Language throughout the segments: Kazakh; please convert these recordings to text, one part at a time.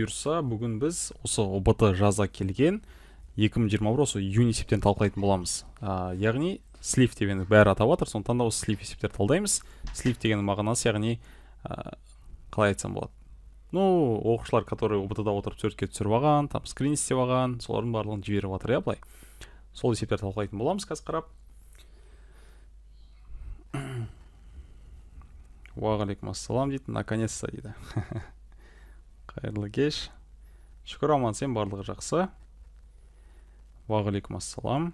Бұйырса, бүгін біз осы ҰБТ жаза келген 2021 осы июнь есептерін талқылайтын боламыз. Яғни слив деп енді бәрі атап жатыр, сондықтан да осы слив есептерді талдаймыз. Слив дегеннің мағынасы, яғни қалай айтсам болады, ну, оқушылар, которые ҰБТ да отырып, суретке түсіріп алған, там скрин істеп алған, солардың барлығын жіберіп жатыр, иә. Былай, сол есептерді талқылайтын боламыз қазір қарап. Уағалейкум ассалам дейді, наконец-то дейді. Қайырлы кеш. Шүкір, аман есен, барлығы жақсы. Уағалейкум ассалам.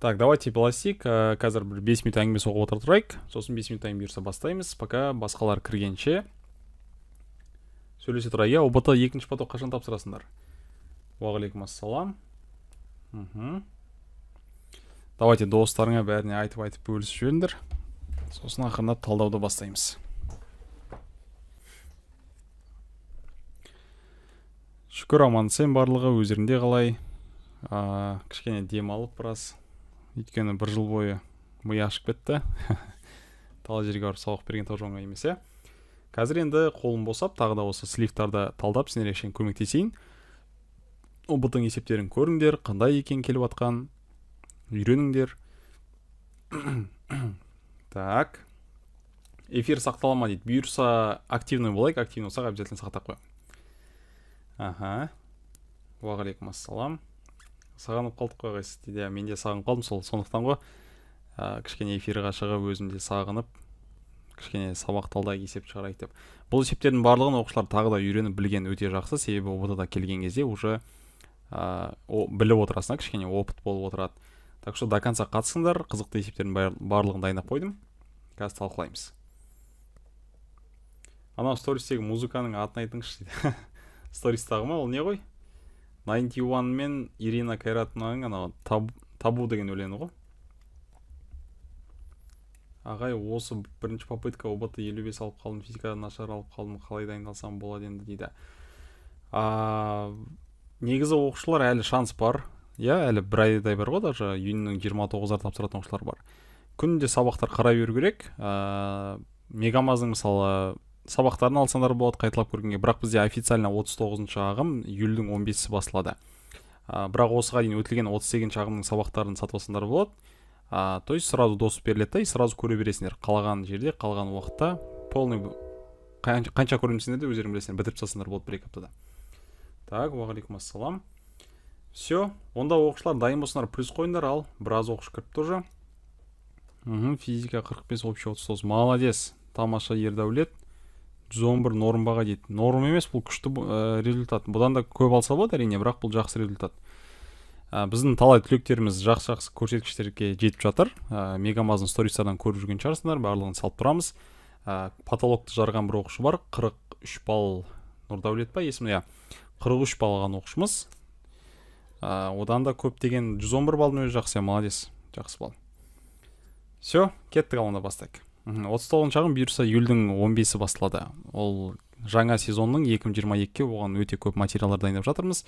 Так, давайте былай, қазір бір 5 минут әңгіме соғып отыра тұрайық, сосын 5 минуттан кейін, бұйырса, бастаймыз. Пока басқалар кіргенше, сөйлесе тұрайық, иә. ҰБТ екінші поток қашан тапсырасыңдар? Уағалейкум ассалам. Давайте, достарыңа бәріне айтып айтып бөлісіп жіберіңдер, сосын ақырындап талдауды бастаймыз. Шүкір, аман есен барлығы. Өздеріңде қалай? Кішкене демалып біраз, өйткені бір жыл бойы ми ашып кетті. Талай жерге барып сабақ берген тоже оңай емес, иә. Қазір енді қолым босап, тағы да осы сливтарды талдап, сендерге кішкене көмектесейін. ҰБТ есептерін көріңдер, қандай екен келіп жатқан, үйреніңдер. Так, эфир сақтала ма дейді. Бұйырса, активный болайық, активный болсақ, обязательно сақтап қоямын. Аха, уағалейкум ассалам. Сағынып қалдық қой, ағай, дейді. Иә, мен де сағынып қалдым сол, сондықтан ғой кішкене эфирға шығып, өзім де сағынып, кішкене сабақ талдайық, есеп шығарайық деп. Бұл есептердің барлығын оқушылар тағы да үйреніп білген өте жақсы, себебі ҰБТ да келген кезде уже біліп отырасың да, кішкене опыт болып отырады. Так что до конца қатысыңдар, қызықты есептердің барлығын дайындап қойдым, қазір талқылаймыз. Анау стористегі музыканың атын айтыңызшы дейді. Стористағы ма? Ол не ғой, Ninety One мен Ирина Кайратовнаның анау «Табу» деген өлеңі ғой. Ағай, осы бірінші попытка ҰБТ 55 алып қалдым, физикадан нашар алып қалдым, қалай дайындалсам болады енді дейді. Негізі, оқушылар, әлі шанс бар, иә, әлі бір айдай бар ғой, даже июньнің 29-ында тапсыратын оқушылар бар. Күнде сабақтар қарай беру керек. Мегамаздың, мысалы, сабақтарын алсаңдар болады қайталап көргенге, бірақ бізде официально 39-ыншы ағым июльдің 15-і басталады. Бірақ осыға дейін өтілген 38-ші ағымның сабақтарын сатып алсаңдар болады. То есть сразу доступ беріледі да, и сразу көре бересіңдер қалаған жерде, қалаған уақытта. Полный қанша көремін десеңдер де, өздерің білесіңдер, бітіріп тастасаңдар болады бір екі аптада. Так, уағалейкум ассалам. Все, онда, оқушылар, дайын болсаңдар, плюс қойыңдар. Ал біраз оқушы кіріпті уже. Физика 45, общий 39. Молодец, тамаша, Ердәулет. 111 норм баға дейді. Норм емес, бұл күшті результат. Бұдан да көп алса болады, әрине, бірақ бұл жақсы результат. Біздің талай түлектеріміз жақсы жақсы көрсеткіштерге жетіп жатыр. Мегамаздың стористардан көріп жүрген шығарсыңдар, барлығын салып тұрамыз. Потолокты жарған бір оқушы бар, 43 балл, Нұрдәулет па есімі, иә, 43 балл алған оқушымыз. Одан да көптеген, 111 балдың өзі жақсы, молодец, жақсы балл. Все, кеттік, ал онда бастайық. 39-ыншы ағым, бұйырса, июльдің 15-і басталады. Ол жаңа сезонның 2022-ге, оған өте көп материалдар дайындап жатырмыз.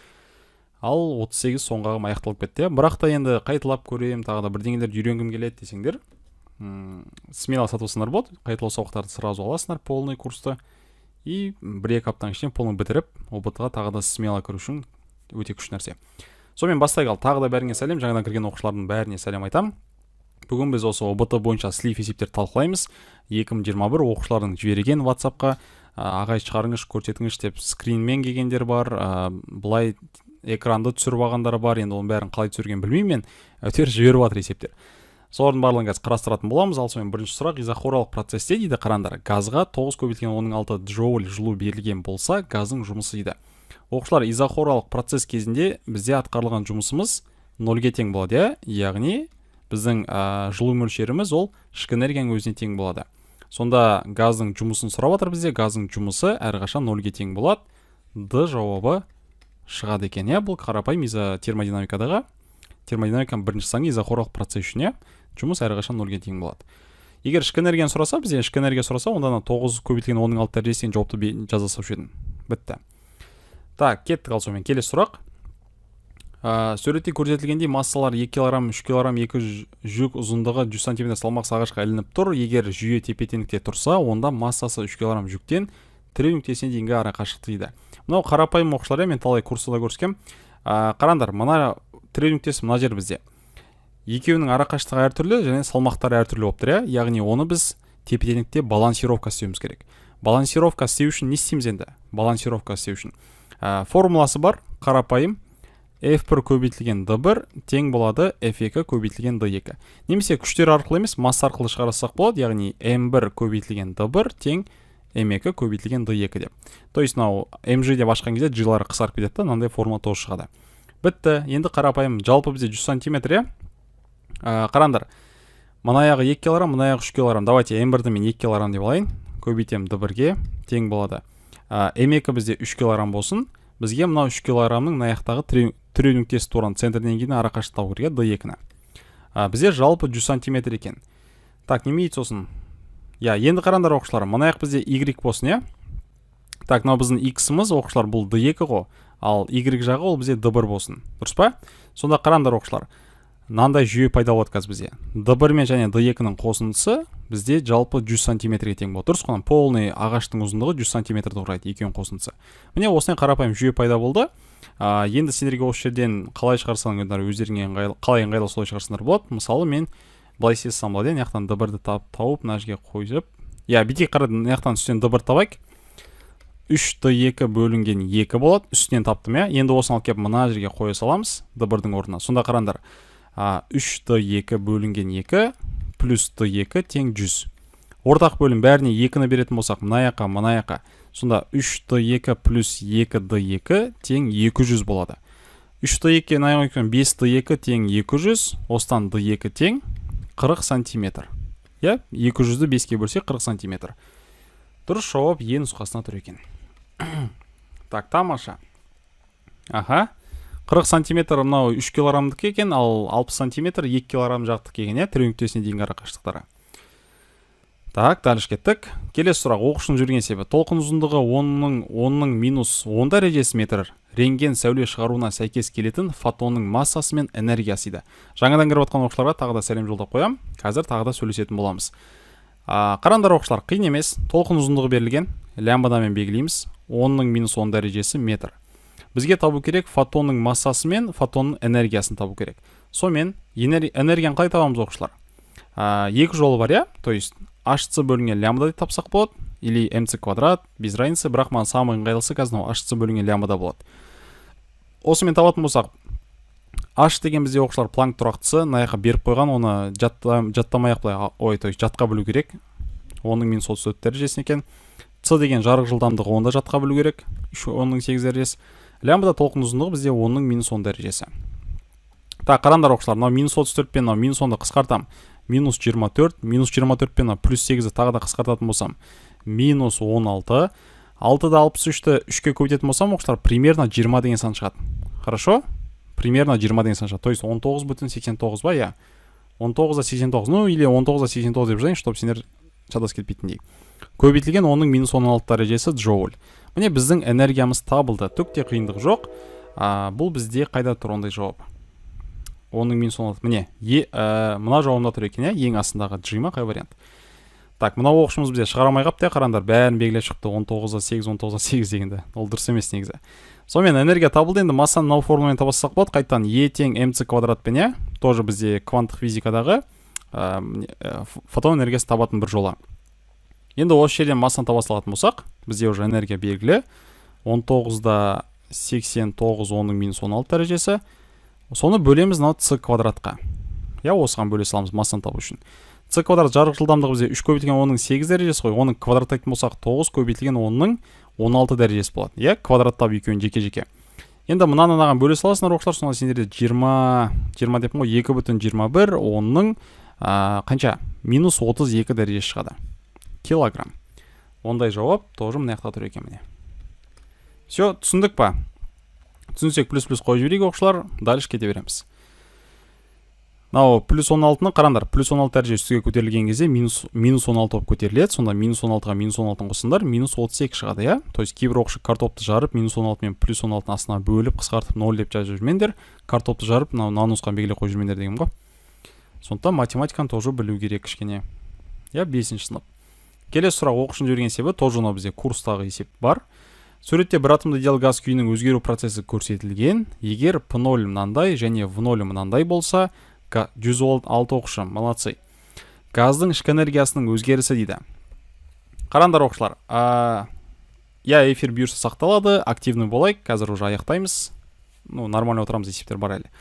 Ал 38 соңғы ағым аяқталып кетті, иә. Бірақ та енді қайталап көремін, тағы да бірдеңелерді үйренгім келеді десеңдер, смело сатып алсаңдар болады. Қайталау сабақтарды сразу аласыңдар, полный курсты, и бір екі аптаның ішінде полный бітіріп, ҰБТ ға тағы да смело кіру үшін өте күшті нәрсе. Сонымен, бастайық. Ал тағы да бәріңе сәлем, жаңадан кірген оқушылардың бәріне сәлем айтамын. Бүгін біз осы ҰБТ бойынша слив есептерді талқылаймыз. 2021 оқушылардың жіберген WhatsAppқа, ағай, шығарыңызшы, көрсетіңізші деп, скринмен келгендер бар, былай экранды түсіріп алғандар бар. Енді оның бәрін қалай түсіргенін білмеймін мен, әйтеуір жіберіп жатыр есептер. Солардың барлығын қазір қарастыратын боламыз. Ал сонымен, бірінші сұрақ. Изохоралық процесте дейді, қараңдар, газға 9 көбейтілген оның 6 джоуль жылу берілген болса, газдың жұмысы дейді. Оқушылар, изохоралық процесс кезінде бізде атқарылған жұмысымыз нольге тең болады, иә. Яғни біздің жылу мөлшеріміз ол ішкі энергияның өзіне тең болады. Сонда газдың жұмысын сұрап жатыр бізде. Газдың жұмысы әрқашан нольге тең болады, Д жауабы шығады екен, иә. Бұл қарапайым термодинамикадағы, термодинамиканың бірінші заңы, изохоралық процесс үшін, иә, жұмыс әрқашан нольге тең болады. Егер ішкі энергияны сұраса, бізден ішкі энергия сұраса, онда ана 9 көбейтілген оның 6 дәрежесі деген жауапты жаза салушы едім, бітті. Так, кеттік. Ал сонымен, келесі сұрақ. Суретте көрсетілгендей, массалар 2 килограмм, 3 килограмм, екі жүк ұзындығы 100 сантиметр салмақсыз ағашқа ілініп тұр. Егер жүйе тепе теңдікте тұрса, онда массасы 3 килограмм жүктен Тіреу нүктесіне дейінгі арақашықтық дейді. Мынау қарапайым, оқушылар, иә, мен талай курста да көріскенмін. Қараңдар, мына тіреу нүктесі мына жер. Бізде екеуінің арақашықтығы әртүрлі және салмақтары әртүрлі болып тұр, иә. Яғни оны біз тепе теңдікте балансировка істеуіміз керек. Балансировка істеу үшін не істейміз енді? Балансировка істеу үшін формуласы бар, қарапайым: F1 көбейтілген D1 тең болады F2 көбейтілген D2. Немесе күштер арқылы емес, масса арқылы шығарсақ болады, яғни M1 көбейтілген D1 тең M2 көбейтілген D2 деп. То есть мынау MG деп ашқан кезде G-лары қысқарып кетеді да, мынандай формула тоже шығады. Бітті. Енді қарапайым, жалпы бізде 100 сантиметр, иә. Қараңдар, мына аяғы 2 килограмм, мына аяғы 3 килограмм. Давайте М1-ді мен 2 килограмм деп алайын, көбейтемін D1-ге, тең болады М2 бізде 3 килограмм болсын. Бізге мынау 3 килограммның мына жақтағы тіреу нүктесі туралы центрінен кейін арақашықтық табу керек, иә, D2-ні. Бізде жалпы 100 сантиметр екен. Так, неме дейді сосын? Иә, енді қараңдар, оқушылар, мына жақ бізде y болсын, иә. Так, мынау біздің x-іміз, оқушылар, бұл D2 ғой, ал y жағы ол бізде D1 болсын, дұрыс па? Сонда қараңдар, оқушылар, мынандай жүйе пайда болады қазір бізде: D1 мен және D2-нің қосындысы бізде жалпы 100 сантиметрге тең болады, дұрыс қой? Полный ағаштың ұзындығы 100 сантиметрді құрайды, екеуінің қосындысы. Міне, осындай қарапайым жүйе пайда болды. Енді сендерге осы жерден қалай шығарсаңдар, өздеріңе ыңғайлы, қалай ыңғайлы, солай шығарсаңдар болады. Мысалы, мен былай істей салсам болады, иә, мына жақтан D1-ді тауып, мына жерге қойып, иә, бүйтейік. Қара, мына жақтан үстінен D1 табайық: 3 D2 бөлінген 2 болады. Үстінен таптым, иә. Енді осыны алып келіп мына жерге қоя саламыз D1-дің орнына. Сонда қараңдар, 3 D2 бөлінген 2 плюс D2 тең 100. Ортақ бөлім, бәріне 2-ні беретін болсақ, мына жаққа, мына жаққа, сонда 3 D2 плюс 2 D2 тең 200 болады. 3 D2 мына жаққа, 5 D2 тең 200. Осыдан D2 тең 40 сантиметр, иә. 200-ді 5-ке бөлсек, 40 сантиметр. Дұрыс жауап Е нұсқасына тұр екен. Так, тамаша. Аха, 40 сантиметр мынау 3 килограммдікі екен, ал 60 сантиметр 2 килограмм жақтікі екен, иә, тіреу нүктесіне дейінгі арақашықтықтары. Так, дальше кеттік. Келесі сұрақ. Оқушының жүрген есебі: толқын ұзындығы 10-ның минус 10 дәрежесі метр рентген сәуле шығаруына сәйкес келетін фотонның массасы мен энергиясы дейді. Жаңадан кіріп жатқан оқушыларға тағы да сәлем жолдап қоямын, қазір тағы да сөйлесетін боламыз. Қараңдар, оқушылар, қиын емес. Толқын ұзындығы берілген, лямбдамен белгілейміз, 10-ның минус 10 дәрежесі метр. Бізге табу керек фотонның массасы мен фотонның энергиясын табу керек. Сонымен, энергияны қалай табамыз, оқушылар? Екі жолы бар, иә. То есть hc бөлінген лямбда деп тапсақ болады или mc квадрат, без разницы. Бірақ маған самый ыңғайлысы қазір мынау hc бөлінген лямбда болады. Осымен табатын болсақ, h деген бізде, оқушылар, Планк тұрақтысы. Мына жаққа беріп қойған, оны жаттамай ақ былай, ой, то есть жатқа білу керек, 10-ның минус 34 дәрежесі екен. C деген жарық жылдамдығы, оны да жатқа білу керек, 3 10-ның 8 дәрежесі. Лямбда толқын ұзындығы бізде 10-ның минус 10 дәрежесі. Так, қараңдар, оқушылар, мынау минус 34 пен мынау минус 10-ды қысқартамын, минус 24. Минус 24 пен мынау плюс 8-ді тағы да қысқартатын болсам, минус 16. 6-да 63-ті 3-ке көбейтетін болсам, оқушылар, примерно 20 деген сан шығады. Хорошо, примерно 20 деген сан шығады, то есть 19,89 ба, иә, 19,89, ну или 19,89 деп жазайын, чтобы сендер шатасып кетпейтіндей. Көбейтілген 10-ның минус 16 дәрежесі джоуль. Міне, біздің энергиямыз табылды, түк те қиындық жоқ. Бұл бізде қайда тұр ондай жауап? 10-ның минус 16, міне, мына жауабында тұр екен, иә, ең астындағы G ма, қай вариант? Так, мынау оқушымыз бізде шығара алмай қалыпты, иә. Қараңдар, бәрін белгілеп шықты, 19,8, 19,8 дегенді, ол дұрыс емес негізі. Сонымен, энергия табылды. Енді массаны мынау формуламен таба салсақ болады қайтадан: Е тең mc квадратпен, иә. Тоже бізде кванттық физикадағы фотон энергиясын табатын бір жолы. Енді осы жерден массаны таба салатын болсақ, бізде уже энергия белгілі: 19,89 10-ның минус 16 дәрежесі. Соны бөлеміз мынау c квадратқа, иә, осыған бөле саламыз массаны табу үшін. C квадрат жарық жылдамдығы бізде 3 көбейтілген 10-ның 8 дәрежесі ғой. Оның квадраттайтын болсақ, 9 көбейтілген 10-ның 16 дәрежесі болады, иә, квадраттап екеуін жеке жеке. Енді мынаны мынаған бөле саласыңдар, оқушылар. Сонда сендерде 20, 20 деппін ғой, 2,21 10-ның қанша, минус 32 дәрежесі шығады килограмм. Ондай жауап тоже мына жақта тұр екен, міне. Все, түсіндік па? Түсінсек, плюс плюс қойып жіберейік, оқушылар. Дальше кете береміз. Мынау плюс 16-ны қараңдар, плюс 16 дәреже үстіге көтерілген кезде минус 16 болып көтеріледі. Сонда минус 16-ға минус 16-ны қоссаңдар, минус 32 шығады, иә. То есть кейбір оқушы картопты жарып, минус 16 мен плюс 16-ны астына бөліп, қысқартып, ноль деп жазып жүрмеңдер. Картопты жарып, мынау мына нұсқаны белгілеп қойып жүрмеңдер дегенім ғой. Сондықтан математиканы тоже білу керек кішкене, иә. Бесінші сынып. Келесі сұрақ, оқушының жіберген есебі, тоже мынау бізде курстағы есеп бар. Суретте бір атомды идеал газ күйінің өзгеру процесі көрсетілген. Егер П 0 мынандай және В 0 мынандай болса, 106 оқушы, молодцы. Газдың ішкі энергиясының өзгерісі дейді. Қараңдар, оқушылар, иә, эфир бұйырса сақталады, активный болайық, қазір уже аяқтаймыз. Ну, нормально отырамыз, есептер бар әлі.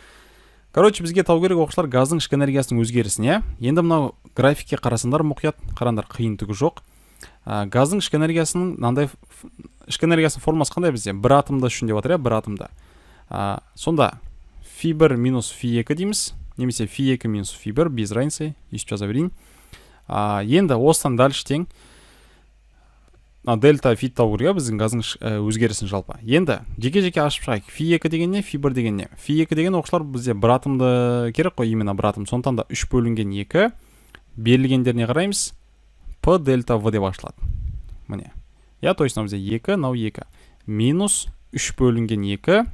Короче, бізге табу керек, оқушылар, газдың ішкі энергиясының өзгерісін, иә. Енді мынау графикке қарасаңдар мұқият, қараңдар, қиын түгі жоқ. Газдың ішкі энергиясының мынандай, ішкі энергиясының формуласы қандай бізде? Бір атомда үшін деп жатыр, иә, бір атомда. Сонда фи 1 минус фи 2 дейміз немесе фи 2 минус фи 1, без разницы, өйстіп жаза берейін. Енді осыдан дальше тең мына дельта фи табу керек, иә, біздің газдың өзгерісін жалпы. Енді жеке жеке ашып шығайық. Фи 2 деген не, фи 1 деген не? Фи 2 деген, оқушылар, бізде бір атомды керек қой, именно бір атом. Сондықтан да үш бөлінген екі, берілгендеріне қараймыз, П дельта В деп ашылады, міне, иә. То есть мынау бізде екі, мынау екі, минус үш бөлінген екі,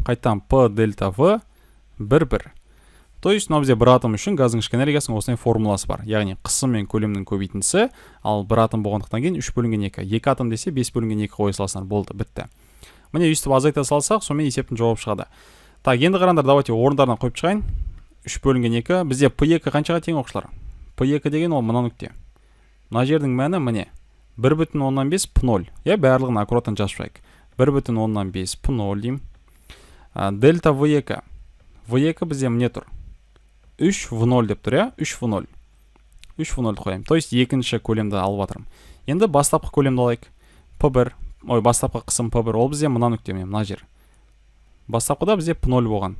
қайтадан П дельта В, бір, бір. То есть мынау бізде бір атом үшін газдың ішкі энергиясының осындай формуласы бар, яғни қысым мен көлемнің көбейтіндісі. Ал бір атом болғандықтан кейін үш бөлінген екі, екі атом десе, бес бөлінген екі қоя саласыңдар, болды, бітті. Міне, өйстіп азайта салсақ, сонымен есептің жауабы шығады. Так, енді қараңдар, давайте орындарына қойып шығайын. Үш бөлінген екі, бізде П 2 қаншаға тең, оқушылар? П 2 деген ол мына нүкте, мына жердің мәні, міне, 1,5 П ноль, иә. Барлығын аккуратно жазып шығайық. 1,5 П ноль деймін. Дельта В 2, В 2 бізде міне тұр, үш В ноль деп тұр, иә, үш В ноль. Үш В нольді қоямын, то есть екінші көлемді алып жатырмын. Енді бастапқы көлемді алайық, П 1, ой, бастапқы қысым П 1, ол бізде мына нүкте, міне, мына жер. Бастапқыда бізде П ноль болған.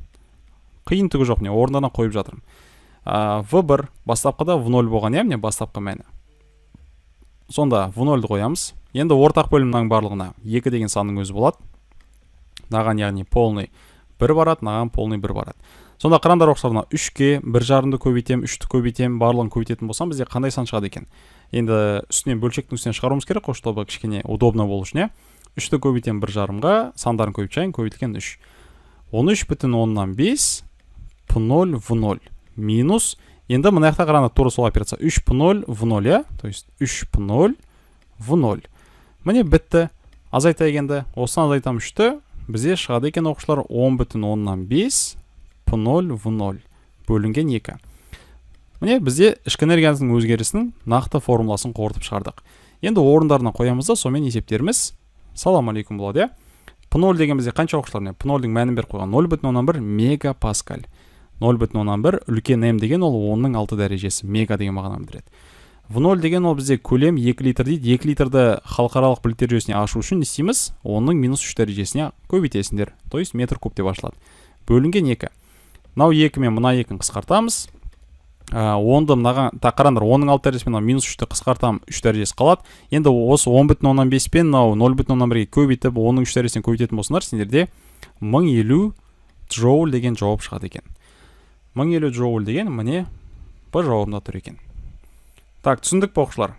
Қиын түгі жоқ, міне, орындарына қойып жатырмын. В 1 бастапқыда В ноль болған, иә, міне, бастапқы мәні. Сонда В нольді қоямыз. Енді ортақ бөлім мынаның барлығына екі деген санның өзі болады. Мынаған, яғни, полный бір барады, мынаған полный бір барады. Сонда қараңдар, оқушылар, мына үшке бір жарымды көбейтемін, үшті көбейтемін, барлығын көбейтетін болсам, бізде қандай сан шығады екен? Енді үстінен, бөлшектің үстінен шығаруымыз керек қой, чтобы кішкене удобно болу үшін, иә. Үшті көбейтемін бір жарымға, сандарын көбейтіп шығайын. Көбейтілген үш, 13,5 П ноль В ноль минус, енді мына жақта қараңдар, тура сол операция, үш П ноль В ноль, иә, то есть үш П ноль В ноль. Міне, бітті. Азайтайық енді, осыдан азайтамын үшті, бізде шығады екен, оқушылар, 10,5 П ноль В ноль бөлінген екі. Міне, бізде ішкі энергиясының өзгерісінің нақты формуласын қорытып шығардық. Енді орындарына қоямыз да, сонымен есептеріміз салам алейкум болады, иә. П ноль деген бізде қанша, оқушылар? Міне, П нольдің мәнін беріп қойған: 0,1 мегапаскаль. 0,1, үлкен М деген ол 10-ның 6 дәрежесі, мега деген мағынаны білдіреді. В ноль деген ол бізде көлем 2 литр дейді. 2 литрді халықаралық бірліктер жүйесіне ашу үшін не істейміз? 10-ның минус 3 дәрежесіне көбейтесіңдер, то есть метр куб деп ашылады. Бөлінген екі. Мынау екі мен мына екіні қысқартамыз. Онды мынаған, так, қараңдар, 10-ның 6 дәрежесі мен мынау минус үшті қысқартамын, үш дәрежесі қалады. Енді осы 10,5 пен мынау 0,1-ге көбейтіп, 10-ның 3 дәрежесіне көбейтетін болсаңдар, сендерде 1050 джоуль деген жауап шығады екен. 1050 джоуль деген, міне, Б жауабында тұр екен. Так, түсіндік па, оқушылар?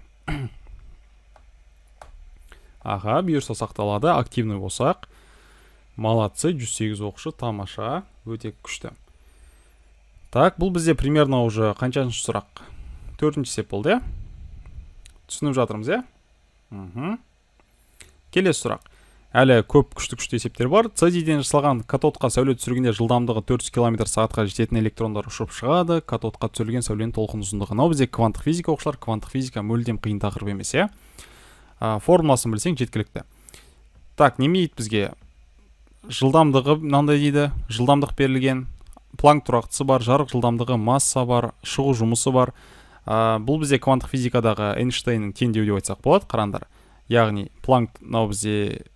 Аға, бұйырса, сақталады, активный болсақ. Молодцы, 108 оқушы, тамаша, өте күшті. Так, бұл бізде примерно уже қаншаншы сұрақ? Төртінші есеп болды, иә. Түсініп жатырмыз, иә. Келесі сұрақ. Әлі көп күшті күшті есептер бар. Цезийден жасалған катодқа сәуле түсіргенде жылдамдығы 400 км сағатқа жететін электрондар ұшып шығады. Катодқа түсірілген сәуленің толқын ұзындығы. Мынау бізде кванттық физика, оқушылар. Кванттық физика мүлдем қиын тақырып емес, иә. Формуласын білсең, жеткілікті. Так, неме дейді бізге? Жылдамдығы мынандай дейді, жылдамдық берілген, Планк тұрақтысы бар, жарық жылдамдығы, масса бар, шығу жұмысы бар. Бұл бізде кванттық физикадағы Эйнштейннің теңдеуі деп айтсақ болады. Қараңдар, яғни Планк, мынау бізде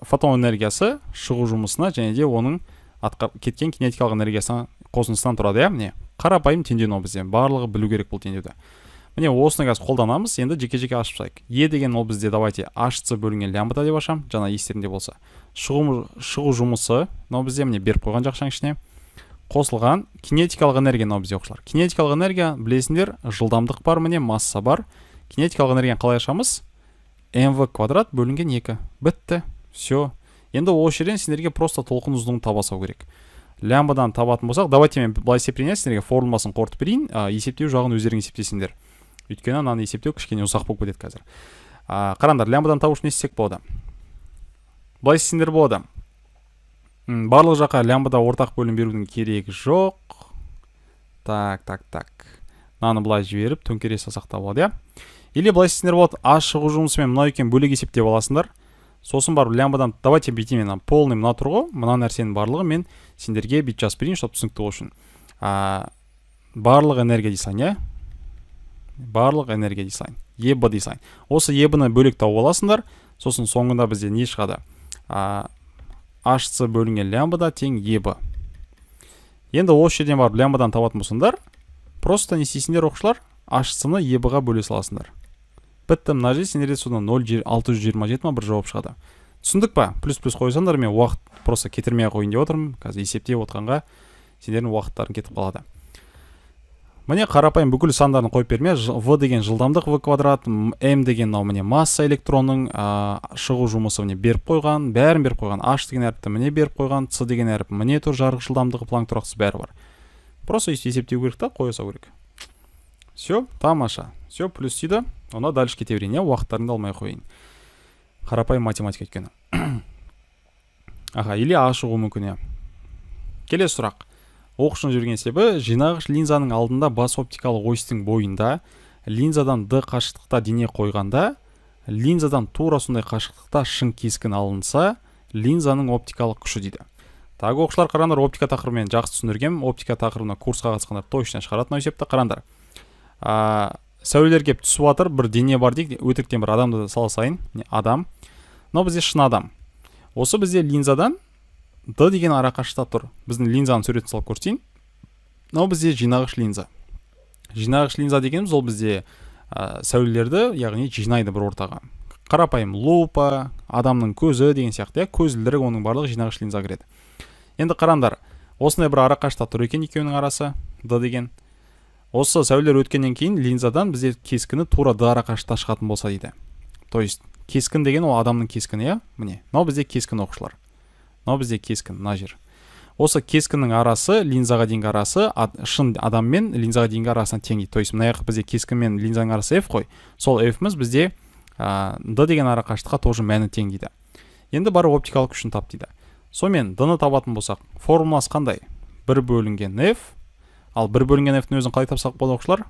фотон энергиясы шығу жұмысына және де оның атқар, кеткен кинетикалық энергиясына қосындысынан тұрады, иә. Міне, қарапайым теңдеу мынау бізде, барлығы білу керек бұл теңдеуді. Міне, осыны қазір қолданамыз. Енді жеке жеке ашып шығайық. Е деген ол бізде, давайте, hc бөлінген лямбда деп ашамын. Жаңа естеріңде болса, шығу жұмысы мынау бізде, міне, беріп қойған жақшаның ішіне қосылған кинетикалық энергия. Мынау бізде, оқушылар, кинетикалық энергия, білесіңдер, жылдамдық бар, міне, масса бар. Кинетикалық энергияны қалай ашамыз? Mv квадрат бөлінген екі. Бітті, все. Енді осы жерден сендерге просто толқын ұзындығын таба салу керек. Лямбдадан табатын болсақ, давайте мен былай есептейін, иә, сендерге формуласын қорытып берейін, есептеу жағын өздерің есептесеңдер. Өйткені мынаны есептеу кішкене ұзақ болып кетеді қазір. Қараңдар, лямбдадан табу үшін не істесек болады? Былай істесеңдер болады. Барлық жаққа лямбда ортақ бөлім берудің керегі жоқ. Так, так, так, мынаны былай жіберіп, төңкере салсақ та болады, иә. Или былай істесеңдер болады: а шығу жұмысымен мынау екеуін бөлек есептеп аласыңдар, сосын барып лямбдадан. Давайте бүйтейін, мен полный мына тұр ғой, мына нәрсенің барлығын мен сендерге бүйтіп жазып берейін, чтобы түсінікті болу үшін. Барлық энергия дей салайын, иә, барлық энергия дей салайын, еб дей салайын. Осы еб ны бөлек тауып аласыңдар. Сосын соңында бізде не шығады? Hc бөлінген лямбда тең еб. Енді осы жерден барып лямбдадан табатын болсаңдар, просто не істейсіңдер, оқушылар? Hc-ны еб ға бөле саласыңдар, бітті. Мына жерде сендерде содан 0,627 ма, бір жауап шығады. Түсіндік па? Плюс, плюс қойсаңдар. Мен уақыт просто кетірмей ақ қояйын деп отырмын. Қазір есептеп отқанға сендердің уақыттарың кетіп қалады. Міне, қарапайым бүкіл сандарын қойып берме. В деген жылдамдық, в квадрат, м деген мынау, міне, масса электронның, шығу жұмысы, міне, беріп қойған, бәрін беріп қойған. H деген әріпті, міне, беріп қойған, c деген әріп міне тұр, жарық жылдамдығы, Планк тұрақтысы, бәрі бар. Просто өйстіп есептеу керек та, қоя салу керек. Все, тамаша, все, плюс дейді. Онда дальше кете берейін, иә, уақыттарыңды алмай ақ қояйын. Қарапайым математика өйткені. Аха, или а шығуы мүмкін, иә. Келесі сұрақ. Оқушының жіберген есебі: жинағыш линзаның алдында бас оптикалық осьтің бойында линзадан д қашықтықта дене қойғанда, линзадан тура сондай қашықтықта шын кескін алынса, линзаның оптикалық күші дейді. Так, оқушылар, қараңдар, оптика тақырыбын мен жақсы түсіндіргенмін. Оптика тақырыбына курсқа қатысқандар точно шығарады мынау есепті. Қараңдар, сәулелер келіп түсіп жатыр. Бір дене бар дейік, өтіріктен бір адамды сала салайын. Міне, адам, мынау бізде шын адам. Осы бізде линзадан д деген арақашықтықта тұр. Біздің линзаның суретін салып көрсетейін. Мынау бізде жинағыш линза. Жинағыш линза дегеніміз ол бізде сәулелерді, яғни, жинайды бір ортаға. Қарапайым лупа, адамның көзі деген сияқты, иә, көзілдірік, оның барлығы жинағыш линзаға кіреді. Енді қараңдар, осындай бір арақашықтықта тұр екен екеуінің арасы д деген. Осы сәулелер өткеннен кейін линзадан бізде кескіні тура д арақашықтықта шығатын болса дейді. То есть кескін деген ол адамның кескіні, иә. Міне, мынау бізде кескін, оқушылар, мынау бізде кескін, мына жер. Осы кескіннің арасы, линзаға дейінгі арасы шын адам мен линзаға дейінгі арасына тең дейді. То есть мына жақ бізде кескін мен линзаның арасы f қой, сол f-іміз бізде д деген арақашықтыққа тоже мәні тең дейді. Енді барып оптикалық күшін тап дейді. Сонымен, д ны табатын болсақ, формуласы қандай? Бір бөлінген f. Ал бір бөлінген f-тің өзін қалай тапсақ болады, оқушылар?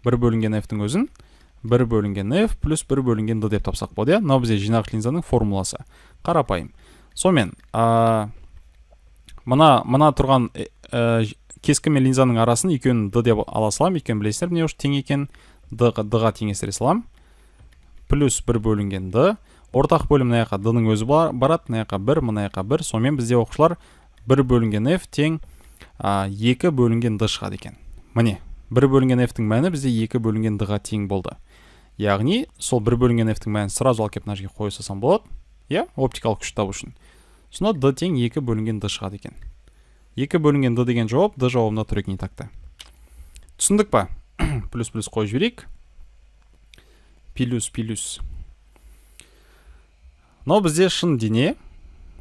Бір бөлінген f-тің өзін бір бөлінген f плюс бір бөлінген d деп тапсақ болады, иә. Мынау бізде жинағыш линзаның формуласы, қарапайым. Сонымен, мына тұрған кескін мен линзаның арасын, екеуін d деп ала саламын, өйткені білесіздер, міне, уже тең екен. D ға теңестіре саламын. Плюс бір бөлінген d. Ортақ бөлім мына жаққа d ның өзі барады, мына жаққа бір, мына жаққа бір. Сонымен бізде, оқушылар, бір бөлінген f тең екі бөлінген d шығады екен. Міне, бір бөлінген f-тің мәні бізде екі бөлінген d ға тең болды. Яғни сол бір бөлінген f-тің мәнін сразу алып келіп мына жерге қоя салсам болады, иә, оптикалық күш табу үшін. Сонда d тең екі бөлінген d шығады екен. Екі бөлінген d деген жауап d жауабында тұр екен. Так, түсіндік па? Плюс, плюс қойып жіберейік. Плюс, плюс. Мынау бізде шын дене,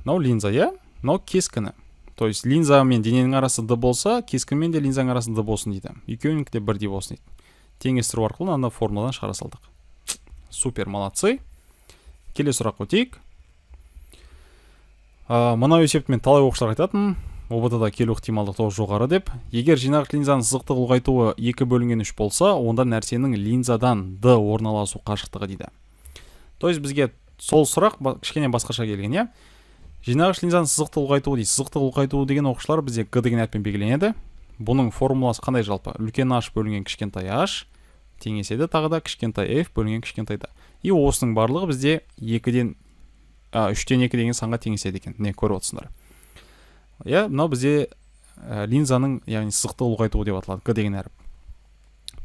мынау линза, иә, мынау кескіні. То есть линза мен дененің арасы d болса, кескін мен де линзаның арасы d болсын дейді, екеуінікі де бірдей болсын дейді. Теңестіру арқылы ана формуладан шығара салдық. Супер, молодцы. Келесі сұраққа өтейік. Мынау есепті мен талай оқушылар айтатын, ҰБТ да келу ықтималдығы тоже жоғары деп. Егер жинағыш линзаның сызықтық ұлғайтуы екі бөлінген үш болса, онда нәрсенің линзадан д орналасу қашықтығы дейді. То есть бізге сол сұрақ кішкене басқаша келген, иә. Жинағыш линзаның сызықтық ұлғайтуы дейді. Сызықтық ұлғайтуы деген, оқушылар, бізде г деген әріппен белгіленеді. Бұның формуласы қандай жалпы? Үлкен h бөлінген кішкентай h теңеседі тағы да кішкентай f бөлінген кішкентай d. И осының барлығы бізде екіден, үштен екі деген санға теңеседі екен. Міне, көріп отырсыңдар, иә. Мынау бізде линзаның, яғни, сызықтық ұлғайтуы деп аталады, г деген әріп.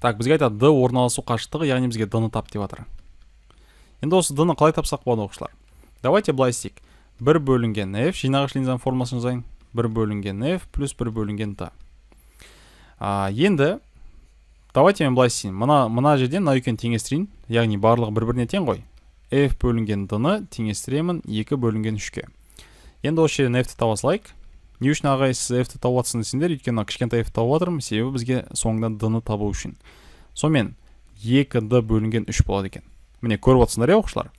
Так, бізге айтады д орналасу қашықтығы, яғни бізге д ны тап деп жатыр. Енді осы д ны қалай тапсақ болады, оқушылар? Давайте былай істейік: бір бөлінген f, жинағыш линзаның формуласын жазайын, бір бөлінген f плюс бір бөлінген д. Енді давайте мен былай істейін: мына жерден мына екеуін теңестірейін, яғни барлығы бір біріне тең ғой. F бөлінген д ны теңестіремін екі бөлінген үшке. Енді осы жерден f-ті таба салайық. Не үшін, ағай, сіз f-ті тауып жатсыз десеңдер, өйткені мына кішкентай f тауып жатырмын, себебі бізге соңында д ны табу үшін. Сонымен, 2d бөлінген 3 болады екен. Міне, көріп отырсыңдар, иә, оқушылар?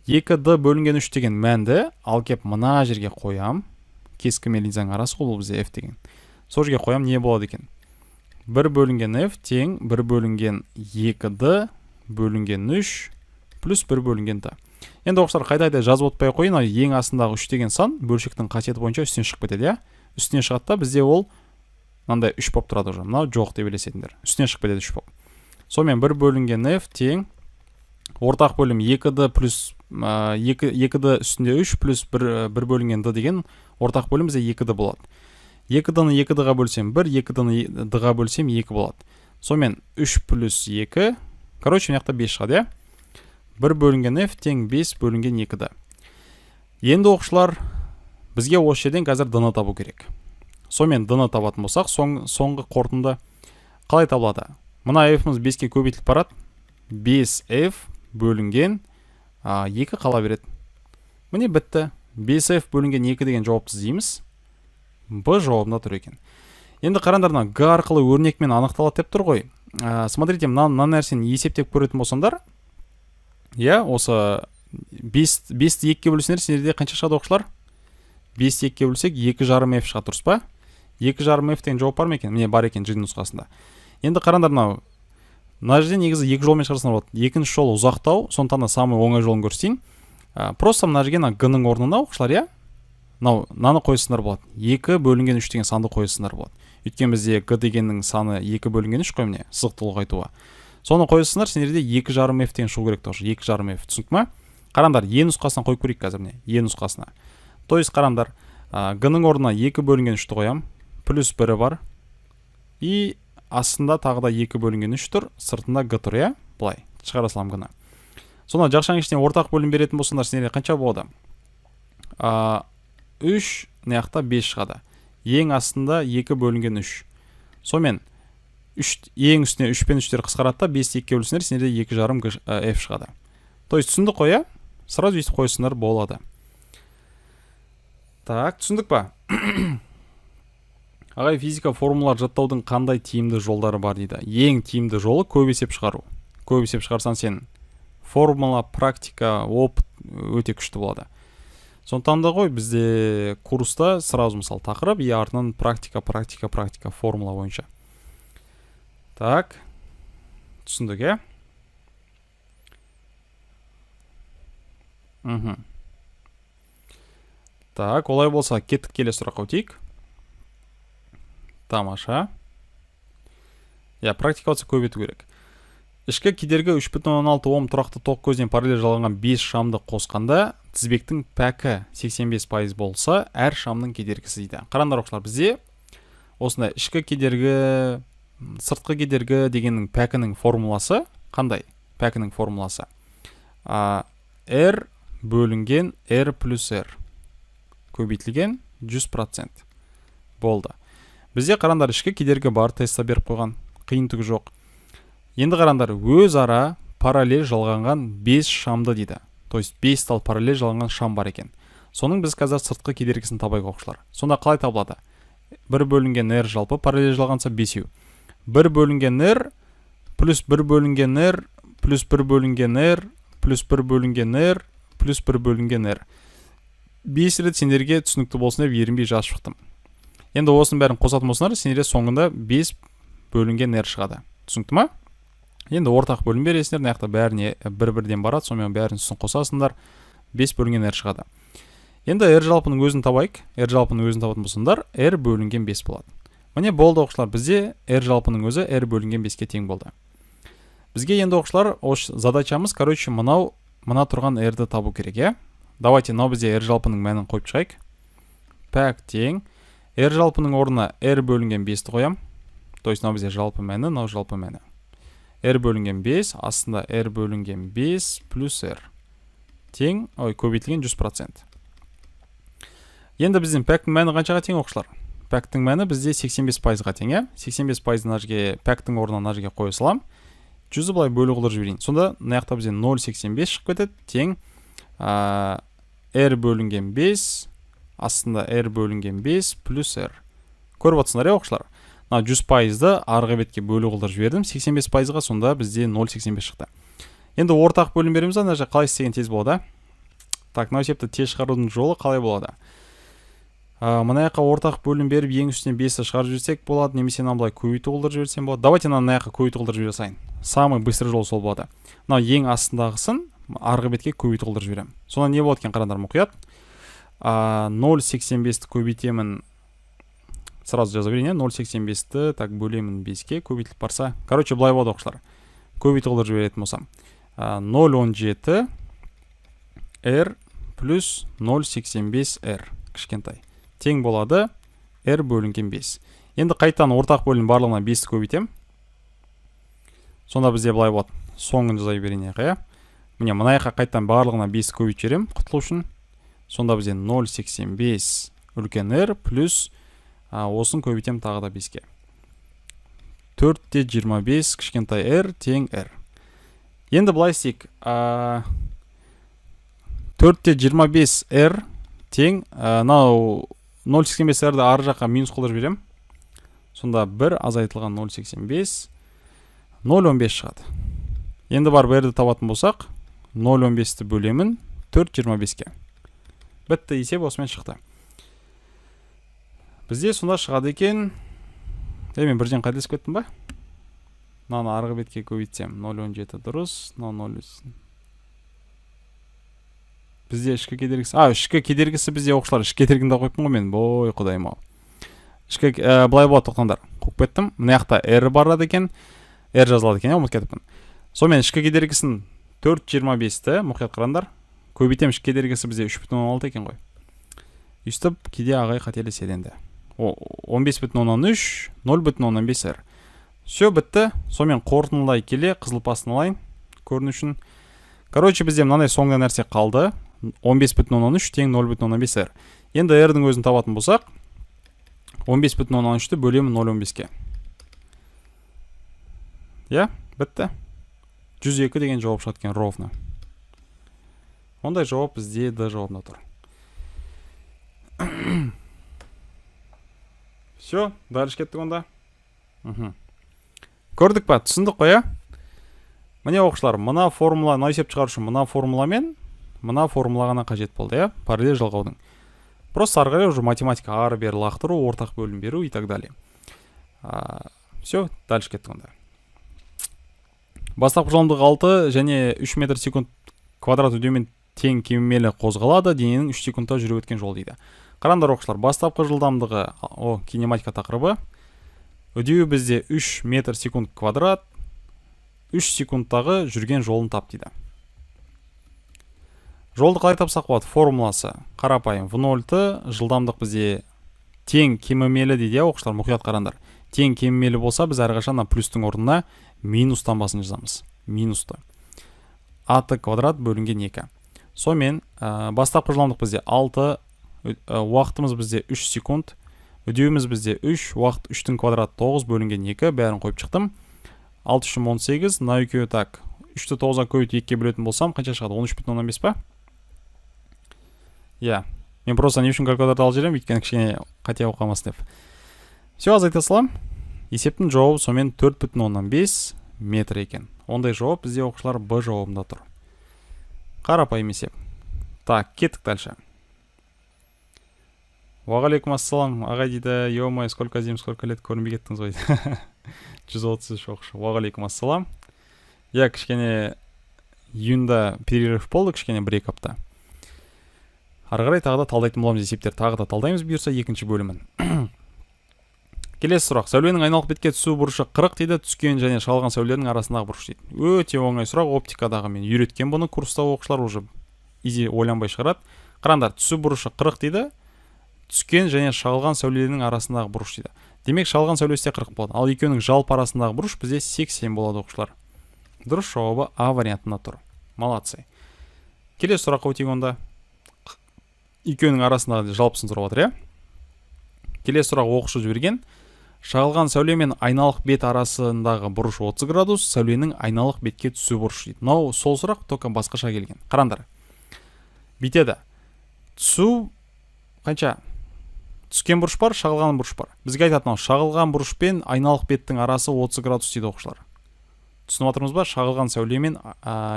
2d бөлінген 3 деген мәнді ал кеп мына жерге қоям. Кескін мен линзаның арасы ғой бұл бізде f деген. Сол жерге қоям, не болады екен? 1 бөлінген f тең 1 бөлінген 2d бөлінген 3 плюс 1 бөлінген d. Енді, оқушылар, қайта-қайта жазып отпай ақ қояйын, ең астындағы 3 деген сан бөлшектің қасиеті бойынша үстінен шығып кетеді, иә? Үстіне шығады да, бізде ол мынандай 3 болып тұрады уже. Мынау жоқ деп елестетіңдер. Үстіне шығып кетеді 3 болып. Сонымен 1 бөлінген f тең ортақ бөлім 2d плюс 2, 2d үстінде 3 плюс 1, 1 бөлінген d деген ортақ бөлім бізде 2d болады. 2d-ны 2d-ға бөлсем 1, 2d-ны d-ға бөлсем 2 болады. Сонымен 3 плюс 2, короче, мына жақта 5 шығады, иә? 1 бөлінген f тең 5 бөлінген 2d. Енді, оқушылар, бізге осы жерден қазір d-ны табу керек. Сонымен d-ны табатын болсақ, соңғы қорытынды қалай табылады? Мына f-іміз 5-ке көбейтіліп барады. 5f бөлінген 2 қала береді. Міне, бітті. 5f бөлінген 2 деген жауапты іздейміз. Б жауабында тұр екен. Енді қараңдар, мына Г арқылы өрнекмен анықталады деп тұр ғой. Смотрите, мына нәрсені есептеп көретін болсаңдар, иә, осы 5, 5-ті 2-ге бөлсеңдер, сендерде қанша шығады, оқушылар? 5-ті 2-ге бөлсек, 2,5 f шығады, дұрыс па? 2,5 f деген жауап бар ма екен? Міне, бар екен G нұсқасында. Енді қараңдар, мынау мына жерде негізі екі жолмен шығарсаңдар болады. Екінші жолы ұзақтау, сондықтан да самый оңай жолын көрсетейін. Просто мына жерге мына г-ның орнына, оқушылар, иә, мынау мынаны қойсаңдар болады. 2 бөлінген 3 деген санды қойсаңдар болады. Өйткені бізде г дегеннің саны 2 бөлінген 3 қой, міне, сызықты ұлғайтуға. Соны қойсаңдар, сендерде 2,5 f деген шығу керек тоже. 2,5 f, түсінікті ма? Қараңдар, е нұсқасына қойып көрейік қазір, міне, е нұсқасына. То есть қараңдар, г-ның орнына 2 бөлінген 3-ті қоямын, плюс 1 бар. И астында тағы да 2 бөлінген 3 тұр, сыртында г тұр, иә? Былай шығара саламын г-ны. Сонда жақшаның ішіне ортақ бөлім беретін болсаңдар, сендерде қанша болады? 3, мына жақта 5 шығады. Ең астында 2 бөлінген 3. Сонымен 3 ең үстіне 3 пен 3-тер қысқарады да, 5 2-ге бөлсеңдер, сендерде 2,5 f шығады. То есть түсіндік қой, иә? Сразу өйтіп қойсаңдар болады. Так, түсіндік па? Ағай, физика формулалар жаттаудың қандай тиімді жолдары бар дейді. Ең тиімді жолы — көп есеп шығару. Көп есеп шығарсаң, сен формула, практика, опыт өте күшті болады. Сондықтан да ғой бізде курста сразу, мысалы, тақырып и артынан практика, практика, практика формула бойынша. Так, түсіндік, иә? Так, олай болса, кеттік, келесі сұраққа өтейік. Тамаша. Иә, практика болса, көбейту керек. Ішкі кедергі 3,6 ом тұрақты тоқ көзінен параллель жалғанған 5 шамды қосқанда тізбектің пәкі 85% болса, әр шамның кедергісі дейді. Қараңдар, оқушылар, бізде осындай ішкі кедергі, сыртқы кедергі дегеннің пәкінің формуласы қандай? Пәкінің формуласы R бөлінген R плюс R көбейтілген 100% болды. Бізде, қараңдар, ішкі кедергі бар, тестта беріп қойған, қиын түгі жоқ. Енді қараңдар, өзара параллель жалғанған 5 шамды дейді. То есть 5 тал параллель жалғанған шам бар екен. Соның біз қазір сыртқы кедергісін табайық, оқушылар. Сонда қалай табылады? 1 бөлінген R жалпы параллель жалғанса 5-еу. 1 бөлінген R плюс 1 бөлінген R плюс 1 бөлінген R плюс 1 бөлінген R плюс 1 бөлінген R. 5 рет сендерге түсінікті болсын деп ерінбей жазып шықтым. Енді осының бәрін қосатын болсаңдар, сендерде соңында 5 бөлінген R шығады. Түсінікті ма? Енді ортақ бөлім бересіңдер, мына жақта бәріне бір-бірден барады, сонымен бәрін үстін қосасыңдар, 5 бөлінген R шығады. Енді R жалпының өзін табайық. R жалпының өзін табатын болсаңдар, R бөлінген 5 болады. Міне, болды, оқушылар, бізде R жалпының өзі R бөлінген 5-ке тең болды. Бізге енді, оқушылар, осы задачамыз, короче, мынау мына тұрған R-ді табу керек, иә? Давайте мынау бізде R жалпының мәнін қойып шығайық. Пәк тең R жалпының орнына R бөлінген 5-ті қоям. То есть мынау бізде жалпы мәні, мынау жалпы мәні. R бөлінген 5, астында R бөлінген 5 плюс R тең, ой, көбейтілген 100%. Енді біздің пәктің мәні қаншаға тең, оқушылар? Пәктің мәні бізде 85%-ға тең, иә? 85% мына жерге, пәктің орнына мына жерге қоя саламын. 100-ді былай бөлу қылдырып жіберейін. Сонда мына жақта бізде 0,85 шығып кетеді, тең R бөлінген 5, астында R бөлінген 5 плюс R. Көріп отырсыңдар, иә, оқушылар? Мына 100%-ды арғы бетке бөлу қылдырып жібердім 85%-ға, сонда бізде 0,85 шықты. Енді ортақ бөлім береміз. Ана жақта қалай істеген тез болады? Так, мынау есепті тез шығарудың жолы қалай болады? Мына жаққа ортақ бөлім беріп, ең үстіне 5-ті шығарып жіберсек болады немесе мынаны былай көбейту қылдырып жіберсем болады. Давайте мынаны мына жаққа көбейту қылдырып жібере салайын, самый быстрый жол сол болады. Мынау ең астындағысын арғы бетке көбейту қылдырып жіберемін. Сонда не болады екен, қараңдар мұқият. 0,85-ті көбейтемін, сразу жаза берейін, иә. 0,85-ті, так, бөлемін 5-ке, көбейтіліп барса, короче, былай болады, оқушылар. Көбейту қылдырып жіберетін болсам, 0,17 r плюс 0,85 r кішкентай тең болады r бөлінген 5. Енді қайтадан ортақ бөлім, барлығына 5-ті көбейтемін. Сонда бізде былай болады, соңын жаза берейін, иә. Міне, мына жаққа қайтадан барлығына 5-ті көбейтіп жіберемін құтылу үшін. Сонда бізде 0,85 үлкен r плюс осыны көбейтемін тағы да 5-ке, 4,25 кішкентай r тең r. Енді былай істейік: 4,25 r тең, мынау 0,85 r-ді ары жаққа минус қылдырып жіберемін. Сонда 1 азайтылған 0,85, 0,15 шығады. Енді барып r-ді табатын болсақ, 0,15-ті бөлемін 4,25-ке. Бітті, есеп осымен шықты бізде. Сонда шығады екен. Е, мен бірден қателесіп кеттім ба? Мынаны арғы бетке көбейтсем, 0,17 дұрыс. Мынау 0, бізде ішкі кедергісі, ішкі кедергісі бізде, оқушылар, ішкі кедергіні де қойыппын ғой мен. Ой, құдайым ау, ішкі былай болады. Тоқтаңдар, қуып кеттім. Мына жақта r барады екен, r жазылады екен, иә, ұмытып кетіппін. Сонымен ішкі кедергісін 4,25-ті, мұқият қараңдар, көбейтемін. Ішкі кедергісі бізде 3,6 екен ғой. Өйстіп кейде ағай қателеседі енді. 15,3, 0,5 r. Все, бітті. Сонымен қорытындылай келе, қызыл пастын алайын көріну үшін. Короче, бізде мынандай соңында нәрсе қалды: 15,3 тең 0,5 r. Енді r-дің өзін табатын болсақ, 15,3-ті бөлемін 0,15-ке, иә. Бітті, 102 деген жауап шығады екен ровно. Ондай жауап бізде д жауабында тұр. Все, дальше кеттік онда. Көрдік па, түсіндік қой, иә? Міне, оқушылар, мына формула, мына есеп шығару үшін мына формула мен мына формула ғана қажет болды, иә. Параллель жалғаудың просто ары қарай уже математика: ары бері лақтыру, ортақ бөлім беру и так далее. Все, дальше кеттік онда. Бастапқы жылдамдығы 6 және 3 метр секунд квадрат үдеумен тең кемімелі қозғалады дененің 3 секундта жүріп өткен жолы дейді. Қараңдар, оқушылар, бастапқы жылдамдығы, о, кинематика тақырыбы. Үдеуі бізде 3 метр секунд квадрат, 3 секундтағы жүрген жолын тап дейді. Жолды қалай тапсақ болады? Формуласы қарапайым: в ноль т, жылдамдық бізде тең кемімелі дейді, иә. Оқушылар, мұқият қараңдар, тең кемімелі болса, біз әрқашан мына плюстің орнына минус таңбасын жазамыз, минусты, ат квадрат бөлінген 2. Сонымен бастапқы жылдамдық бізде 6, уақытымыз бізде 3 секунд, үдеуіміз бізде 3, уақыт 3-тің квадраты 9 бөлінген 2. Бәрін қойып шықтым. 6 3 18, мына екеуі. Так, 3-ті 9-ға көбейтіп 2-ге бөлетін болсам, қанша шығады? 13,5 па? Иә. Мен просто не үшін калькуляторды алып жүремін? Өйткені кішкене қате болып қалмасын деп. Все, азайта саламын. Есептің жауабы сонымен 4,5 метр екен. Ондай жауап бізде, оқушылар, б жауабында тұр. Қарапайым есеп. Так, кеттік дальше. Уағалейкум ассалам, ағай дейді. Е мое, сколько зим, сколько лет көрінбей кеттіңіз ғой. 133 оқушы, уағалейкум ассалам. Иә, кішкене июньда перерыв болды, кішкене 1-2 апта. Ары қарай тағы да талдайтын боламыз есептер, тағы да талдаймыз, бұйырса, екінші бөлімін. Келесі сұрақ: сәуленің айналық бетке түсу бұрышы 40 дейді, түскен және шағылған сәулелердің арасындағы бұрыш дейді. Өте оңай сұрақ, оптикадағы мен үйреткен бұны курста, оқушылар уже изи, ойланбай шығарады. Қараңдар, түсу бұрышы 40 дейді, түскен және шағылған сәулелердің арасындағы бұрыш дейді. Демек, шағылған сәулесі де 40 болады, ал екеуінің жалпы арасындағы бұрыш бізде 80 болады. Оқушылар, дұрыс жауабы а вариантында тұр. Молодцы. Келесі сұраққа өтейік онда. Екеуінің арасындағы жалпысын сұрап жатыр, иә. Келесі сұрақ, оқушы жіберген: шағылған сәуле мен айналық бет арасындағы бұрыш 30 градус, сәуленің айналық бетке түсу бұрышы дейді. Мынау сол сұрақ, только басқаша келген. Қараңдар, бүйтеді: түсу қанша? Түскен бұрыш бар, шағылған бұрыш бар. Бізге айтады, мынау шағылған бұрыш пен айналық беттің арасы 30 градус дейді, оқушылар. Түсініп жатырмыз ба? Шағылған сәуле мен,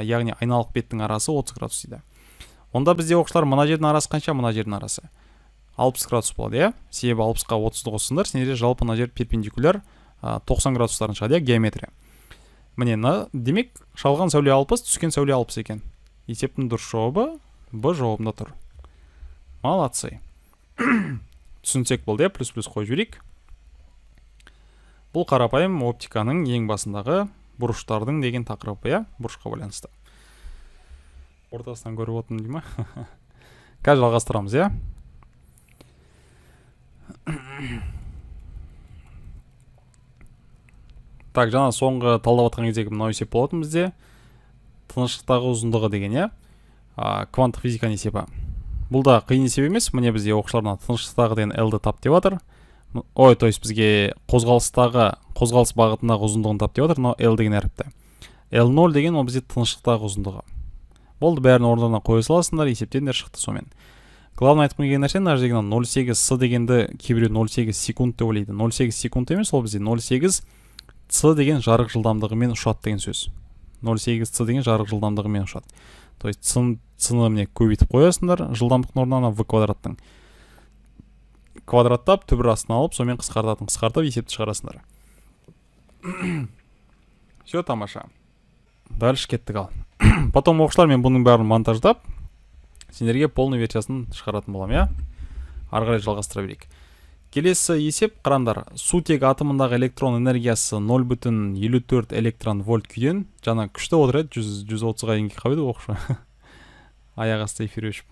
яғни айналық беттің арасы 30 градус дейді. Онда бізде, оқушылар, мына жердің арасы қанша? Мына жердің арасы 60 градус болады, иә? Себебі 60-қа 30-ды қоссаңдар, сендерде жалпы мына жер перпендикуляр 90 градустарын шығады, иә, геометрия. Міне, демек, шағылған сәуле 60, түскен сәуле 60 екен. Есептің дұрыс жауабы Б жауабында тұр. Молодцы. Түсінсек болды, иә, плюс-плюс қойып жіберейік. Бұл қарапайым оптиканың ең басындағы бұрыштардың деген тақырыбы, иә, бұрышқа байланысты. Ортасынан көріп отырмын дей ма? Қазір жалғастырамыз, иә. Так, жаңа соңғы талдап жатқан кездегі мынау есеп болатын бізде. Тыныштықтағы ұзындығы деген, иә? Кванттық физиканың есебі. Бұл да қиын есеп емес. Міне, бізде оқушылар мына тыныштықтағы деген L-ді тап деп жатыр. Ой, то есть бізге қозғалыс бағытындағы ұзындығын тап деп жатыр, мынау L деген әріпті. L0 деген ол бізде тыныштықтағы ұзындығы. Болды, бәрін орындарына қоя саласыңдар, есептеңдер, шықты сонымен. Главное айтқым келген нәрсе, мына жердегі нөл сегіз с дегенді кейбіреу нөл сегіз секунд деп ойлайды. Нөл сегіз секунд емес, ол бізде нөл сегіз с деген жарық жылдамдығымен ұшады деген сөз. Нөл сегіз с деген жарық жылдамдығымен ұшады. То есть с-ны міне көбейтіп қоясыңдар, жылдамдықтың орнына в квадраттың. Квадраттап, түбір астына алып, сонымен қысқартатын қысқартып есепті шығарасыңдар. Все, тамаша. Дальше кеттік ал. Потом, оқушылар, мен бұның бәрін монтаждап, сендерге полный версиясын шығаратын боламын, иә? Ары қарай жалғастыра берейік. Келесі есеп, қараңдар, сутек атомындағы электрон энергиясы нөл бүтін елу төрт электрон вольт күйден, жаңа күшті отыр еді, жүз отызға дейін келіп қалып еді оқушы. Аяқ асты эфир өшіп.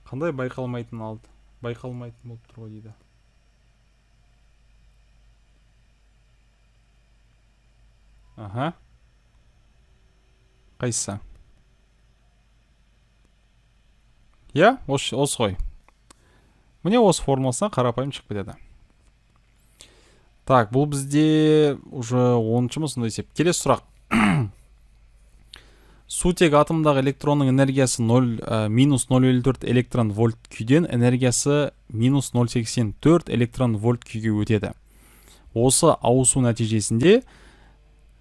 Қандай байқалмайтын алды? Байқалмайтын болып тұр ғой дейді. Аха. Қайсысы? Иә, осы ғой. Міне, осы формуласына қарапайым шығып кетеді. Так, бұл бізде уже 10-шы ма сондай есеп. Келесі сұрақ. Сутек атомындағы электронның энергиясы минус нөл елу төрт электрон вольт күйден энергиясы минус нөл сексен төрт электрон вольт күйге өтеді. Осы ауысу нәтижесінде,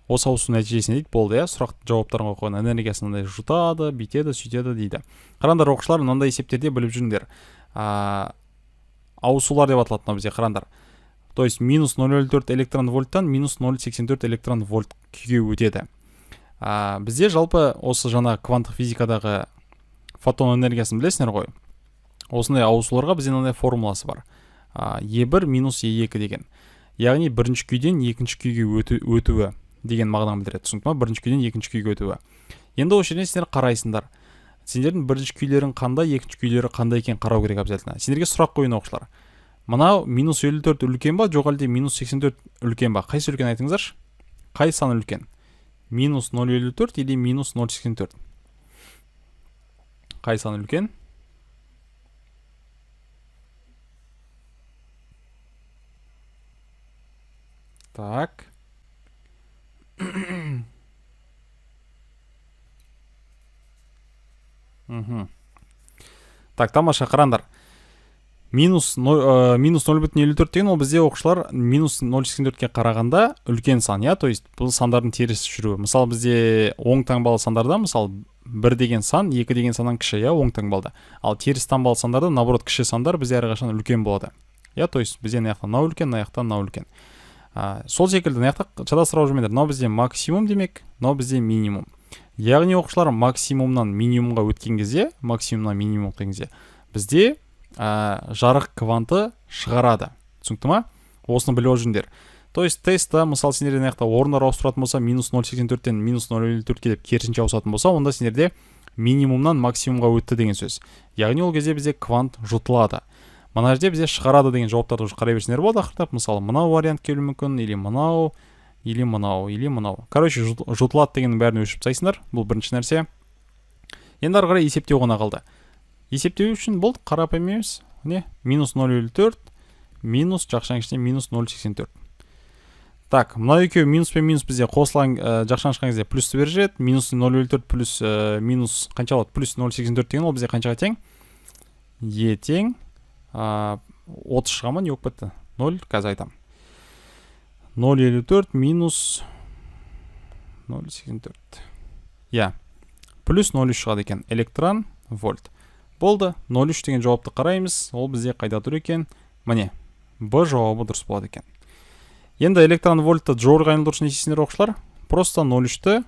осы ауысу нәтижесінде дейді, болды, иә, сұрақ жауаптарын қойып қойған. Энергиясын мынандай жұтады, бүйтеді, сөйтеді дейді. Қараңдар, оқушылар, мынандай есептерде біліп жүріңдер. Ауысулар деп аталады мынау бізде, қараңдар. То есть минус нөл нөл төрт электрон вольттан минус нөл сексен төрт электрон вольт күйге өтеді. Бізде жалпы осы жаңа кванттық физикадағы фотон энергиясын білесіңдер ғой. Осындай ауысуларға бізде мынандай формуласы бар. Е1 минус Е2 деген. Яғни бірінші күйден екінші күйге өтуі деген мағынаны білдіреді. Түсінікті ма? Бірінші күйден екінші күйге өтуі. Енді осы жерден сендер қарайсыңдар. Сендердің бірінші күйлерің қандай, екінші күйлері қандай екенін қарау керек обязательно. Сендерге сұрақ қояйын, оқушылар. Мынау минус елу төрт үлкен ба, жоқ әлде минус сексен төрт үлкен ба? Қайсы үлкен айтыңыздаршы? Қай сан үлкен? Минус нөл елу төрт или минус нөл сексен төрт? Қай сан үлкен? Так. Так, тамаша, қараңдар. Минус ноль бүтін елу төрт деген ол бізде, оқушылар, минус нөл сексен төртке қарағанда үлкен сан, иә? То есть бұл сандардың теріс жүруі. Мысалы, бізде оң таңбалы сандарда, мысалы, 1 деген сан 2 деген саннан кіші, иә, оң таңбалда. Ал теріс таңбалы сандарда, наоборот, кіші сандар бізде әрқашан үлкен болады. Иә, то есть бізде мына жақта мынау үлкен, мына жақта мынау үлкен. Сол секілді мына жақта шатастырып жүрмеңдер. Мынау бізде максимум демек, мынау бізде минимум. Яғни, оқушылар, максимумнан минимумға өткен кезде, максимумнан минимумға өткен кезде бізде, жарық кванты шығарады. Түсінікті ма? Осыны біліп жүріңдер. То есть тестта, мысалы, сендерде мына жақта орындар ауыстыратын болса, минус нөл сексен төрттен минус нөл елу төртке деп керісінше ауысатын болса, онда сендерде минимумнан максимумға өтті деген сөз. Яғни ол кезде бізде квант жұтылады. Мына жерде бізде шығарады деген жауаптарды уже қарай берсеңдер болады ақырындап. Мысалы, мынау вариант келуі мүмкін, или мынау, или мынау, или мынау. Короче, жұтылады дегеннің бәрін өшіріп тастайсыңдар. Бұл бірінші нәрсе. Енді ары қарай есептеу ғана қалды. Есептеу үшін болды, қарапайым емес. Не? Минус нөл елу төрт, минус жақшаның ішінде минус нөл сексен төрт. Так, мынау екеуі минус пен минус бізде қосылған, жақшаны ашқан кезде плюсті беріп жібереді. Минус нөл елу төрт плюс, минус қанша болады? Плюс нөл сексен төрт деген ол бізде қаншаға тең? Е тең 30 шыға ма, не болып кетті? 0, қазір айтамын. 0,54 минус 0,84. Иә, плюс 0,3 шығады екен. Электрон вольт. Болды, 0,3 деген жауапты қараймыз. Ол бізде қайда тұр екен? Міне, Б жауабы дұрыс болады екен. Енді электрон вольтты джоульға айналдыру үшін не істейсіңдер, оқушылар? Просто 0,3-ті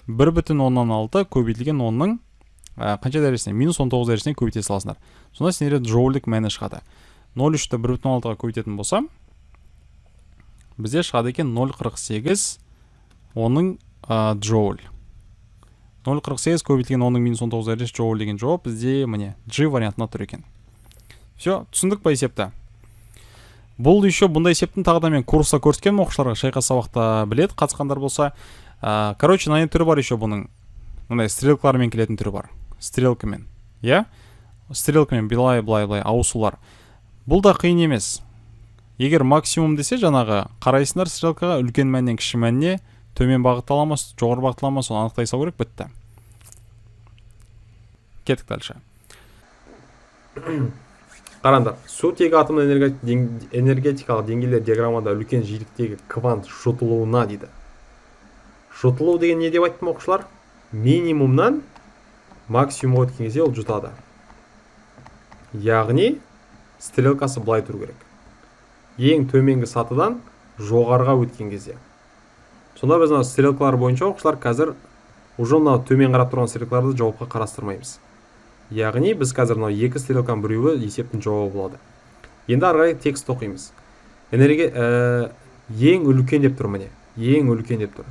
1,6 көбейтілген 10-ның қанша дәрежесіне? Минус 19 дәрежесіне көбейте саласыңдар. Сонда сендерде джоульдік мәні шығады. 0,3-ті 1,6-ға көбейтетін болсам, бізде шығады екен 0,48 оның джоуль. 0,48 көбейтілген 10-ның минус 19 дәрежесі джоуль деген жауап бізде, міне, G вариантында тұр екен. Все, түсіндік па есепті? Бұл еще бұндай есептің тағы да мен курста көрсеткенмін оқушыларға, шайқас сабақта біледі қатысқандар болса. Короче, мынандай түрі бар еще бұның. Мындай стрелкалармен келетін түрі бар. Стрелкамен. Иә? Стрелкамен былай, былай, былай ауысулар. Бұл да қиын емес. Егер максимум десе, жаңағы қарайсыңдар стрелкаға, үлкен мәннен кіші мәніне төмен бағыттала ма, жоғары бағыттала ма, соны анықтай салу керек, бітті. Кеттік дальше. Қараңдар, сутегі атомның энергетикалық деңгейлер диаграммада үлкен жиіліктегі квант жұтылуына дейді. Жұтылу деген не деп айттым, оқушылар? Минимумнан максимумға өткен кезде ол жұтады. Яғни стрелкасы былай тұру керек. Ең төменгі сатыдан жоғарыға өткен кезде. Сонда біз мына стрелкалар бойынша, оқушылар, қазір уже мынау төмен қарап тұрған стрелкаларды жауапқа қарастырмаймыз. Яғни біз қазір мынау екі стрелканың біреуі есептің жауабы болады. Енді ары қарай текст оқимыз. Энергия ең үлкен деп тұр, міне. Ең үлкен деп тұр.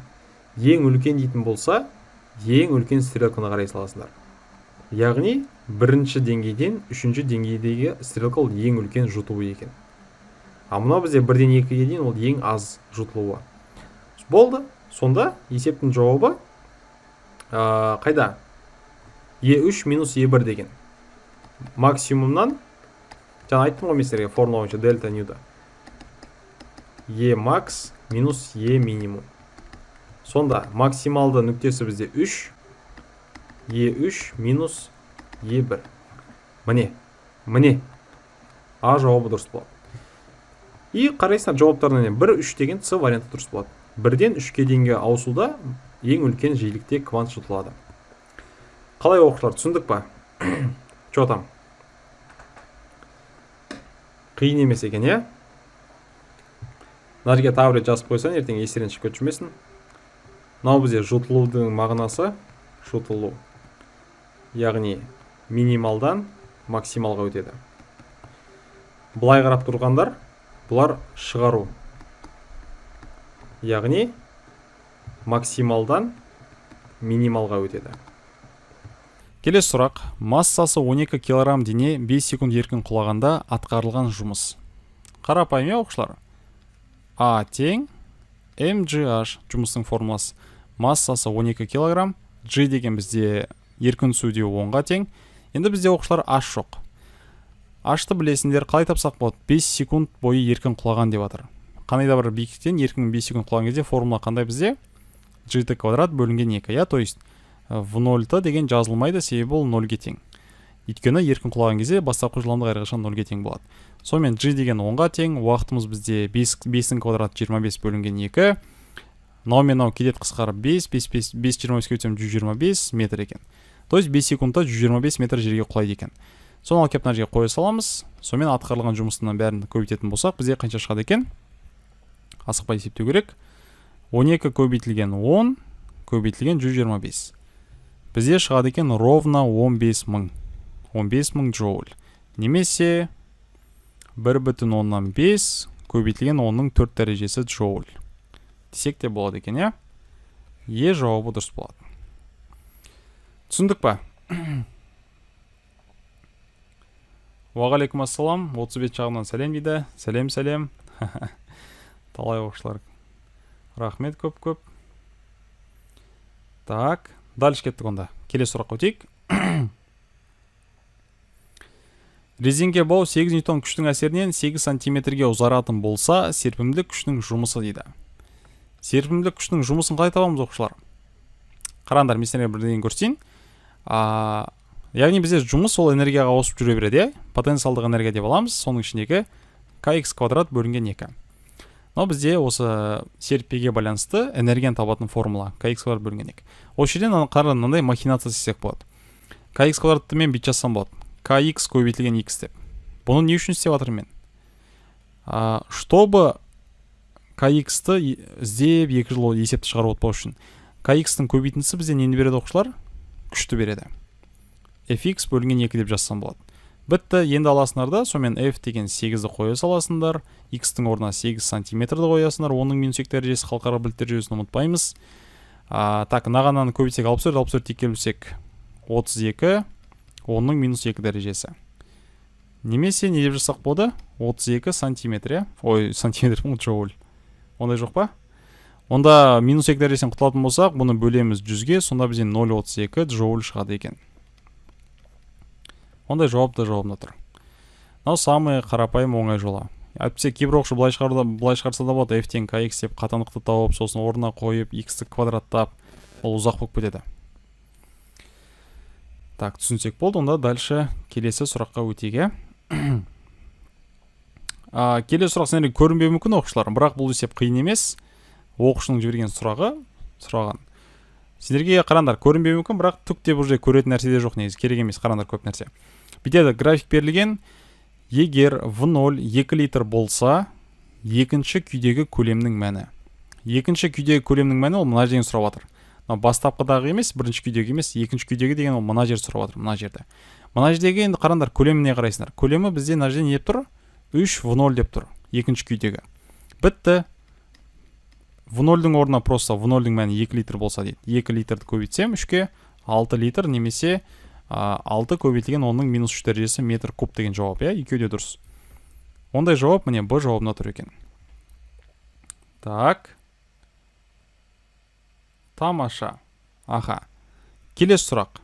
Ең үлкен дейтін болса, ең үлкен стрелканы қарай саласыңдар. Яғни бірінші деңгейден үшінші деңгейдегі стрелка ол ең үлкен жұтуы екен. А мынау бізде бірден екіге дейін ол ең аз жұтылуы. Болды. Сонда есептің жауабы қайда? Е3 минус Е1 деген. Максимумнан, жаңа айттым ғой мен сіздерге формула бойынша дельта ньюда. Е макс минус Е минимум. Сонда максималды нүктесі бізде 3, Е3 минус Е1. Міне, міне. А жауабы дұрыс болады. И қарайсыңдар жауаптарына, 1, 3 деген С варианты дұрыс болады. Бірден 3-ке дейінгі ауысуда ең үлкен жиілікте квант жұтылады. Қалай, оқушылар, түсіндік па? Че там? Қиын емес екен, иә? Мына жерге тағы бір рет жазып қойсаң, ертең естерінен шығып кетіп жүрмесін. Мынау бізде жұтылудың мағынасы жұтылу. Яғни минималдан максималға өтеді. Былай қарап тұрғандар, бұлар шығару. Яғни максималдан минималға өтеді. Келесі сұрақ. Массасы 12 килограмм дене 5 секунд еркін құлағанда атқарылған жұмыс. Қарапайым, иә, оқушылар? А тең mgh жұмыстың формуласы. Массасы 12 килограмм, g деген бізде еркін түсуде 10-ға тең. Енді бізде, оқушылар, h жоқ. H-ты білесіңдер, қалай тапсақ болады? 5 секунд бойы еркін құлаған деп жатыр. Қандай да бір биіктіктен еркін 5 секунд құлаған кезде формула қандай бізде? Gt квадрат бөлінген 2, иә, то есть в 0 деген жазылмайды, себебі ол 0-ге тең. Өйткені еркін құлаған кезде бастапқы жылдамдық әрқашан 0-ге тең болады. Сонымен g деген 10-ға тең, уақытымыз бізде 5, 5-дің квадраты 25 бөлінген 2. Мынау мен мынау кетеді қысқарып 5, 5, 5, 5 25-ке өтсем 125 метр екен. То есть 5 секундта 125 метр жерге құлайды екен. Соны алып келіп мына жерге қоя саламыз. Сонымен атқарылған жұмыстың бәрін көбейтетін болсақ, бізде қанша шығады екен? Асықпай есептеу керек. 12 көбейтілген 10 көбейтілген 125. Бізде шығады екен ровно 15 мың. 15 мың джоуль. Немесе 1,5 көбейтілген 10-ның 4 дәрежесі джоуль. Десек те болады екен, иә? Е жауабы дұрыс болады. Түсіндік па? Уағалейкум ассалам, 35 жағынан сәлем дейді. Сәлем, сәлем. Талай оқушылар. Рахмет көп-көп. Так, дальше кеттік онда. Келесі сұраққа өтейік. Резеңке бау 8 ньютон күштің әсерінен 8 сантиметрге ұзаратын болса, серпімділік күшінің жұмысы дейді. Серпімділік күштің жұмысын қалай табамыз, оқушылар? Қараңдар, мен сіздерге бірдеңе көрсетейін. Яғни бізде жұмыс ол энергияға ауысып жүре береді, иә? Потенциалдық энергия деп аламыз, соның ішіндегі kx квадрат бөлінген 2. Мынау бізде осы серіппеге байланысты энергияны табатын формула kx квадрат бөлінген 2. Осы жерден қара, мынандай махинация істесек болады. Kx квадратты мен бүйтіп жазсам болады: kx көбейтілген x деп. Бұны не үшін істеп жатырмын мен? Чтобы kx-ті іздеп 2 жыл есепті шығарып отпау үшін. Kx-тің көбейтіндісі бізде нені береді, оқушылар? Күшті береді. Fx бөлінген 2 деп жазсам болады. Бітті. Енді аласыңдар да, сонымен f деген 8-ді қоя саласыңдар, x-тің орнына 8 сантиметрді қоясыңдар, оның минус 2 дәрежесі. Халықаралық бірліктер жүйесін ұмытпаймыз. Так, мынағананы көбейтсек, 64, 64 екіге бөлсек, 32, оның минус 2 дәрежесі. Немесе не деп жазсақ болады? 32 сантиметр, иә? Ой, сантиметр, джоуль. Ондай жоқ па? Онда минус 2 дәрежесінен құтылатын болсақ, бұны бөлеміз 100-ге, сонда бізде 0,32 джоуль шығады екен. Ондай жауап да жауабында тұр. Мынау самый қарапайым, оңай жолы. Әйтпесе кейбір оқушы былай шығаруда, былай шығарса да болады: f тең kx деп қатаңдықты тауып, сосын орнына қойып, x-ті квадраттап, ол ұзақ болып кетеді. Так, түсінсек болды. Онда дальше келесі сұраққа өтейік, иә. Келесі сұрақ сендерге көрінбеуі мүмкін, оқушылар, бірақ бұл есеп қиын емес. Оқушының жіберген сұрағы, сұраған сендерге, қараңдар, көрінбеуі мүмкін, бірақ түк деп уже көретін нәрсе де жоқ негізі, керек емес. Қараңдар, көп нәрсе бүйтеді. График берілген. Егер в 0 2 литр болса, екінші күйдегі көлемнің мәні. Екінші күйдегі көлемнің мәні, ол мына жерден сұрап жатыр. Мынау бастапқыдағы емес, бірінші күйдегі емес, екінші күйдегі деген ол мына жерді сұрап жатыр, мына жерді, мына жердегі. Енді қараңдар, көлеміне қарайсыңдар. Көлемі бізде мына жерде не деп тұр? 3 в 0 деп тұр екінші күйдегі. Бітті. В нольдің орнына просто, в нольдің мәні 2 литр болса дейді, 2 литрді көбейтсем 3-ке, 6 литр немесе 6 көбейтілген 10-ның минус 3 дәрежесі метр куб деген жауап, иә. Екеуі де дұрыс. Ондай жауап, міне, б жауабында тұр екен. Так, тамаша. Аха, келесі сұрақ.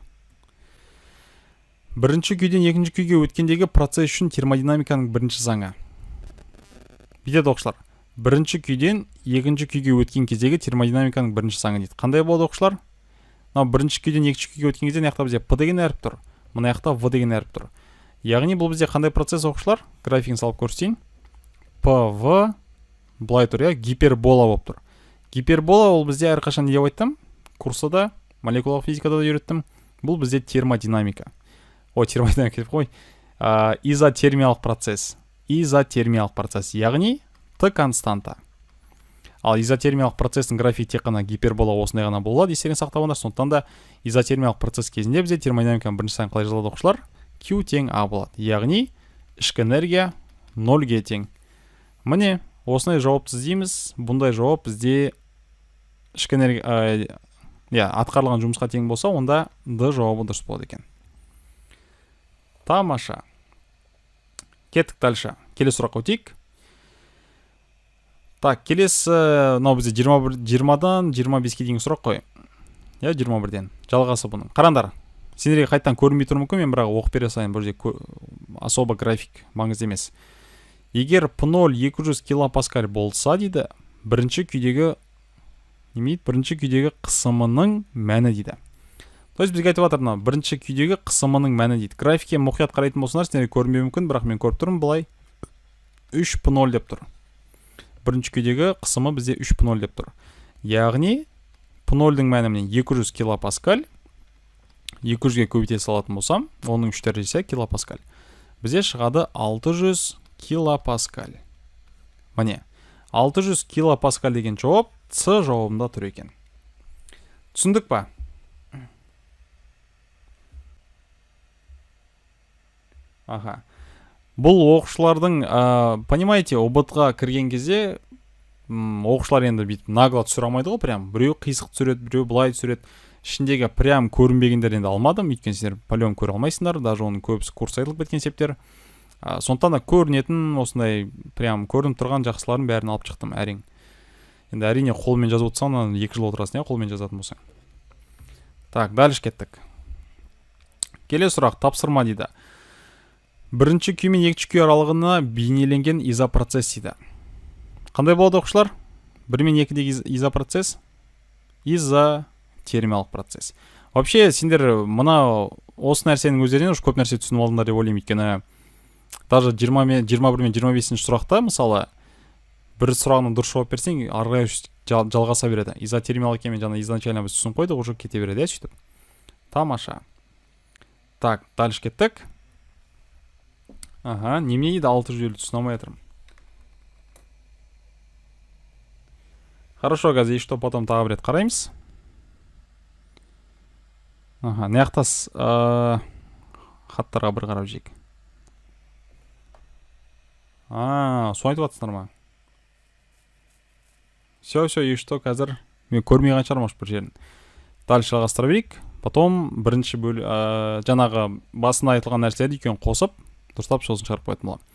Бірінші күйден екінші күйге өткендегі процесс үшін термодинамиканың бірінші заңы. Бүйтеді, оқушылар: бірінші күйден екінші күйге өткен кездегі термодинамиканың бірінші заңы дейді. Қандай болады, оқушылар? Мынау бірінші күйден екінші күйге өткен кезде мына жақта бізде п деген әріп тұр, мына жақта в деген әріп тұр. Яғни бұл бізде қандай процесс, оқушылар? Графигін салып көрсетейін. П в былай тұр, иә, гипербола болып тұр. Гипербола ол бізде әрқашан не деп айттым курста да, молекулалық физикада да үйреттім? Бұл бізде термодинамика, ой, термодинамика деп қой, изотермиялық процесс. Изотермиялық процесс, яғни т константа. Ал изотермиялық процесстің графигі тек қана гипербола, осындай ғана болады, естеріңе сақтап алыңдар. Сондықтан да изотермиялық процесс кезінде бізде термодинамиканың бірінші заңы қалай жазылады, оқушылар? Q тең А болады, яғни ішкі энергия нөлге тең. Міне, осындай жауапты іздейміз. Бұндай жауап бізде ішкі энергия, иә, атқарылған жұмысқа тең болса, онда д жауабы дұрыс болады екен. Тамаша, кеттік дальше, келесі сұраққа өтейік. Так, келесі мынау бізде 21, 20-дан 25-ке дейінгі сұрақ қой, иә, 21-ден жалғасы бұның. Қараңдар, сендерге қайтадан көрінбей тұруы мүмкін, мен бірақ оқып бере салайын. Бұл жерде особо график маңызды емес. Егер п 0 200 килопаскаль болса дейді, бірінші күйдегі неме дейді? Бірінші күйдегі қысымының мәні дейді. То есть бізге айтып жатыр, мынау бірінші күйдегі қысымының мәні дейді. Графикке мұқият қарайтын болсаңдар, сендерге көрінбеуі мүмкін, бірақ мен көріп тұрмын. Былай 3 п 0 деп тұр. Бірінші күйдегі қысымы бізде 3 п 0 деп тұр. Яғни п 0-дің мәні, міне, 200 килопаскаль. 200-ге көбейте салатын болсам, оның 3 дәрежесі килопаскаль, бізде шығады 600 килопаскаль. Міне, 600 килопаскаль деген жауап с жауабында тұр екен. Түсіндік па? Аха, бұл оқушылардың, понимаете, ҰБТ ға кірген кезде оқушылар енді бүйтіп нагло түсіре алмайды ғой прям. Біреу қисық түсіреді, біреу былай түсіреді. Ішіндегі прям көрінбегендер енді алмадым, өйткені сендер по көре алмайсыңдар, даже оның көбісі курс айтылып кеткен есептер. Сондықтан да көрінетін, осындай прям көрініп тұрған жақсыларын бәрін алып шықтым әрең. Енді, әрине, қолмен жазып отырсаң, 2 жыл отырасың, иә, қолмен жазатын болсаң. Так, дальше кеттік. Келесі сұрақ, тапсырма дейді. Бірінші күй мен екінші күй аралығына бейнеленген изопроцесс дейді. Қандай болады, оқушылар, бір мен екідегі изопроцесс? Изотермиялық процесс. Вообще сендер мына Осы нәрсенің өздерінен уже көп нәрсе түсініп алдыңдар деп ойлаймын. Өйткені даже 20 21 мен 25 сұрақта, мысалы, бір сұрағына дұрыс жауап берсең, ары қарай жалғаса береді. Изотермиялық екенін жаңа изначально біз түсініп қойдық, уже кете береді, иә, сөйтіп. Тамаша. Так, дальше кеттік. Аха, немене дейді 650, түсіне алмай жатырмын. Хорошо, қазір что потом тағы бір рет қараймыз. Аха, мына жақта хаттарға бір қарап жейік. А, соны айтып жатсыңдар ма? Все, все, и что қазір мен көрмей қалған шығармын, может, бір жерін. Дальше жалғастыра берейік. Потом бірінші жаңағы басында айтылған нәрселерді екеуін қосып, дұрыстап сосын шығарып қоятын боламын.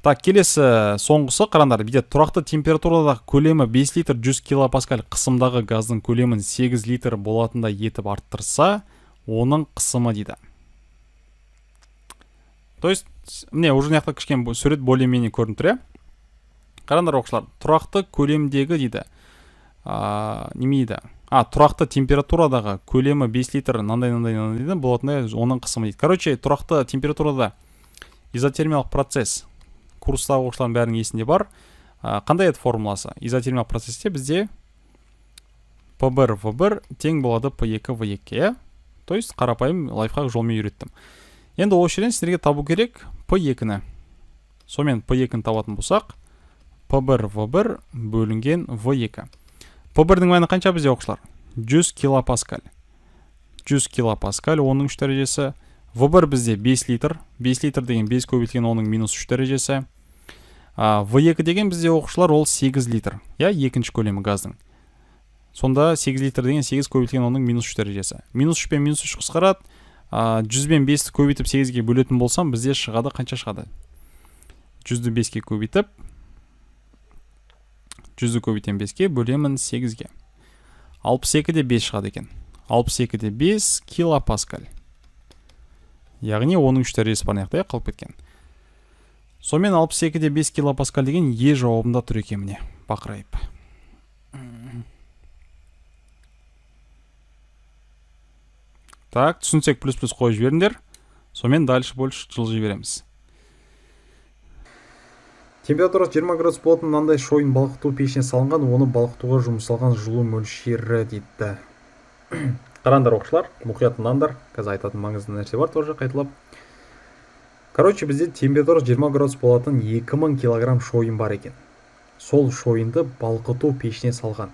Так, келесі соңғысы, қараңдар, бүйтеді: тұрақты температурадағы көлемі 5 литр 100 килопаскаль қысымдағы газдың көлемін 8 литр болатындай етіп арттырса, оның қысымы дейді. То есть, міне, уже мына жақта кішкене сурет более-менее көрініп тұр, иә? Қараңдар, оқушылар, тұрақты көлемдегі дейді. Неме дейді? А, тұрақты температурадағы көлемі 5 литр мынандай, мынандай, мынандай дейді, болатындай оның қысымы дейді. Короче, тұрақты температурада изотермиялық процесс курстағы оқушылардың бәрінің есінде бар. Қандай еді формуласы? Изотермиялық процесте бізде P1 V1 тең болады P2 V2, иә? То есть қарапайым лайфхак жолмен үйреттім. Енді осы жерден сіздерге табу керек P2-ні. Сонымен P2-ні табатын болсақ, P1 V1 бөлінген V2. P1-дің мәні қанша бізде, оқушылар? 100 килопаскаль. 100 килопаскаль, оның 3 дәрежесі. V1 бізде 5 литр. 5 литр деген 5 көбейтілген оның минус 3 дәрежесі. V2 деген бізде, оқушылар, ол 8 литр. Иә, екінші көлемі газдың. Сонда 8 литр деген 8 көбейтілген оның минус 3 дәрежесі. Минус 3 пен минус 3 қысқарады. 100 бен 5-ті көбейтіп 8-ге бөлетін болсам, бізде шығады, қанша шығады? 100-ді 5-ке көбейтіп, 100-ді көбейтемін 5-ке, бөлемін 8-ге. 62-де 5 шығады екен. 62-де 5 килопаскаль. Яғни оның 3 дәрежесі бар мына жақта, иә, қалып кеткен. Сонымен 62-де 5 килопаскаль деген Е жауабында тұр екен, міне, бақырайып. Так, түсінсек плюс-плюс қойып жіберіңдер. Сонымен дальше больше жылжи береміз. Температурасы 20 градус болатын мынандай шойын балқыту пешіне салынған, оны балқытуға жұмсалған жылу мөлшері дейді. Қараңдар, оқушылар, мұқият тыңдаңдар. Қазір айтатын маңызды нәрсе бар тоже қайталап. Короче, бізде температура 20 градус болатын 2000 килограмм шойын бар екен. Сол шойынды балқыту пешіне салған.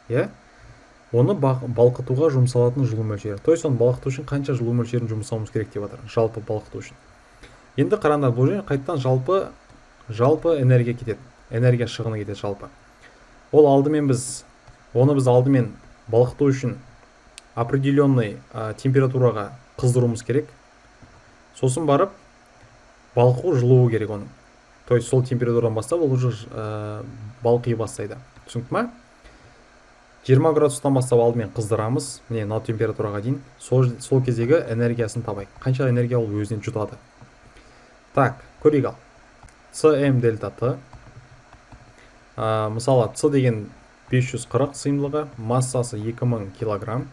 Иә? Оны балқытуға жұмсалатын жылу мөлшері. То есть оны балқыту үшін қанша жылу мөлшерін жұмсауымыз керек деп жатыр. Жалпы балқыту үшін. Енді қараңдар, бұл жерде қайтадан жалпы энергия кетеді. Энергия шығыны кетеді жалпы. Ол алдымен біз, оны біз алдымен балқыту үшін определенный температураға қыздыруымыз керек. Сосын барып балқу жылуы керек оның. То есть сол температурадан бастап ол уже балқи бастайды. Түсінікті ма? 20 градустан бастап алдымен қыздырамыз. Міне, мынау температураға дейін. Сол кездегі энергиясын табайық. Қанша энергия ол өзінен жұтады. Так, көрейік ал. CM дельта Т. Мысалы, С деген 540 сыйымдылығы, массасы 2000 килограмм.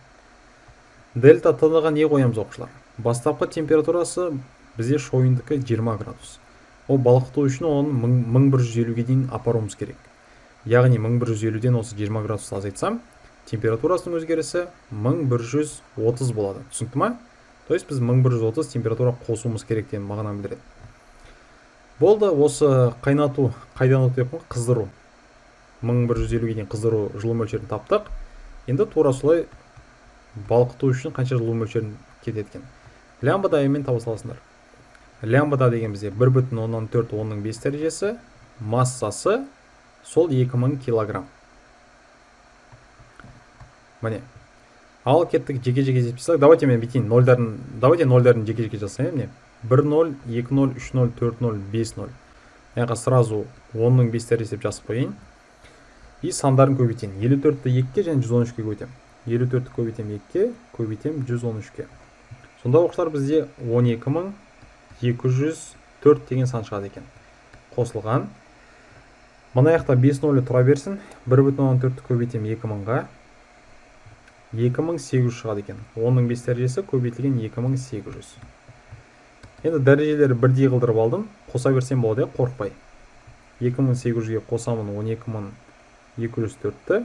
Дельта Т-ға не қоямыз, оқушылар? Бастапқы температурасы бізде шойындікі 20 градус. Ол балқыту үшін оны 1150-ге дейін апаруымыз керек. Яғни 1150-ден осы 20 градусты азайтсам, температурасының өзгерісі 1130 болады. Түсінікті ма? То есть біз 1130 температура қосуымыз керек деген мағынаны білдіреді. Болды, осы қайнату, қайнату деп қой, қыздыру. 1150-ге дейін қыздыру жылу мөлшерін таптық. Енді тура солай балқыту үшін қанша жылу мөлшерін кетеді екен. Лямбда мен таба саласыңдар. Лямбда деген бізде бір бүтін оннан төрт онның бес дәрежесі, массасы сол 2000 килограмм. Міне. Ал кеттік, жеке-жеке есептей салайық. Давайте мен бүйтейін, нольдарын, давайте нольдарын жеке-жеке жасайын, міне. 1 0, 2 0, 3 0, 4 0, 5 0. Мына жаққа сразу онның бес дәрежесі деп жазып қояйын. И сандарын көбейтейін. Елу төртті екіге және жүз он үшке көбейтемін. Елу төртті көбейтемін екіге, көбейтемін жүз он үшке. Сонда, оқушылар, бізде он екі мың екі жүз төрт деген сан шығады екен. Қосылған. Мына жақта бес нөлі тұра берсін. Бір бүтін оннан төртті көбейтемін екі мыңға. 2800 шығады екен. 10-ның 5 дәрежесі көбейтілген 2800. Енді дәрежелері бірдей қылдырып алдым. Қоса берсем болады, қорықпай. 2800-ге қосамын 12204-ті.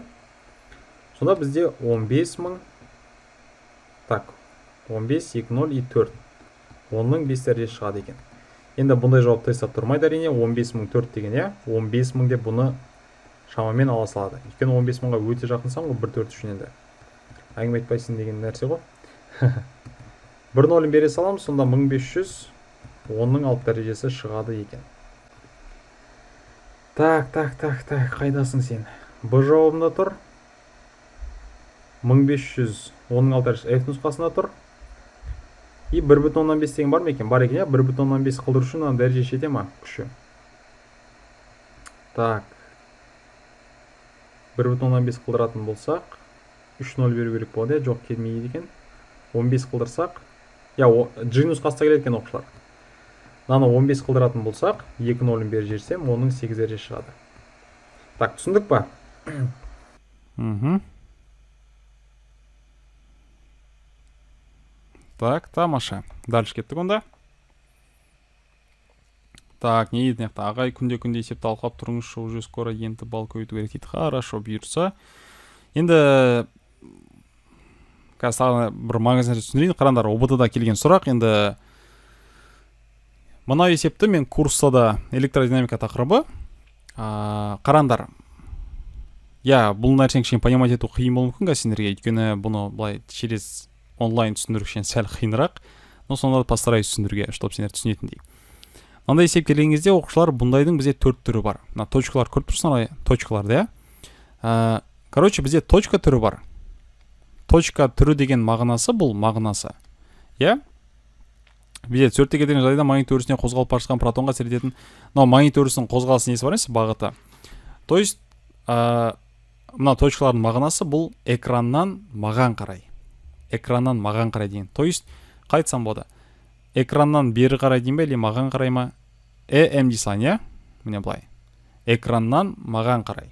Сонда бізде 15000, так, 15, 2, 0 и 4. 10-ның 5 дәрежесі шығады екен. Енді бұндай жауап тестта тұрмайды әрине. 15004 деген, иә, 15000 деп бұны шамамен ала салады. Өйткені 15000-ға өте жақын сан ғой, 1 4 үшін енді. Әңгіме айтпайсың деген нәрсе ғой. 1 нөлін бере саламыз, сонда 1500 10-ның 6 дәрежесі шығады екен. Так, так, так, так, қайдасың сен? Б жауабында тұр. 1500 10-ның 6 дәрежесі F нұсқасында тұр. И 1,5 деген бар ма екен? Бар екен, иә. 1,5 қылдыру үшін мына дәреже жете ма күші? Так. 1,5 қылдыратын болсақ, 3,0 беру керек болады, иә? Жоқ, келмейді екен. 15 қылдырсақ, иә, G нұсқасы да келеді екен, оқушылар. Мынаны 15 қылдыратын болсақ, 2 нөлін беріп жіберсем, оның 8 дәреже шығады. Так, түсіндік па? Мхм. Так, тамаша. Дальше кеттік онда. Так, не дейді мына жақта? Ағай, күнде-күнде есепті талқылап тұрыңызшы, уже скоро енді балл көбейту керек дейді. Хорошо, бұйырса. Енді қазір тағы бір маңызды нәрсе түсіндірейін. Қараңдар, ҰБТ-да келген сұрақ. Енді мынау есепті мен курста да электродинамика тақырыбы. Қараңдар. Иә, бұл нәрсені кішкене понимать ету қиын болуы мүмкін қазір сендерге, өйткені бұны былай через онлайн түсіндіру кішкене сәл қиынырақ, но сонда да постараюсь түсіндіруге, чтобы сендер түсінетіндей. Мынандай есеп келген кезде, оқушылар, бұндайдың бізде төрт түрі бар. Мына точкалар көріп тұрсыңдар ғой, точкаларды, иә. Короче, бізде точка түрі бар. Точка түрі деген мағынасы, бұл мағынасы, иә. Бізде суретте келтірген жағдайда магнит өрісіне қозғалып бара жатқан протонға әсер ететін мынау магнит өрісінің қозғалыс несі бар емес, бағыты. То есть мына точкалардың мағынасы бұл экраннан маған қарай. Экраннан маған қарай деген. То есть қалай айтсам болады? Экраннан бері қарай деймін бе, или маған қарай ма? М дей салайын, иә? Міне былай. Экраннан маған қарай.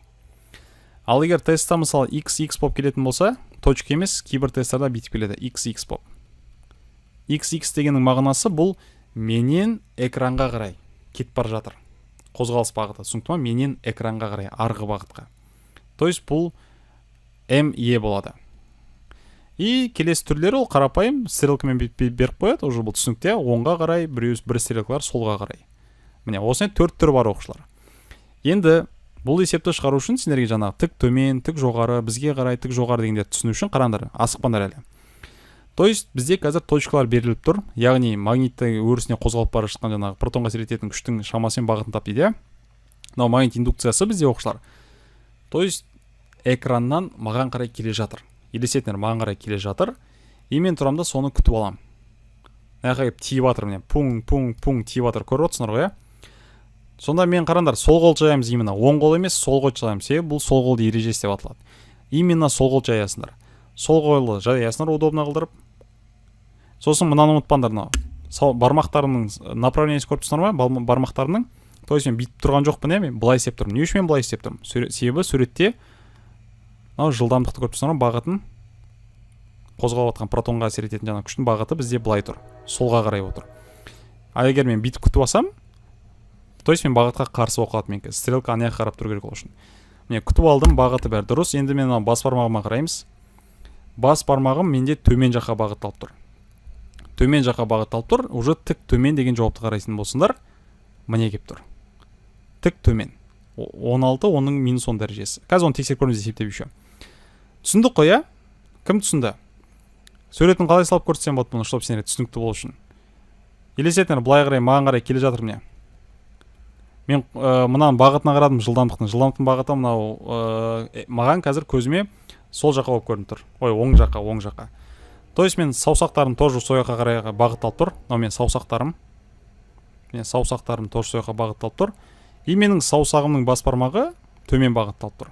Ал егер тестта мысалы x x болып келетін болса, точка емес, кейбір тесттарда бүйтіп келеді, x x болып. X x дегеннің мағынасы бұл менен экранға қарай кетіп бара жатыр. Қозғалыс бағыты, түсінікті ма? Менен экранға қарай, арғы бағытқа. То есть бұл М Е болады. И келесі түрлері ол қарапайым стрелкамен беріп қояды, уже бұл түсінікті, оңға қарай, біреу бір стрелкалар солға қарай. Міне, осындай төрт түрі бар, оқушылар. Енді бұл есепті шығару үшін сендерге жаңағы тік төмен, тік жоғары, бізге қарай, тік жоғары дегендерді түсіну үшін қараңдар, асықпаңдар әлі. То есть бізде қазір точкалар беріліп тұр, яғни магнитті өрісіне қозғалып бара жатқан жаңағы протонға әсер ететін күштің шамасы мен бағытын тап дейді, иә. Мынау магнит индукциясы бізде, оқушылар. То есть экраннан маған қарай келе жатыр. Елестетіңдер, маған қарай келе жатыр. И мен тұрамын да соны күтіп аламын. Мына жаққа келіп тиіп жатыр, міне, пуң, пуң, пуң тиіп жатыр, көріп отырсыңдар ғой, иә? Сонда мен, қараңдар, сол қол жаямыз именно, оң қол емес, сол қол жаямыз. Себебі бұл сол қолды ережесі деп аталады. Именно сол қол жаясыңдар. Сол қолды жаясыңдар удобно қылдырып. Сосын мынаны ұмытпаңдар, мынау бармақтарымның направлениесін көріп тұрсыңдар ма? Бармақтарымның. То есть мен бүйтіп тұрған жоқпын, иә, мен былай істеп тұрмын. Не үшін мен былай істеп тұрмын? Себебі суретте мынау жылдамдықты көріп тұрсыңдар ма, бағытын? Қозғалып жатқан протонға әсер ететін жаңағы күштің бағыты бізде былай тұр, солға қарай отыр. Ал егер мен бүйтіп күтіп алсам, то есть мен бағытқа қарсы болып қалады менікі. Стрелка ана жаққа қарап тұру керек ол үшін. Міне, күтіп алдым, бағыты бәрі дұрыс. Енді мен мынау бас бармағыма қараймыз. Бас бармағым менде төмен жаққа бағытталып тұр. Төмен жаққа бағытталып тұр. Уже тік төмен деген жауапты қарайтын болсыңдар. Міне келіп тұр. Тік төмен. 16 оның минус 10 дәрежесі. Қазір оны тексеріп көреміз есептеп еще. Түсіндік қой, иә? Кім түсінді? Суретін қалай салып көрсетсем болады бұны, чтобы сендерге түсінікті болу үшін? Елестетіңдер, былай қарай, маған қарай келе жатыр, міне. Мен мынаның бағытына қарадым, жылдамдықтың. Жылдамдықтың бағыты мынау маған қазір көзіме сол жаққа болып көрініп тұр. Ой, оң жаққа, оң жаққа. То есть мен саусақтарым тоже сол жаққа қарай бағытталып тұр. Мынау менің саусақтарым. Мен саусақтарым тоже сол жаққа бағытталып тұр. И менің саусағымның бас бармағы төмен бағытталып тұр.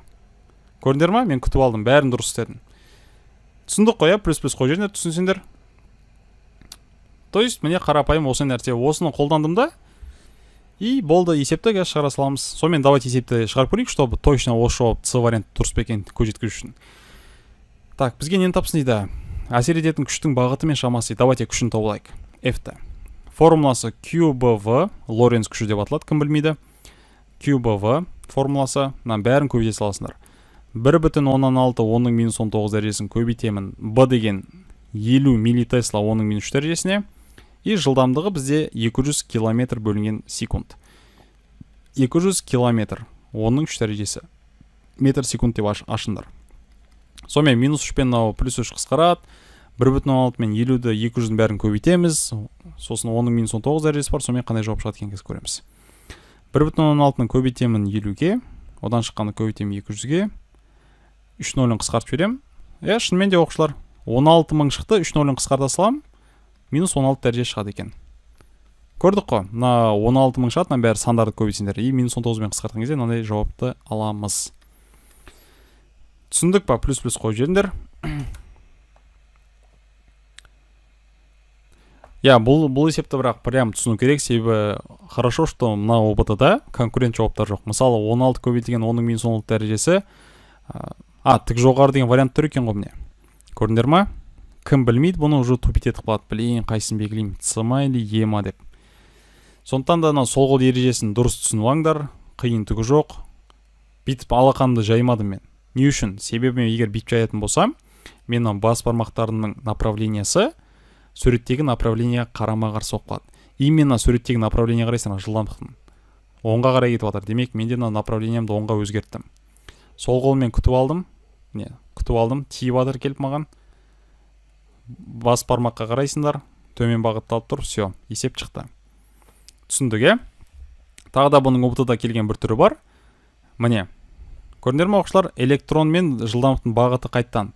Көрдіңдер ма? Мен күтіп алдым, бәрін дұрыс істедім. Түсіндік қой, иә? Плюс плюс қойып жіберіңдер, түсінсеңдер. То есть міне, қарапайым осы нәрсе. Осыны қолдандым да, и болды, есепті қазір шығара саламыз. Сонымен давайте есепті шығарып көрейік, чтобы точно осы жауап С вариант дұрыс па екенін көз жеткізу үшін. Так, бізге нені тапсын дейді? Әсер ететін күштің бағыты мен шамасы дейді. Давайте күшін тауып алайық. F-ті. Формуласы QBV, Лоренц күші деп аталады, кім білмейді. QBV формуласы, мынаның бәрін көбейте саласыңдар. 1,6 10-ның минус 19 дәрежесін көбейтемін. B деген 50 миллитесла 10-ның минус 3 дәрежесіне. И жылдамдығы бізде 200 километр бөлінген секунд. 200 километр 10-ның 3 дәрежесі метр секунд деп ашыңдар. Сонымен минус 3 пен мынау плюс 3 қысқарады. 1,6 мен 50-ді 200-дің бәрін көбейтеміз. Сосын 10-ның минус 19 дәрежесі бар. Сонымен қандай жауап шығады екен көреміз. 1,6-ны көбейтемін 50-ге, одан шыққанды көбейтемін 200-ге. 3 нөлін қысқартып жіберемін. Иә, шынымен де оқушылар, 16 мың шықты, 3 нөлін қысқарта саламын, минус 16 дәреже шығады екен. Көрдік қой, мына 16 мың шығады, мына бәрі сандарды көбейтсеңдер. И минус 19-мен қысқартқан кезде мынандай жауапты аламыз. Түсіндік па? Плюс-плюс қойып жіберіңдер. Иә, бұл есепті бірақ прям түсіну керек, себебі хорошо, что мына ОБТ-да конкурент жауаптар жоқ. Мысалы, 16 көбейтілген 10-ның минус 16 дәрежесі, тік жоғары деген вариант тұр екен ғой міне. Көрдіңдер ма? Кім білмейді, бұны уже тупить етіп қалады. Блин, қайсысын белгілеймін, С ма или Е ма деп. Сондықтан да мына сол қол ережесін дұрыс түсініп алыңдар, қиын түгі жоқ. Бүйтіп алақанымды жаймадым мен. Не үшін? Себебі мен егер бүйтіп жаятын болсам, мен мына бас бармақтарымның направлениясы суреттегі направление қарама-қарсы болып қалады. Именно суреттегі направление қарайсың, ана жылдамдықтың оңға қарай кетіп жатыр. Демек, мен де мына направлениемді оңға өзгерттім. Сол қолмен күтіп алдым. Не, күтіп алдым, тиіп жатыр келіп маған. Бас бармаққа қарайсыңдар, төмен бағытталып тұр, все, есеп шықты. Түсіндік, иә? Тағы да бұның ҰБТ-да келген бір түрі бар. Міне, көрдіңдер ме, оқушылар, электрон мен жылдамдықтың бағыты қайттан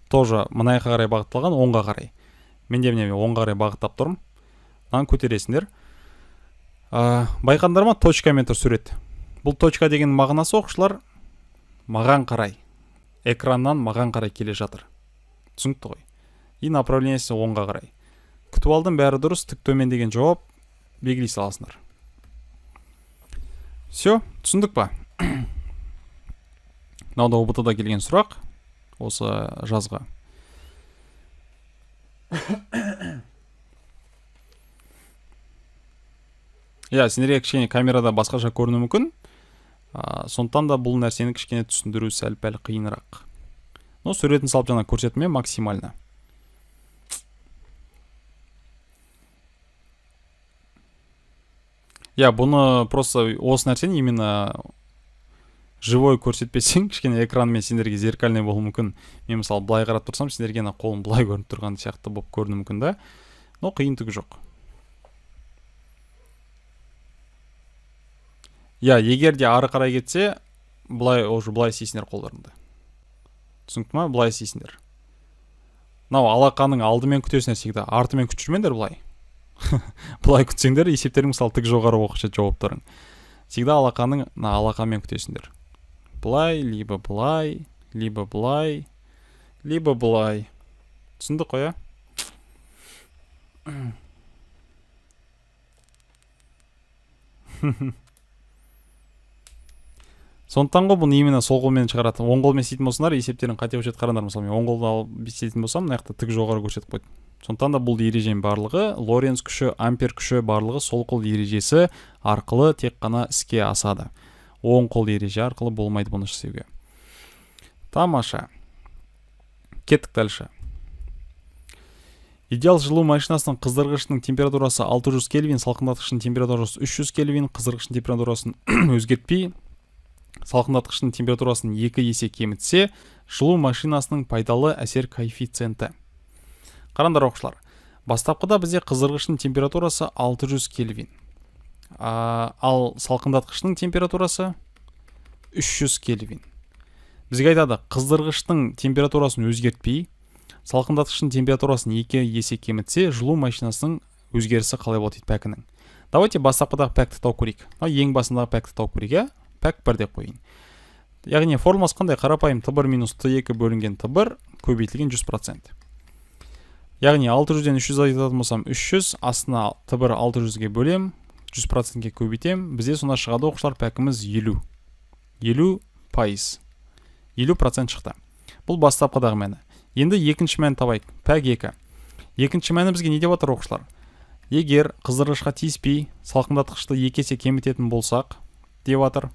тоже мына жаққа қарай бағытталған, оңға қарай. Мен де міне оңға қарай бағыттап тұрмын. Мынаны көтересіңдер. Байқадыңдар ма, точкамен тұр сурет. Бұл точка деген мағынасы, оқушылар, маған қарай, экраннан маған қарай келе жатыр. Түсінікті ғой? И направлениесі оңға қарай. Күтіп алдым, бәрі дұрыс, тік төмен деген жауап белгілей саласыңдар. Все, түсіндік па? Мынау да ҰБТ-да келген сұрақ осы жазға. Иә, сендерге кішкене камерада басқаша көрінуі мүмкін. Сондықтан да бұл нәрсені кішкене түсіндіру сәл-пәл қиынырақ. Но суретін салып жаңа көрсеттім мен максимально. Иә, бұны просто осы нәрсені именно живой көрсетпесең, кішкене экранмен сендерге зеркальный болуы мүмкін. Мен мысалы былай қарап тұрсам, сендерге ана қолым былай көрініп тұрған сияқты болып көрінуі мүмкін да. Но қиын түгі жоқ. Иә, егер де ары қарай кетсе, былай уже былай істейсіңдер қолдарыңды. Түсінікті ма? Былай істейсіңдер. Мынау алақанның алдымен күтесіңдер всегда, артымен күтіп жүрмеңдер былай. Былай күтсеңдер, есептерің мысалы тік жоғары оқып шығады жауаптарың. Всегда алақанның мына алақанмен күтесіңдер. Былай, либо былай, либо былай, либо былай. Түсіндік қой, ә? Сондықтан ғой бұны именно сол қолмен шығарады. Оң қолмен істейтін болсаңдар, есептерің қате болып жатады, қараңдар. Мысалы, мен оң қолды алып істейтін болсам, мына жақта тік жоғары көрсетіп қойды. Сондықтан да бұл ереженің барлығы, Лоренц күші, Ампер күші барлығы сол қол ережесі арқылы тек қана іске асады. Оң қол ереже арқылы болмайды бұны істеуге. Тамаша. Кеттік дальше. Идеал жылу машинасының қыздырғышының температурасы 600 кельвин, салқындатқышының температурасы 300 кельвин, қыздырғыштың температурасын өзгертпей, салқындатқыштың температурасын 2 есе кемітсе, жылу машинасының пайдалы әсер коэффициенті. Қараңдар, оқушылар. Бастапқыда бізде қыздырғыштың температурасы 600 кельвин. Ал салқындатқыштың температурасы 300 кельвин. Бізге айтады, қыздырғыштың температурасын өзгертпей, салқындатқыштың температурасын 2 есе кемітсе, жылу машинасының өзгерісі қалай болады дейді пәкінің. Давайте бастапқыдағы пәкті тауып көрейік. Мынау ең басындағы пәкті тауып көрейік, иә? Пәк 1 деп қояйын. Яғни формуласы қандай? Қарапайым Т1 минус Т2 бөлінген Т1 көбейтілген 100%. Яғни 600-ден 300 азайтатын болсам, 300, астына Т1 600-ге бөлем, 100%-ке көбейтем. Бізде сонда шығады, оқушылар, пәкіміз елу. Елу пайыз. Елу процент шықты. Бұл бастапқыдағы мәні. Енді екінші мәнін табайық. Пәк 2. Екінші мәні бізге не деп жатыр, оқушылар? Егер қыздырғышқа тиіспей салқындатқышты 2 есе кемітетін болсақ, деп жатыр.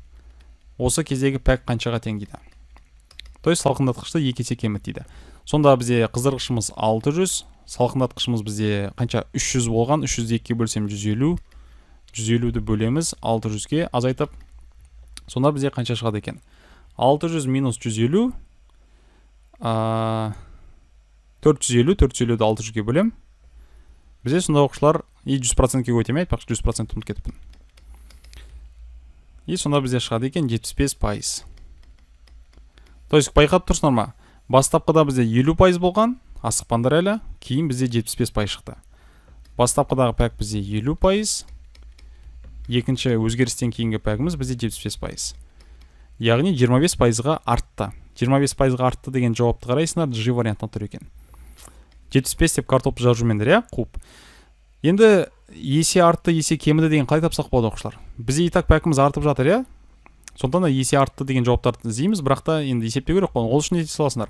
Осы кездегі пәк қаншаға тең дейді. То есть салқындатқышты 2 есе кеміт дейді. Сонда бізде қыздырғышымыз 600, салқындатқышымыз бізде қанша? 300 болған. 300-ді 2-ге бөлсем 150. 150-ді бөлеміз 600-ге азайтып. Сонда бізде қанша шығады екен? 600 минус 150, 450, 450-ді 600-ге бөлем. Бізде сонда, оқушылар, и 100%-ке өтемей, айтпақшы, 100% ұмытып кетіппін. И сонда бізде шығады екен 75%. То есть байқап тұрсыңдар ма? Бастапқыда бізде 50% болған, асықпаңдар әлі, кейін бізде 75% шықты. Бастапқыдағы пәк бізде 50%, екінші өзгерістен кейінгі пәгіміз бізде 75%. Яғни 25%-ға артты. 25%-ға артты деген жауапты қарайсыңдар, G вариантында тұр екен. 75 деп картопты жазып жүрмеңдер, иә, қуып. Енді есе артты, есе кеміді деген қалай тапсақ болады, оқушылар? Бізде и так пәкіміз артып жатыр, иә? Сондықтан да есе артты деген жауаптарды іздейміз, бірақ та енді есептеу керек қой. Ол үшін не ете саласыңдар?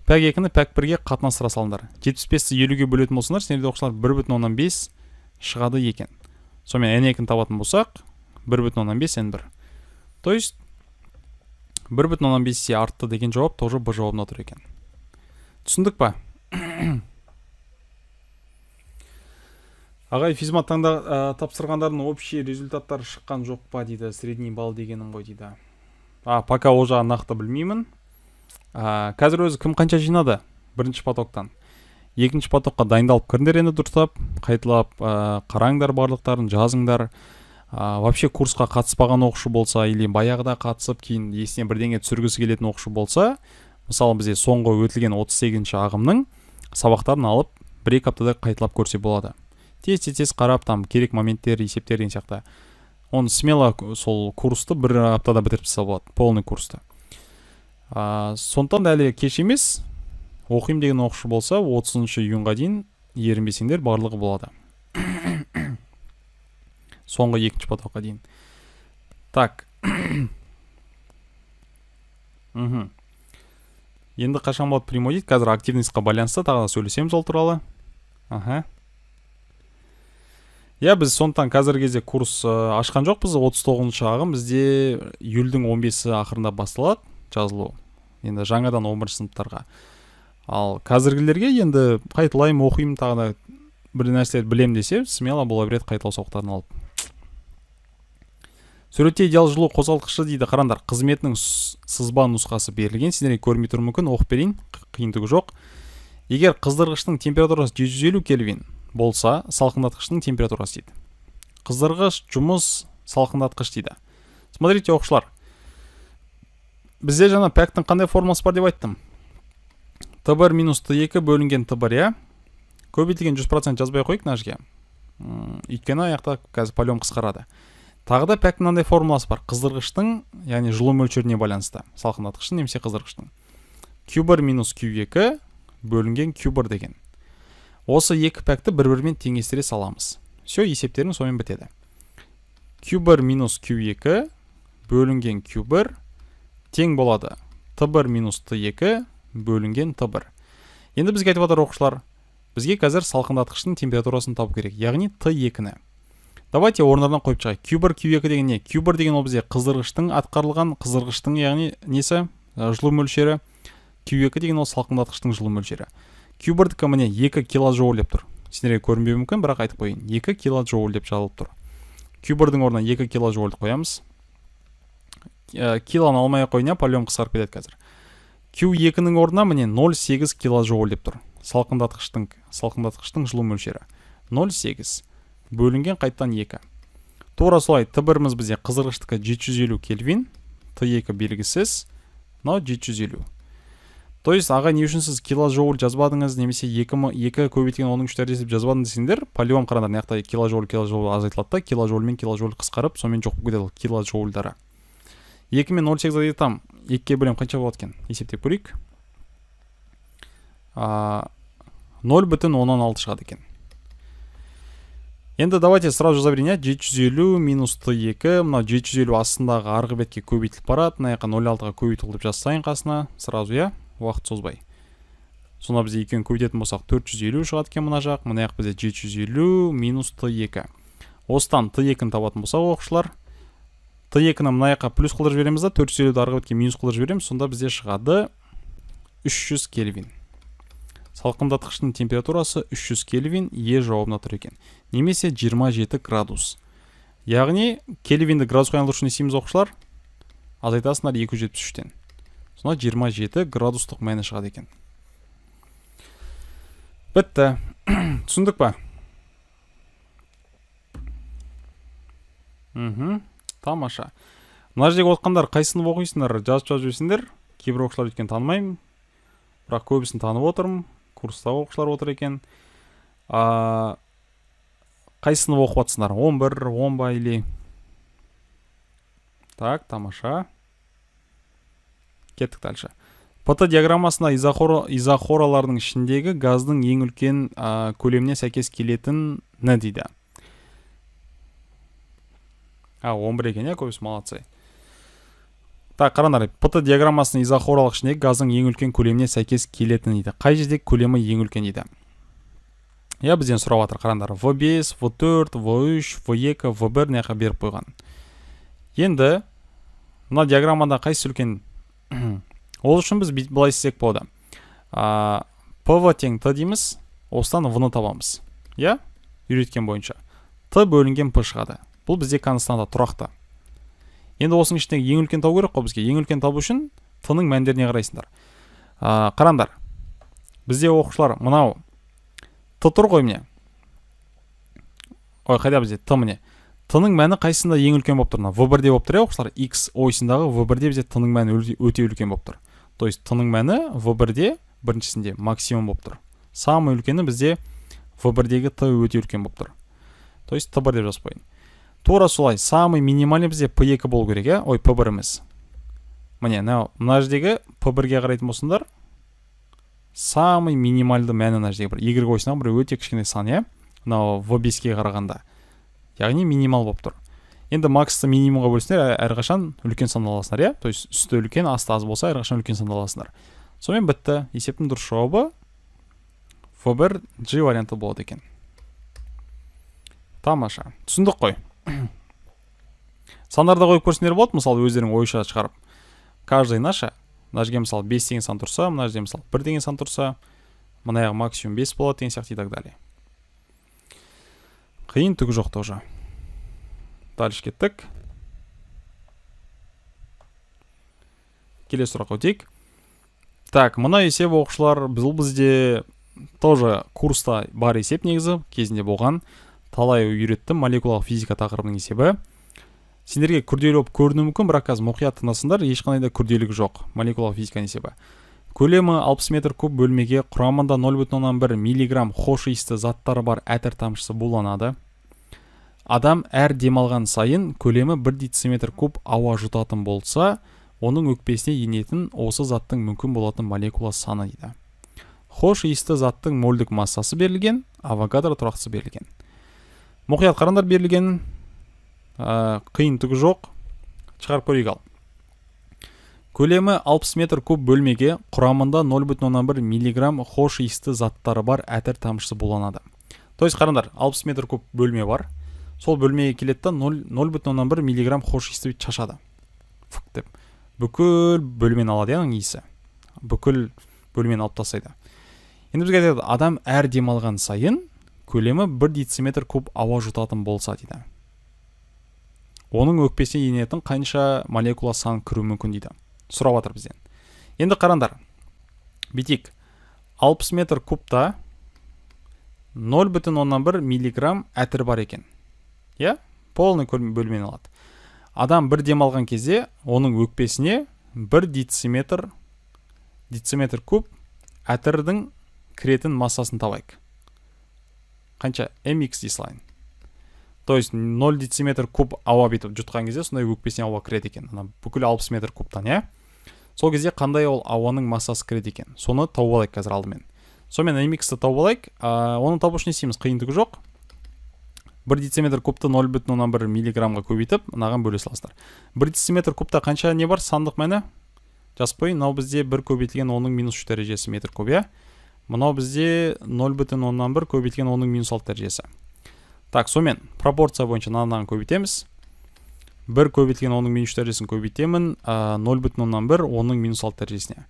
Пәк 2-ні пәк 1-ге қатынастыра салыңдар. 75-ті 50-ге бөлетін болсаңдар, сендерде, оқушылар, 1,5 шығады екен. Сонымен n 2-ні табатын болсақ, 1,5 n 1. То есть 1,5 есе артты деген жауап тоже Б жауабында тұр екен. Түсіндік па? Ағай, физмат таңда тапсырғандардың общий результаттары шыққан жоқ па дейді, средний балл дегенім ғой дейді. Пока ол жағын нақты білмеймін. Қазір өзі кім қанша жинады бірінші потоктан? Екінші потокқа дайындалып кіріңдер енді дұрыстап, қайталап қараңдар барлықтарын, жазыңдар. Вообще курсқа қатыспаған оқушы болса или баяғыда қатысып кейін есіне бірдеңе түсіргісі келетін оқушы болса, мысалы, бізде соңғы өтілген 38-ші ағымның сабақтарын алып, 1-2 аптада қайталап көрсе болады. Тез тез тез қарап, там керек моменттер, есептер деген сияқты. Оны смело сол курсты бір аптада бітіріп тастаса болады, полный курсты. Сондықтан да әлі кеш емес. Оқимын деген оқушы болса, 30 июньға дейін ерінбесеңдер, барлығы болады. Соңғы екінші потокқа дейін. Так. Енді қашан болады прямой дейді. Қазір активностьқа байланысты тағы да сөйлесеміз ол туралы. Аха. Иә, біз сондықтан қазіргі кезде курс ашқан жоқпыз. 39-шы ағым бізде июльдің 15-і ақырында басталады жазылу. Енді жаңадан 11 сыныптарға. Ал қазіргілерге енді қайталаймын, оқимын, тағы да бір нәрселерді білемін десе, смело бола береді қайталау сабақтарын алып. Суретте идеал жылу қозғалтқышы дейді. Қараңдар, қызметінің сызба нұсқасы берілген. Сендерге көрінбей тұруы мүмкін, оқып берейін, қиындығы жоқ. Егер қыздырғыштың температурасы 750 кельвин болса, салқындатқыштың температурасы дейді. Қыздырғыш жұмыс, салқындатқыш дейді. Смотрите, оқушылар. Бізде жаңа пәктің қандай формуласы бар деп айттым? Т1 минус Т2 бөлінген Т1, иә? Көбейтілген 100% жазбай қояйық мына жерге. Өйткені аяқта қазір полем қысқарады. Тағы да пәктің мынандай формуласы бар. Қыздырғыштың, яғни жылу мөлшеріне байланысты, салқындатқыштың немесе қыздырғыштың. Q1 минус Q2 бөлінген Q1 деген. Осы екі пәкті бір-бірімен теңестіре саламыз. Все, есептерің сонымен бітеді. Q1 минус Q2 бөлінген Q1 тең болады Т1 минус Т2 бөлінген Т1. Енді бізге айтып жатыр, оқушылар, бізге қазір салқындатқыштың температурасын табу керек, яғни Т2-ні. Давайте орындардан қойып шығайық. Q1, Q2 деген не? Q1 деген ол бізде қыздырғыштың атқарылған, қыздырғыштың, яғни несі, жылу мөлшері. Q2 деген ол салқындатқыштың жылу мөлшері. Q1-дікі міне 2 килоджоуль деп тұр. Сендерге көрінбеуі мүмкін, бірақ айтып қояйын. 2 килоджоуль деп жазылып тұр. Q1-дің орнына 2 килоджоульді қоямыз. Килоны алмай ақ қояйын, полем қысқарып кетеді қазір. Q2-нің орнына міне 0,8 килоджоуль деп тұр. Салқындатқыштың жылу мөлшері 0,8 бөлінген қайттан 2. Тура солай Т1-іміз бізде қыздырғыштікі 750 кельвин, Т2 белгісіз, мынау 750. То есть, аға, не үшін сіз килоджоуль жазбадыңыз, немесе 2 көбейтілген 10-ның 3 дәрежесі деп жазбадыңыз десеңдер, по-любому қараңдар, мына жақта килоджоуль, килоджоуль азайтылады да, килоджоуль мен килоджоуль қысқарып, сонымен жоқ болып кетеді ол килоджоульдары. 2 мен 0,8 азайтамын, 2-ге бөлемін, қанша болады екен? Есептеп көрейік. 0,6 шығады екен. Енді давайте сразу жаза берейін, иә, 750 минус Т2, мынау 750 астындағы арғы бетке көбейтіліп барады, мына жаққа 0,6-ға көбейтіліп деп жазсайын қасына сразу, иә. уақыт созбай. Сонда бізде екеуін көбейтетін болсақ 450 шығады екен мына жақ, мына жақ бізде 750 минус Т2. Осыдан Т2-ні табатын болсақ, оқушылар, Т2-ні мына жаққа плюс қылдырып жібереміз да, 450-ді арғы бетке минус қылдырып жібереміз, сонда бізде шығады 300 кельвин. Салқындатқыштың температурасы 300 кельвин, Е жауабында тұр екен. Немесе 27 градус. Яғни кельвинді градусқа айналдыру үшін не істейміз, оқушылар? Азайтасыңдар 273-тен. Сонда 27 градустық мәні шығады екен. Бітті. Түсіндік па? Тамаша. Мына жердегі отқандар қай сынып оқисыңдар? Жазып жіберсеңдер. Кейбір оқушылар өйткені танымаймын. Бірақ көбісін танып отырмын. Курстағы оқушылар отыр екен. Қай сынып оқып жатсыңдар? 11, 10 ба или? Так, тамаша. Кеттік дальше. ПТ диаграммасында изохоралардың ішіндегі газдың ең үлкен көлеміне сәйкес келетіні дейді. 11 екен, иә, көбісі, молодцы. Так, қараңдар, ПТ диаграммасының изохоралық ішіндегі газдың ең үлкен көлеміне сәйкес келетіні дейді. Қай жердегі көлемі ең үлкен дейді. Иә, бізден сұрап жатыр, қараңдар. В5, В4, В3, В2, В1 мына жаққа беріп қойған. Енді мына диаграммада қайсысы үлкен? Ол үшін біз былай істесек болады. ПВ тең Т дейміз, осыдан В-ны табамыз. Иә? Үйреткен бойынша. Т бөлінген П шығады. Бұл бізде константа, тұрақты. Енді осының ішіндегі ең үлкен табу керек қой бізге. Ең үлкен табу үшін Т-ның мәндеріне қарайсыңдар. Қараңдар. Бізде оқушылар мынау Т тұр ғой міне. Ой, қайда бізде Т міне. Т-ның мәні қайсысында ең үлкен болып тұр? Мына В1-де болып тұр, иә, оқушылар? X ойсындағы В1-де бізде Т-ның мәні өте үлкен болып тұр. То есть Т-ның мәні В1-де біріншісінде максимум болып тұр. Самый үлкені бізде В1-дегі Т өте үлкен болып тұр. То есть Т1 деп жазып қояйын. Тура солай, самый минимальный бізде П2 болу керек, иә? Ой, П1-іміз. Міне, мына жердегі П1-ге қарайтын болсаңдар, самый минимальды мәні мына жердегі бір Y ойсындағы бір өте кішкене сан, иә? Мынау В5-ке қарағанда. Яғни минимал болып тұр. Енді максты минимумға бөлсеңдер, әрқашан үлкен сан аласыңдар, иә? То есть үсті үлкен, асты аз болса, әрқашан үлкен сан аласыңдар. Сонымен бітті. Есептің дұрыс жауабы В1 G варианты болады екен. Тамаша. Түсіндік қой. Сандарды қойып көрсеңдер болады, мысалы өздерің ойша шығарып. Каждый наша. Мына жерге мысалы 5 деген сан тұрса, мына жерде мысалы 1 деген сан тұрса, мына жағы максимум 5 болады деген сияқты и так далее. Қиын түгі жоқ тоже. Дальше кеттік. Келесі сұраққа өтейік. Так, мына есеп, оқушылар, бұл бізде тоже курста бар есеп негізі, кезінде болған. Талай үйреттім молекулалық физика тақырыбының есебі. Сендерге күрделі болып көрінуі мүмкін, бірақ қазір мұқият тыңдасаңдар, ешқандай да күрделілігі жоқ молекулалық физиканың есебі. Көлемі 60 метр куб бөлмеге құрамында 0,1 миллиграмм хош иісті заттары бар әтір тамшысы буланады. Адам әр демалған сайын көлемі 1 дециметр куб ауа жұтатын болса, оның өкпесіне енетін осы заттың мүмкін болатын молекула саны дейді. Хош иісті заттың мольдік массасы берілген, Авогадро тұрақтысы берілген. Мұқият қараңдар берілген, қиын түгі жоқ. Шығарып көрейік ал. Көлемі 60 метр куб бөлмеге құрамында 0,1 миллиграмм хош иісті заттары бар әтір тамшысы буланады. То есть қараңдар, 60 метр куб бөлме бар. Сол бөлмеге келеді да 0,1 миллиграмм хош иісті бүйтіп шашады. Фук деп. Бүкіл бөлмені алады, яғни иісі. Бүкіл бөлмені алып тастайды. Енді бізге айтады, адам әр демалған сайын көлемі 1 дециметр куб ауа жұтатын болса дейді. Оның өкпесіне енетін қанша молекула сан кіруі мүмкін дейді. Сұрап жатыр бізден. Енді қараңдар. Бүйтейік. 60 метр кубта 0,1 миллиграмм әтір бар екен. Иә? Полный бөлмені алады. Адам бір демалған кезде оның өкпесіне 1 дециметр куб әтірдің кіретін массасын табайық. Қанша? Mx дей салайын. То есть 0 дециметр куб ауа бүйтіп жұтқан кезде сондай өкпесіне ауа кіреді екен. Ана бүкіл 60 метр кубтан, иә? Сол кезде қандай ол ауаның массасы кіреді екен? Соны тауып алайық қазір алдымен. Сонымен Mx-ті тауып алайық. Оны табу үшін не істейміз? Қиын түгі жоқ. 1 дециметр кубты 0,1 миллиграммға көбейтіп, мынаған бөле саласыздар. 1 дециметр кубта қанша не бар? Сандық мәні? Жазып қояйын, мынау бізде 1 көбейтілген 10-ның минус 3 дәрежесі метр куб, иә? Мынау бізде 0,1 көбейтілген 10-ның минус 6 дәрежесі. Так, сонымен пропорция бойынша мынаны көбейтеміз. 1 көбейтілген 10-ның минус 3 дәрежесін көбейтемін, 0,1 10-ның минус 6 дәрежесіне.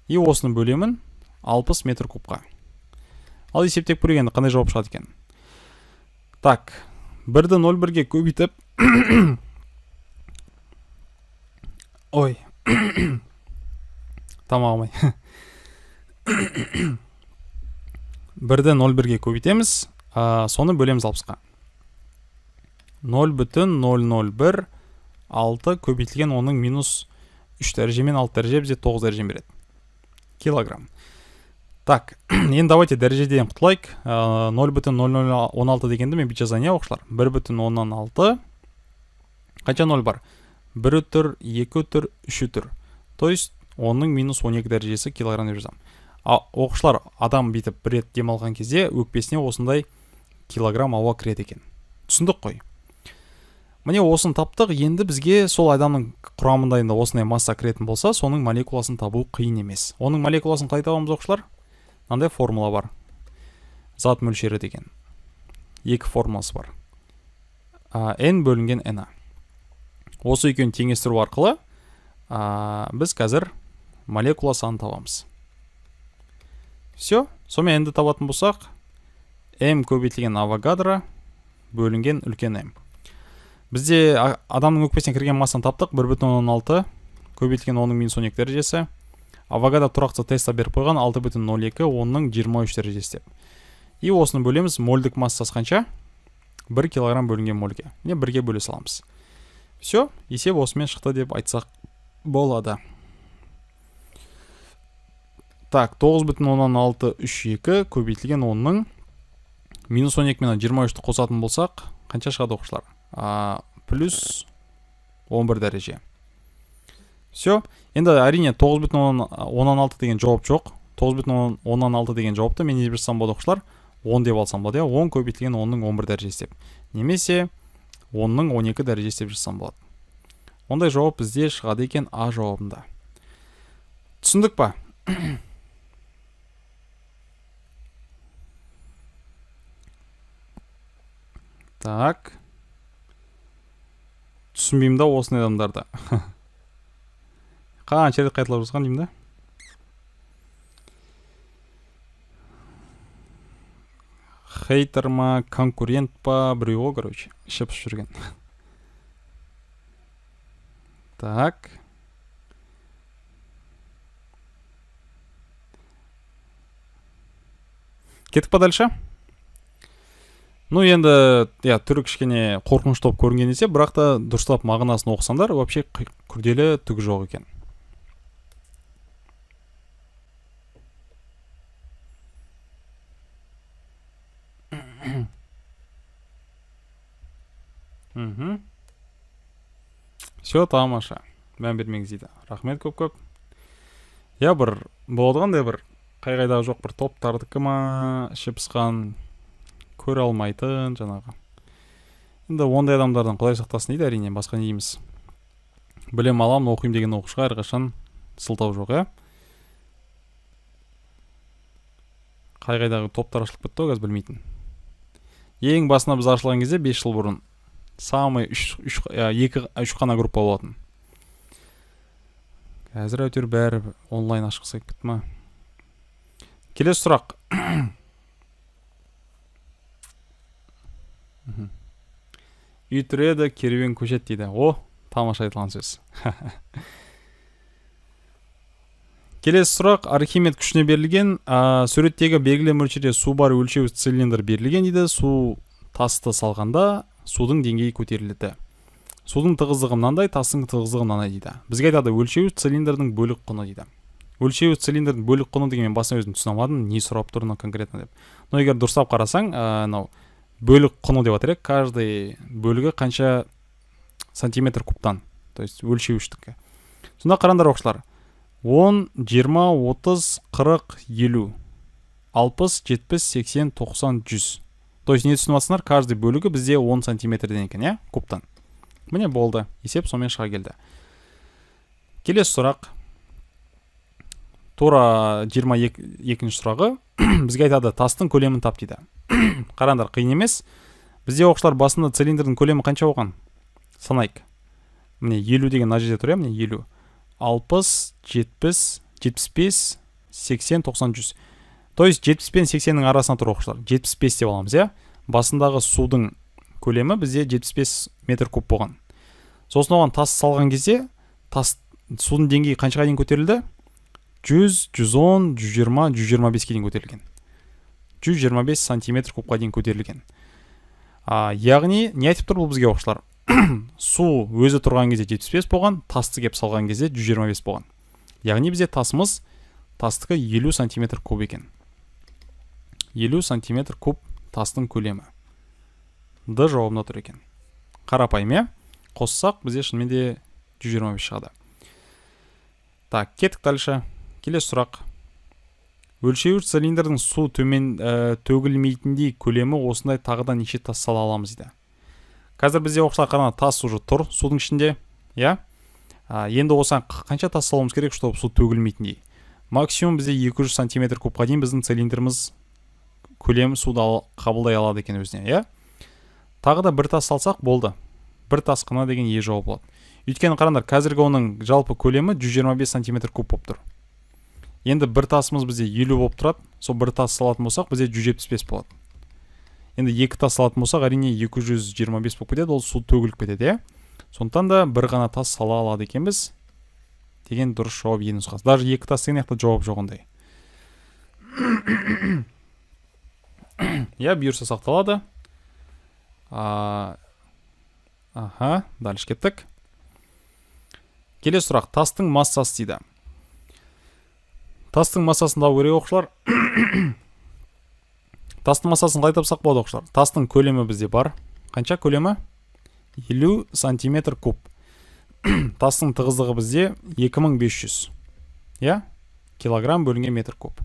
И осыны бөлемін 60 метр кубқа. Ал есептеп көрейік енді қандай жауап шығады екен. Так, 1-ді 0,1-ге көбейтіп ой, тамағым ай. 1-ді 0,1-ге көбейтеміз, соны бөлеміз 60-қа. 0,0016 көбейтілген 10-ның минус 3 дәрежемен 6 дәреже бізде 9 дәрежені береді. Килограмм. Так, енді давайте дәрежеден құтылайық. 0,0016 дегенді мен бүйтіп жазайын, иә, оқушылар? 1,6. Қанша нөл бар? 1 үтір, 2 үтір, 3 үтір. То есть 10-ның минус 12 дәрежесі килограмм деп жазамын. Оқушылар, адам бүйтіп бір рет демалған кезде өкпесіне осындай килограмм ауа кіреді екен. Түсіндік қой. Міне осыны таптық. Енді бізге сол адамның құрамында енді осындай масса кіретін болса, соның молекуласын табу қиын емес. Оның молекуласын қалай табамыз, оқушылар? Мынандай формула бар. Зат мөлшері деген. Екі формуласы бар. N бөлінген Na. Осы екеуін теңестіру арқылы біз қазір молекула санын табамыз. Все, сонымен енді табатын болсақ, М көбейтілген Авогадро бөлінген үлкен М. Бізде адамның өкпесіне кірген массаны таптық, 1,6 көбейтілген 10-ның минус 12 дәрежесі. Авогадро тұрақты тестта беріп қойған 6,02 10-ның 23 дәрежесі деп. И осыны бөлеміз, мольдік массасы қанша? 1 килограмм бөлінген мольге. Міне бірге бөле саламыз. Все, есеп осымен шықты деп айтсақ болады. Так, 9,632 көбейтілген 10-ның минус 12 мен 23-ті қосатын болсақ, қанша шығады, оқушылар? Плюс 11 дәреже. Все, енді әрине 9,6 деген жауап жоқ. 9,6 деген жауапты мен не деп жазсам болады, оқушылар? 10 деп алсам болады, иә? 10 көбейтілген 10-ның 11 дәрежесі деп. Немесе 10-ның 12 дәрежесі деп жазсам болады. Ондай жауап бізде шығады екен А жауабында. Түсіндік па? Так. Түсінбеймін да осындай адамдарды. Қанша рет қайталап жазған деймін да. Хейтер ма, конкурент па, біреу ғой, короче, іші пысып жүрген. Так. Кеттік па дальше? Ну, енді, иә, түрі кішкене қорқынышты болып көрінген десе, бірақ та дұрыстап мағынасын оқысаңдар, вообще күрделі түгі жоқ екен. Все, тамаша. Мән бермеңіз дейді. Рахмет көп-көп. Иә, бір болады қандай бір қай-қайдағы жоқ бір топтардікі ма, іші пысқан, көре алмайтын жаңағы. Енді ондай адамдардан Құдай сақтасын дейді, әрине, басқа не дейміз. Білім аламын, оқимын деген оқушыға әрқашан сылтау жоқ, иә? Қай-қайдағы топтар ашылып кетті ғой қазір білмейтін. Ең басына біз ашылған кезде 5 жыл бұрын самый екі, үш қана группа болатын. Қазір әйтеуір бәрі онлайн ашқысы келіп кетті ма? Келесі сұрақ. Үй түреді, керуен көшеді дейді. О, тамаша айтылған сөз. Келесі сұрақ Архимед күшіне берілген. Суреттегі белгілі мөлшерде су бар өлшеуіш цилиндр берілген дейді. Су тасты салғанда судың деңгейі көтеріледі. Судың тығыздығы мынандай, тастың тығыздығы мынандай дейді. Бізге айтады өлшеуіш цилиндрдің бөлік құны дейді. Өлшеуіш цилиндрдің бөлік құны деген мен басынан өзім түсіне алмадым, не сұрап тұр мынау конкретно деп. Но егер дұрыстап қарасаң, мынау бөлік құны деп жатыр, иә, каждый бөлігі қанша сантиметр кубтан, то есть өлшеуіштікі. Сонда қараңдар, оқушылар, 10, 20, 30, 40, 50, 60, 70, 80, 90, 100. То есть не түсініп жатсыңдар, каждый бөлігі бізде 10 сантиметрден екен, иә, кубтан. Міне болды, есеп сонымен шыға келді. Келесі сұрақ. Тура 22 сұрағы бізге айтады, тастың көлемін тап дейді. Қараңдар, қиын емес. Бізде, оқушылар, басында цилиндрдің көлемі қанша болған? Санайық. Міне, 50 деген мына жерде тұр, иә, міне 50. 60, 70, 75, 80, 90, 100. То есть 70 пен 80-нің арасында тұр, оқушылар. 75 деп аламыз, иә? Басындағы судың көлемі бізде 75 метр куб болған. Сосын оған тас салған кезде тас судың деңгейі қаншаға дейін көтерілді? 100, 110, 120, 125-ке дейін көтерілген. 125 сантиметр кубқа дейін көтерілген. Яғни не айтып тұр бұл бізге, оқушылар? Су өзі тұрған кезде 75 болған, тасты кеп салған кезде 125 болған. Яғни бізде тасымыз, тастікі 50 сантиметр куб екен. 50 сантиметр куб тастың көлемі. Д жауабында тұр екен. Қарапайым, иә? Қоссақ, бізде шынымен де 125 шығады. Так, кеттік дальше. Келесі сұрақ. Өлшеуіш цилиндрдің су төмен төгілмейтіндей көлемі осындай, тағы да неше тас сала аламыз дейді. Қазір бізде, оқушылар, қараңдар, тас уже тұр судың ішінде, иә? Енді осыған қанша тас салуымыз керек, чтобы су төгілмейтіндей? Максимум бізде 200 сантиметр кубқа дейін біздің цилиндріміз көлемі суды қабылдай алады екен өзіне, иә? Тағы да бір тас салсақ болды. Бір тас қана деген е жауап болады. Өйткені қараңдар, қазіргі оның жалпы көлемі 125 сантиметр куб болып тұр. Енді бір тасымыз бізде 50 болып тұрады. Сол бір тас салатын болсақ, бізде 175 болады. Енді екі тас салатын болсақ, әрине, 225 болып кетеді, ол су төгіліп кетеді, иә? Сондықтан да бір ғана тас сала алады екенбіз деген дұрыс жауап е нұсқасы. Даже екі тас деген жақта жауап жоқ ондай. Иә, бұйырса, сақталады. Аха, дальше кеттік. Келесі сұрақ, тастың массасы дейді. Тастың массасын табу керек, оқушылар. Тастың массасын қалай тапсақ болады, оқушылар? Тастың көлемі бізде бар. Қанша көлемі? 50 сантиметр куб. Тастың тығыздығы бізде 2500. Иә? Килограмм бөлінген метр куб.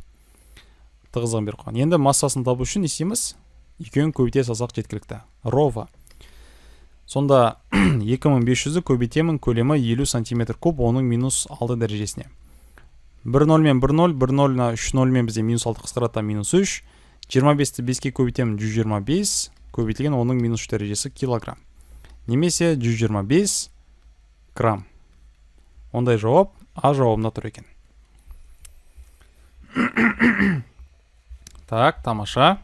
Тығыздығын беріп қойған. Енді массасын табу үшін не істейміз? Екеуін көбейте салсақ жеткілікті. Рова. Сонда 2500-ді көбейтемін көлемі 50 сантиметр куб, оның минус 6 дәрежесіне. 1 ноль мен 1 ноль, 1 ноль на 3 ноль мен бізде минус 6 қысқарады да, минус 3. 25-ті 5-ке көбейтемін, 125 көбейтілген оның минус 3 дәрежесі килограмм. Немесе 125 грамм. Ондай жауап А жауабында тұр екен. Так, тамаша.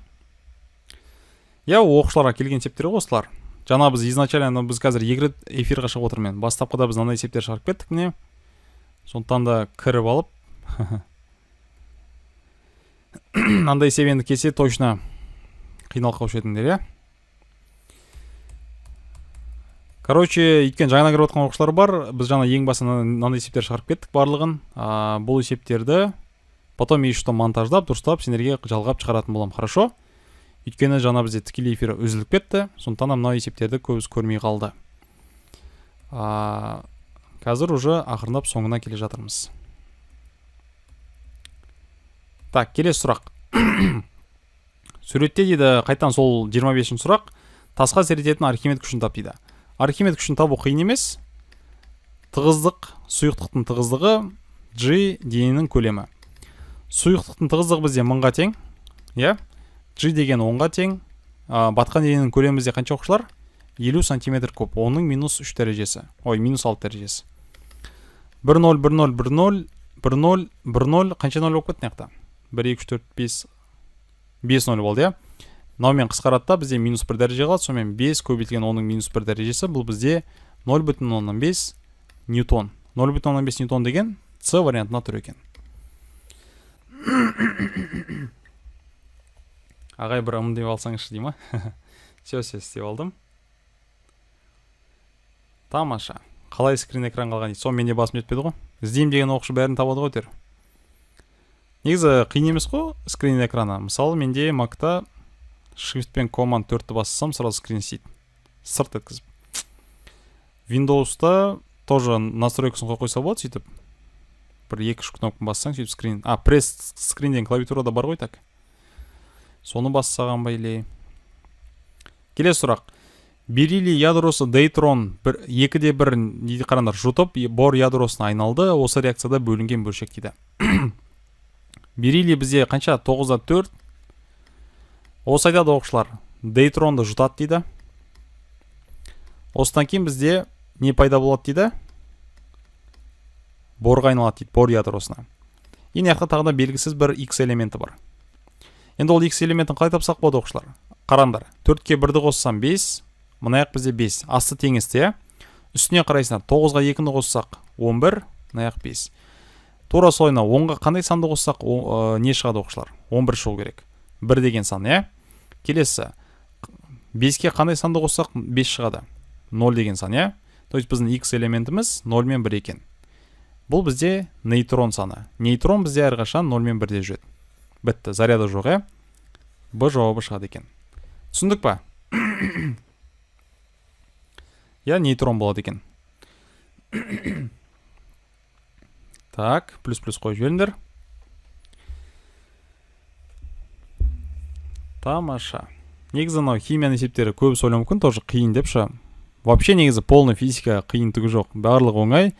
Иә, оқушыларға келген есептер ғой осылар. Жаңа біз изначально, біз қазір екі рет эфирға шығып отырмын мен. Бастапқыда біз мынандай есептер шығарып кеттік міне. Сондықтан да кіріп алып мынандай есеп енді келсе, точно қиналып қалушы едіңдер, иә? Короче, өйткені жаңа кіріп отқан оқушылар бар. Біз жаңа ең басында мынандай есептер шығарып кеттік барлығын. Бұл есептерді потом еще монтаждап, дұрыстап сендерге жалғап шығаратын боламын, хорошо? Өйткені жаңа бізде тікелей эфир үзіліп кетті, сондықтан да мынау есептерді көбісі көрмей қалды. Қазір уже ақырындап соңына келе жатырмыз. Так, келесі сұрақ. Суретте дейді, қайтадан сол 25 сұрақ, тасқа әсер ететін Архимед күшін тап дейді. Архимед күшін табу қиын емес. Тығыздық, сұйықтықтың тығыздығы, G дененің көлемі. Сұйықтықтың тығыздығы бізде 1000-ға тең, иә? G деген 10-ға тең. Батқан дененің көлемі бізде қанша, оқушылар? 50 сантиметр куб, оның минус 3 дәрежесі. Ой, минус 6 дәрежесі. 1 0 1 0 1 0 1 0 1 0, қанша нөл болып кетті мына жақта? 1 2 3 4 5, 5 нөл болды, иә? Мынаумен қысқарады да, бізде минус 1 дәреже қалады. Сонымен 5 көбейтілген оның минус 1 дәрежесі, бұл бізде 0,5 ньютон. 0,5 ньютон деген С вариантына тұр екен. Ағай, бір ым деп алсаңызшы дей ма? Все, все, істеп алдым. Тамаша. Қалай скрин экран қалған дейді. Сол менде басым жетпеді ғой. Іздеймін деген оқушы бәрін табады ғой әйтеуір. Негізі қиын емес қой скрин экраны. Мысалы, менде Макта Shift пен Command 4-ті бассам, сразу скрин істейді. Сырт еткізіп. Windows'та тоже настройкасын қойып қойса болады сөйтіп. Бір екі-үш кнопканы бассаң, сөйтіп скрин. А, press screen деген клавиатурада бар ғой так. Соны бассаған ба или. Келесі сұрақ. Бериллий ядросы дейтрон бір, екіде бір дейді, қараңдар, жұтып бор ядросына айналды. Осы реакцияда бөлінген бөлшек дейді. Бериллий бізде қанша? 9,4. Осы айтады оқушылар, дейтронды жұтады дейді. Осыдан кейін бізде не пайда болады дейді? Борға айналады дейді, бор ядросына. И мына жақта тағы да белгісіз бір X элементі бар. Енді ол X элементін қалай тапсақ болады оқушылар? Қараңдар, 4-ке 1-ді қоссам 5, мына жақ бізде 5. Асты теңесті, иә? Үстіне қарайсыңдар, 9-ға 2-ні қоссақ 11, мына жақ 5. Тура солай мына 10-ға қандай санды қоссақ, не шығады оқушылар? 11 шығу керек. 1 деген сан, иә? Келесі, 5-ке қандай санды қоссақ 5 шығады? 0 деген сан, иә? То есть біздің X элементіміз 0 мен 1 екен. Бұл бізде нейтрон саны. Нейтрон бізде әрқашан 0 мен 1-де жүреді. Бітті, заряды жоқ, иә? Б жауабы шығады екен. Түсіндік па? Иә, нейтрон болады екен. Так, плюс-плюс қойып жіберіңдер. Тамаша. Негізі мынау химияның есептері көбісі ойлауы мүмкін, тоже қиын деп ше. Вообще негізі полный физика қиын түгі жоқ. Барлығы оңай.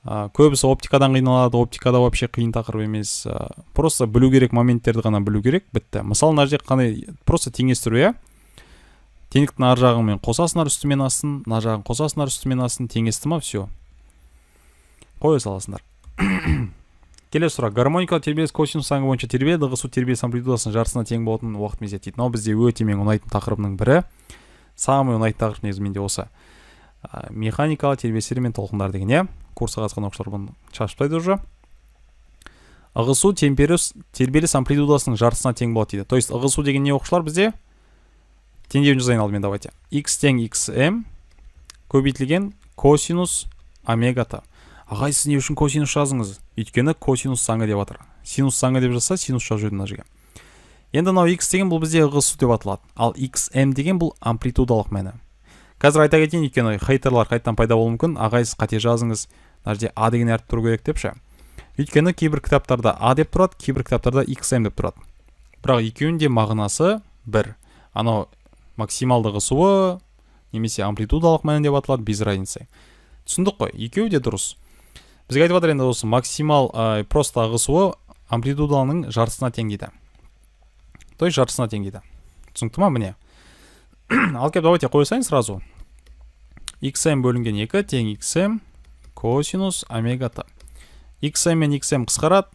Көбісі оптикадан қиналады, оптикада вообще қиын тақырып емес. Просто білу керек моменттерді ғана білу керек, бітті. Мысалы, мына жерде қандай просто теңестіру, иә? Теңдіктің ар жағымен қосасыңдар үсті мен астын, мына жағын қосасыңдар үсті мен астын, теңесті ма, все. Қоя саласыңдар. Келесі сұрақ. Гармоникалық тербеліс косинус заңы бойынша тербеледі, ығысу тербеліс амплитудасының жартысына тең болатын уақыт мезеті дейді. Мынау бізде өте мен ұнайтын тақырыбының бірі. Самый ұнайтын тақырып негізі менде осы. Механикалық тербелістер мен толқындар деген, иә? Курсқа қатысқан оқушылар бұны шашып тастайды уже. Ығысу тербеліс амплитудасының жартысына тең болады дейді. То есть ығысу деген не оқушылар бізде? Теңдеуін жазайын алдымен, давайте. X тең XM көбейтілген косинус омега т. Ағай, сіз не үшін косинус жаздыңыз? Өйткені косинус заңы деп жатыр. Синус заңы деп жазса, синус жазып жібердім мына жерге. Енді мынау X деген бұл бізде ығысу деп аталады. Ал XM деген бұл амплитудалық мәні. Қазір айта кетейін, өйткені хейтерлар қайтадан пайда болуы мүмкін. Ағай, сіз қате жазыңыз, мына жерде А деген әріп тұру керек деп ше. Өйткені кейбір кітаптарда А деп тұрады, кейбір кітаптарда XM деп тұрады. Бірақ екеуінің де мағынасы бір. Анау максималды ығысуы немесе амплитудалық мәні деп аталады, без разницы. Түсіндік қой, екеуі де дұрыс. Бізге айтып жатыр енді осы максимал, просто ығысуы амплитуданың жартысына тең дейді. То есть жартысына тең дейді. Түсінікті ма? Міне. Ал кеп давайте қоя салайын сразу. XM бөлінген 2 тең XM косинус омега т. XM мен XM қысқарады.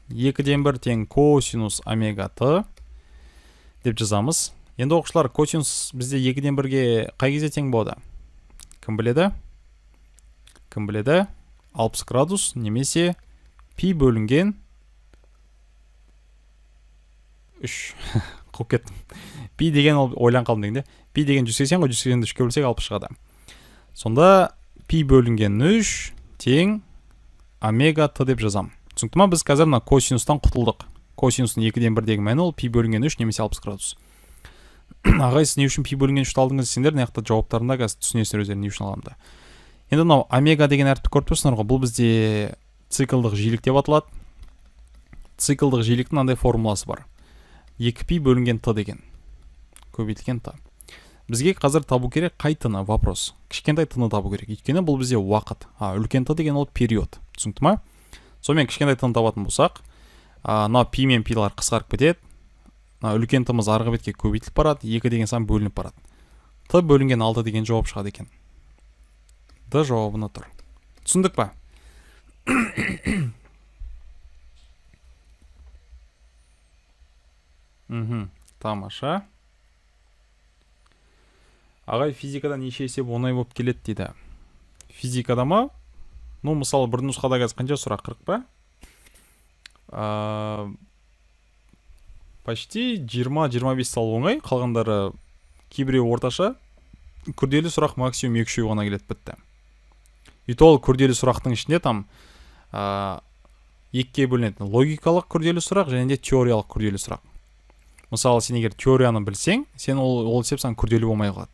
2-ден 1 тең косинус омега т деп жазамыз. Енді оқушылар, косинус бізде 2-ден 1-ге қай кезде тең болады? Кім біледі? Кім біледі? 60 градус немесе пи бөлінген 3. Қуып кеттім. Пи деген ол ойланып қалдым дегенде. Пи деген 180 ғой, 180-ді 3-ке бөлсек 60 шығады. Сонда пи бөлінген 3 тең омега т деп жазам. Түсінікті ма? Біз қазір мына косинустан құтылдық. Косинустың 2-ден 1-дегі мәні ол пи бөлінген 3 немесе 60 градус. Ағай, сіз не үшін пи бөлінген 3-ті алдыңыз десеңдер, мына жақта жауаптарында қазір түсінесіңдер өздерің не үшін алғанымды. Енді мынау омега деген әріпті көріп тұрсыңдар ғой, бұл бізде циклдық жиілік деп аталады. Циклдық жиіліктің мынандай формуласы бар. 2 пи бөлінген т деген. Көбейтілген т. Бізге қазір табу керек қай т-ны, вопрос. Кішкентай т-ны табу керек. Өйткені бұл бізде уақыт. Үлкен т деген ол период. Түсінікті ма? Сонымен кішкентай т-ны табатын болсақ, мынау пи мен пилар қысқарып кетеді. Мына үлкен т-мыз арғы бетке көбейтіліп барады, 2 деген сан бөлініп барады. Т бөлінген 6 деген жауап шығады екен. Д жауабына тұр. Түсіндік па? Тамаша. Ағай, физикада неше есеп оңай болып келеді дейді. Физикада ма? Ну, мысалы, бір нұсқада қазір қанша сұрақ? 40 па? Почти 20-25 сал оңай, қалғандары кейбіреуі орташа. Күрделі сұрақ максимум екі-үшеуі ғана келеді, бітті. И то ол күрделі сұрақтың ішінде там, екіге бөлінеді. Логикалық күрделі сұрақ және де теориялық күрделі сұрақ. Мысалы, сен егер теорияны білсең, сен ол есеп саған күрделі болмай қалады.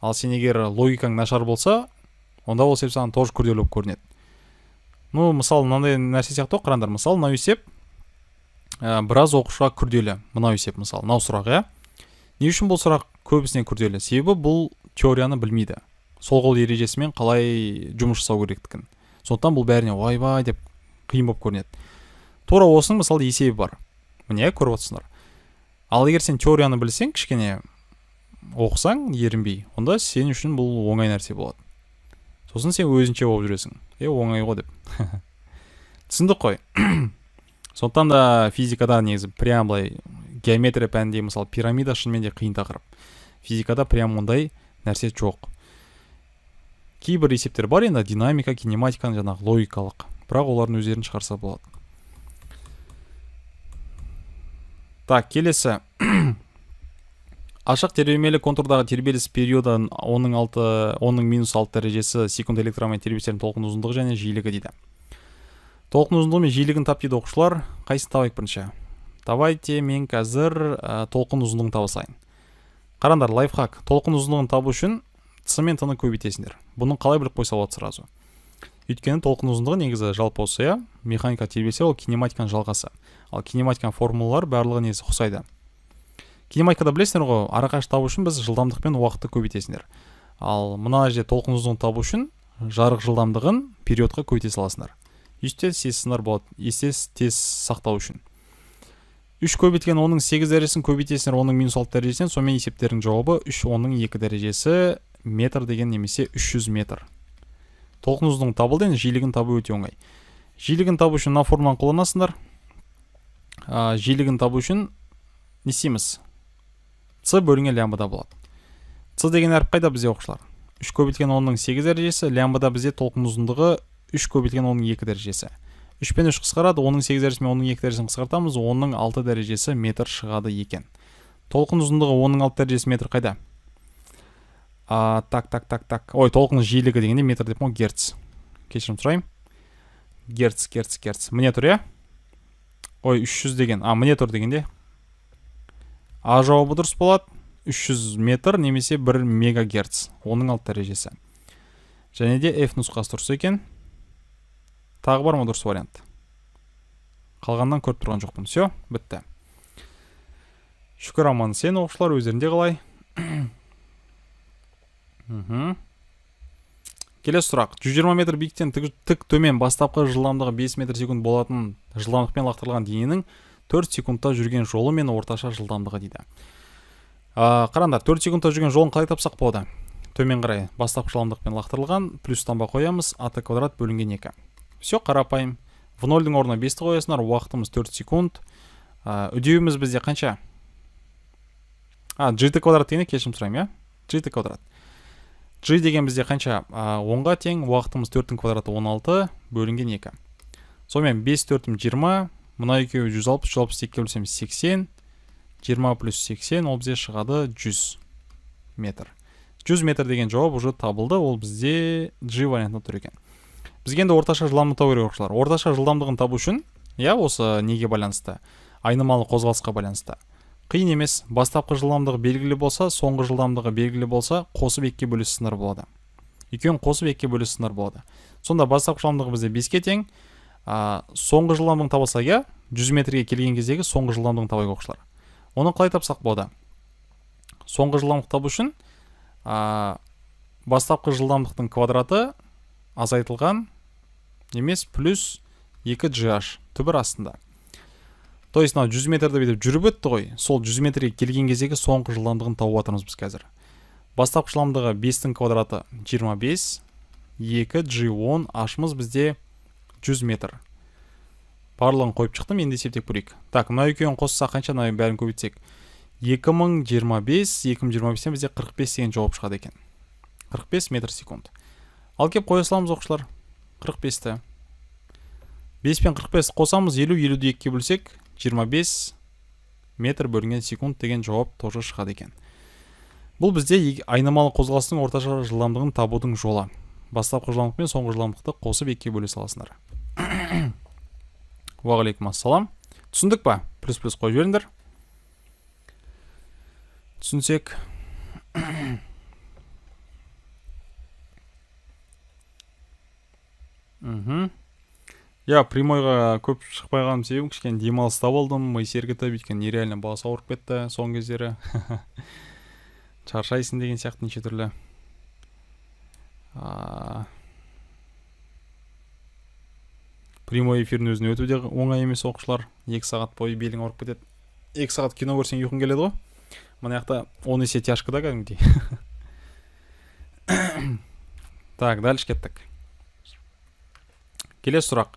Ал сен егер логикаң нашар болса, онда ол есеп саған тоже күрделі болып көрінеді. Ну, мысалы, мынандай нәрсе сияқты ғой, қараңдар. Мысалы, мынау есеп, біраз оқушыға күрделі. Мынау есеп, мысалы, мынау сұрақ, иә? Не үшін бұл сұрақ көбісіне күрделі? Себебі бұл теорияны білмейді. Сол қол ережесімен қалай жұмыс жасау керектігін. Сондықтан бұл бәріне ойбай деп қиын болып көрінеді. Тура осының мысалы есебі бар. Міне, көріп отырсыңдар. Ал егер сен теорияны білсең, кішкене оқысаң, ерінбей, онда сен үшін бұл оңай нәрсе болады. Сосын сен өзінше болып жүресің. Оңай ғой деп. Түсіндік қой. Сондықтан да физикада негізі прям былай геометрия пәнінде мысалы пирамида шынымен де қиын тақырып. Физикада прям ондай нәрсе жоқ. Кейбір есептер бар енді, динамика, кинематиканың жаңағы логикалық, бірақ олардың өздерін шығарса болады. Так, келесі. Ашық тербемелі контурдағы тербеліс периоды оның -6 дәрежесі секунд электромагнит тербелістерінің толқын ұзындығы және жиілігі дейді. Толқын ұзындығы мен жиілігін тап дейді оқушылар. Қайсысын табайық бірінші? Давайте мен қазір толқын ұзындығын таба салайын. Қараңдар, лайфхак. Толқын ұзындығын табу үшін С мен Т-ны көбейтесіңдер. Бұны қалай біліп қойса болады сразу? Өйткені толқын ұзындығы негізі жалпы осы, иә? Механика тербелсе, ол кинематиканың жалғасы. Ал кинематиканың формулалары барлығы негізі ұқсайды. Кинематикада білесіңдер ғой, арақашық табу үшін біз жылдамдық пен уақытты көбейтесіңдер. Ал мына жерде толқын ұзындығын табу үшін жарық жылдамдығын периодқа көбейте саласыңдар. Есте тез сындар болады, есте тез сақтау үшін. 3 көбейтілген оның 8 дәрежесін көбейтесіңдер оның -6 дәрежесінен, сонымен есептердің жауабы 3 оның 2 дәрежесі метр деген немесе 300 метр. Толқын ұзындығы табылды, енді жиілігін табу өте оңай. Жиілігін табу үшін мына формуланы қолданасыңдар. Жиілігін табу үшін не істейміз? С бөлінген лямбда болады. С деген әріп қайда бізде оқушылар? 3 көбейтілген оның 8 дәрежесі, лямбда бізде толқын ұзындығы 3 көбейтілген оның 2 дәрежесі. 3 пен 3 қысқарады, оның 8 дәрежесі мен оның 2 дәрежесін қысқартамыз, оның 6 дәрежесі метр шығады екен. Толқын ұзындығы оның 6 дәрежесі метр қайда? Так, так, так, так. Ой, толқын жиілігі дегенде метр деп қой, герц. Кешірім сұраймын. Герц, герц, герц. Міне тұр, иә? Ой, 300 деген. Міне тұр дегенде. А жауабы дұрыс болады. 300 метр немесе 1 мегагерц. Оның 6 дәрежесі. Және де F нұсқасы дұрыс екен. Тағы бар ма дұрыс вариант? Қалғаннан көріп тұрған жоқпын. Всё, бітті. Шүкір, аман сен оқушылар, өздерінде қалай? Келесі сұрақ. 120 метр биіктен тік төмен бастапқы жылдамдығы 5 метр секунд болатын жылдамдықпен лақтырылған дененің 4 секундта жүрген жолы мен орташа жылдамдығы дейді. Қараңдар, 4 секундта жүрген жолын қалай тапсақ болады? Төмен қарай бастапқы жылдамдықпен лақтырылған, плюс таңба қоямыз, ат квадрат бөлінген 2. Всё, қарапайым. В нольдің орнына 5-ті қоясыңдар, уақытымыз 4 секунд. Үдеуіміз бізде қанша? G квадрат дегенде кешірім сұраймын, иә? G квадрат. G деген бізде қанша? 10-ға тең, уақытымыз 4-тің квадраты 16 бөлінген 2. Сонымен 5 төртім 20, мына екеуі 160, 160 екіге бөлсем 80, 20 плюс 80, ол бізде шығады 100 метр. 100 метр деген жауап уже табылды, ол бізде G вариантында тұр екен. Бізге енді орташа жылдамдық табу керек оқушылар. Орташа жылдамдығын табу үшін, иә, осы неге байланысты? Айнымалы қозғалысқа байланысты. Қиын емес, бастапқы жылдамдығы белгілі болса, соңғы жылдамдығы белгілі болса, қосып екіге бөлесіңдер болады. Екеуін қосып екіге бөлесіңдер болады. Сонда бастапқы жылдамдығы бізде 5-ке тең, соңғы жылдамдығын таба алсақ, иә, 100 метрге келген кездегі соңғы жылдамдығын табайық оқушылар. Оны қалай тапсақ болады? Соңғы жылдамдық табу үшін, бастапқы жылдамдықтың квадраты азайтылған емес плюс 2 GH түбір астында. То есть мынау 100 метрді бүйтіп жүріп өтті ғой, сол 100 метрге келген кездегі соңғы жылдамдығын тауып жатырмыз біз қазір. Бастапқы жылдамдығы 5-тің квадраты 25, 2 G 10, H-ымыз бізде 100 метр. Барлығын қойып шықтым, енді есептеп көрейік. Так, мына екеуін қоссақ қанша, мына бәрін көбейтсек. 2025, 2025-тен бізде 45 деген жауап шығады екен. 45 метр секунд. Ал кеп қоя саламыз оқушылар. 45-ті. 5 пен 45 қосамыз, 50, 50-ді екіге бөлсек, 25 метр бөлінген секунд деген жауап тоже шығады екен. Бұл бізде айнымалы қозғалыстың орташа жылдамдығын табудың жолы. Бастапқы жылдамдық пен соңғы жылдамдықты қосып екіге бөле саласыңдар. Уағалейкум ассалам. Түсіндік па? Плюс-плюс қойып жіберіңдер. Түсінсек. Я прямойға көп шықпай қалғаным себебім кішкене демалыста болдым, ми сергітіп, өйткені нереально бас ауырып кетті соңғы кездері. Шаршайсың деген сияқты неше түрлі. Прямой эфирдің өзін өту де оңай емес, оқушылар. 2 сағат бойы белің ауырып кетеді. 2 сағат кино көрсең, ұйқың келеді ғой. Мына жақта 10 есе тяжко да кәдімгідей. Так, дальше кеттік. Келесі сұрақ.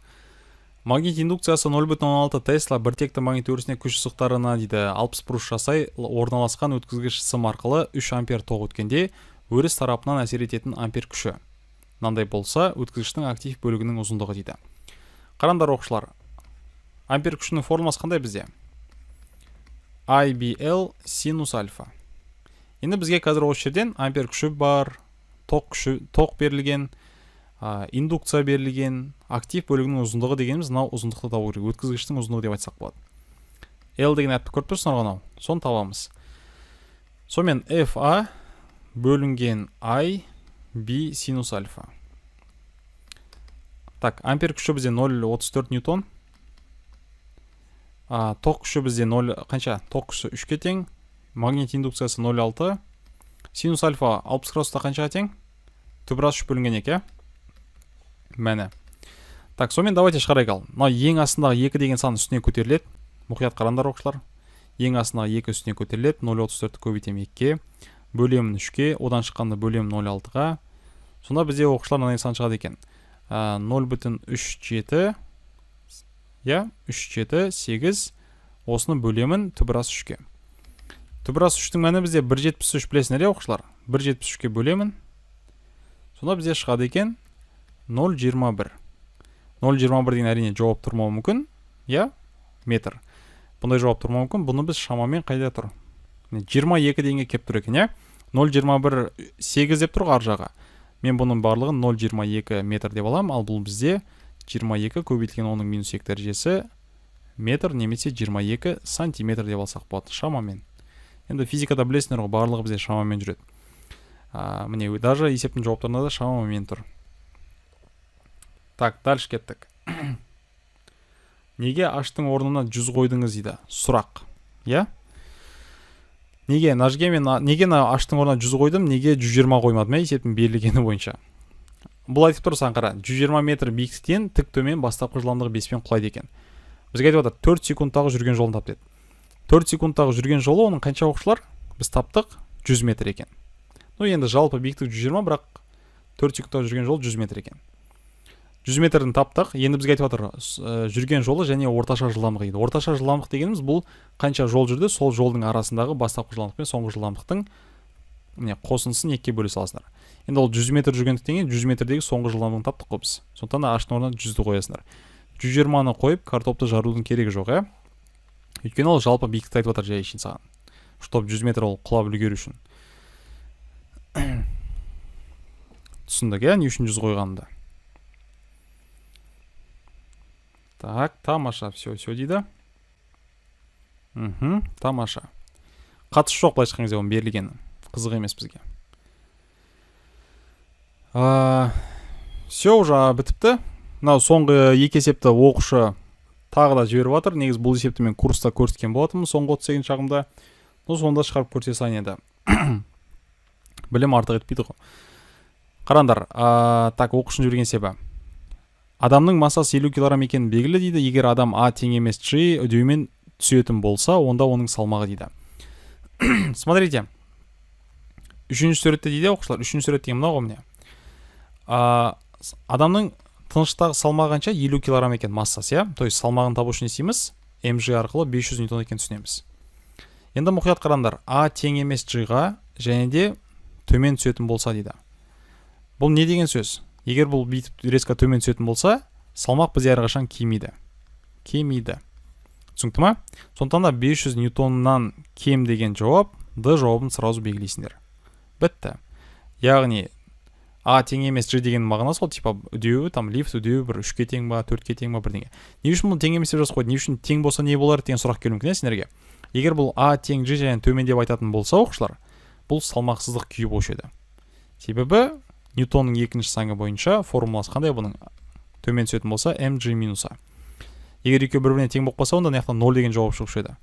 Магнит индукциясы 0,16 тесла. Біртекті магнит өрісіне күш сызықтарына дейді 60 бұрыш жасай орналасқан өткізгіш сым арқылы 3 ампер тоқ өткенде, өріс тарапынан әсер ететін ампер күші мынандай болса, өткізгіштің актив бөлігінің ұзындығы дейді. Қараңдар, оқушылар, ампер күшінің формуласы қандай бізде? IBL синус альфа. Енді бізге қазір осы жерден ампер күші бар, тоқ күші, тоқ берілген, индукция берілген, актив бөлігінің ұзындығы дегеніміз мынау ұзындықты табу керек, өткізгіштің ұзындығы деп айтсақ болады. L деген әріпті көріп тұрсыңдар ғой, анау, соны табамыз. Сонымен, FA бөлінген I B синус альфа. Так, ампер күші бізде 0,34 ньютон. Тоқ күші бізде 0 қанша? Тоқ күші 3-ке тең, магнит индукциясы 0,6, синус альфа 60 градуста қаншаға тең? Түбір асты 3 бөлінген 2, иә, мәні. Так, сонымен, давайте шығарайық. Ал мынау ең астындағы 2 деген сан үстіне көтеріледі. Мұқият қараңдар, оқушылар, ең астындағы 2 үстіне көтеріледі. 0,34-ті көбейтемін 2-ге, бөлемін 3-ке, одан шыққанды бөлемін 0,6-ға. Сонда бізде, оқушылар, мынандай сан шығады екен: 0,37, иә, 3 7 8. Осыны бөлемін түбір асты 3-ке. Түбір асты 3-тің мәні бізде 1,73, білесіңдер, иә, оқушылар? 1,73-ке бөлемін. Сонда бізде шығады екен 0,21. 0,21 деген, әрине, жауап тұрмауы мүмкін, иә, метр. Бұндай жауап тұрмауы мүмкін. Бұны біз шамамен, қайда тұр, 22 дегенге келіп тұр екен, иә, 0,21 8 деп тұр ғой ар жағы. Мен бұның барлығын 0,22 метр деп аламын. Ал бұл бізде 22 көбейтілген 10-ның минус 2 дәрежесі метр немесе 22 сантиметр деп алсақ болады шамамен. Енді физикада білесіңдер ғой, барлығы бізде шамамен жүреді. Міне, даже есептің жауаптарында да шамамен тұр. Так, дальше кеттік. Неге h-тың орнына 100 қойдыңыз дейді сұрақ, иә. Неге мына жерге мен неге мына h-тың орнына 100 қойдым, неге 120 қоймадым, иә, есептің берілгені бойынша? Бұл айтып тұр саған, қара, 120 метр биіктіктен тік төмен бастапқы жылдамдығы 5-пен құлайды екен. Бізге айтып жатыр, 4 секундтағы жүрген жолын тап деді. 4 секундтағы жүрген жолы оның қанша, оқушылар? Біз таптық, 100 метр екен. Ну, енді жалпы биіктік 120, бірақ 4 секундтағы жүрген жолы 100 метр екен. 100 метрін таптық. Енді бізге айтып жатыр, жүрген жолы және орташа жылдамдығы дейді. Орташа жылдамдық дегеніміз бұл қанша жол жүрді, сол жолдың арасындағы бастапқы жылдамдық пен соңғы жылдамдықтың, міне, қосындысын екіге бөле саласыңдар. Енді ол 100 метр жүргендіктен кейін 100 метрдегі соңғы жылдамдығын таптық қой біз. Сондықтан да h-тың орнына 100-ді қоясыңдар. 120-ны қойып, картопты жарудың керегі жоқ, иә, өйткені ол жалпы биіктікті айтып жатыр жай әшейін саған, чтобы 100 метр ол құлап үлгеру үшін. Түсіндік, иә, не үшін 100 қойғанымды? Так, тамаша, все, все дейді. Тамаша. Қатысы жоқ, былайша айтқан кезде, оның берілгені қызық емес бізге. Все, уже бітіпті. Мынау соңғы екі есепті оқушы тағы да жіберіп жатыр. Негізі бұл есепті мен курста көрсеткен болатынмын соңғы 38 шағымда. Ну, сонда шығарып көрсете салайын енді, білім артық етпейді ғой. Қараңдар, так, оқушының жіберген есебі: адамның массасы 50 килограмм екені белгілі дейді. Егер адам а тең емес g үдеуімен түсетін болса, онда оның салмағы дейді. Смотрите, үшінші суретте дейді, оқушылар. Үшінші сурет деген мынау ғой, міне. Адамның тыныштағы салмағы қанша? 50 килограмм екен массасы, иә. То есть салмағын табу үшін не істейміз? Mg арқылы 500 ньютон екенін түсінеміз. Енді мұқият қараңдар, а тең емес g-ға және де төмен түсетін болса дейді. Бұл не деген сөз? Егер бұл бүйтіп резко төмен түсетін болса, салмақ бізде әрқашан кемиді, кемиді, түсінікті ма? Сондықтан да 500 ньютоннан кем деген жауап, д жауабын сразу белгілейсіңдер, бітті. Яғни а тең емес g деген мағынасы ол типа үдеуі, там лифт үдеуі бір үшке тең ба, төртке тең ба, бірдеңе. Не үшін бұл тең емес деп жазып қойды, не үшін? Тең болса, не болар деген сұрақ келуі мүмкін, иә, сендерге. Егер бұл а тең g және төмен деп айтатын болса, оқушылар, бұл салмақсыздық күйі болушы еді. Себебі Ньютонның екінші заңы бойынша формуласы қандай бұның? Төмен түсетін болса, mg минус а. Егер екеуі бір біріне тең болып қалса, онда мына жақта ноль деген жауап шығушы еді.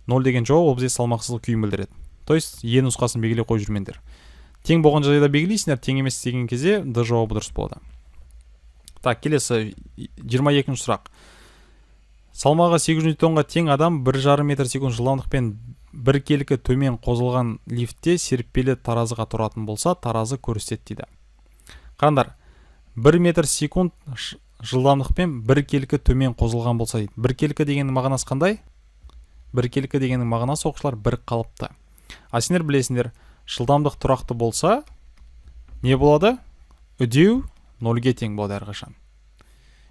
Ноль деген жауап ол бізге салмақсыздық күйін білдіреді. То есть е нұсқасын белгілеп қойып жүрмеңдер. Тең болған жағдайда белгілейсіңдер, тең емес деген кезде д жауабы дұрыс болады. Так, келесі 22 сұрақ. Салмағы 800 ньютонға тең адам 1,5 метр секунд жылдамдықпен біркелкі төмен қозғалған лифтте серіппелі таразыға тұратын болса, таразы көрсетеді дейді. Қараңдар, 1 метр секунд жылдамдықпен біркелкі төмен қозғалған болса дейді. Біркелкі дегеннің мағынасы қандай? Біркелкі дегеннің мағынасы, оқушылар, бір қалыпты. А сендер білесіңдер, жылдамдық тұрақты болса, не болады? Үдеу нөлге тең болады әрқашан.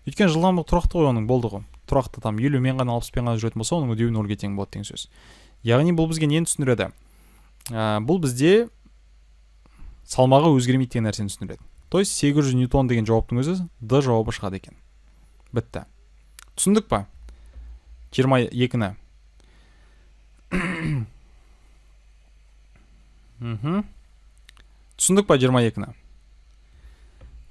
Өйткені жылдамдық тұрақты ғой оның, болды ғой. Тұрақты, там 50-мен ғана, 60-пен ғана жүретін болса, оның үдеуі нөлге тең болады деген сөз. Яғни бұл бізге нені түсіндіреді? Бұл бізде салмағы өзгермейді деген нәрсені түсіндіреді. То есть 800 ньютон деген жауаптың өзі Д жауабы шығады екен. Бітті. Түсіндік па? 22-ні. Түсіндік па 22-ні?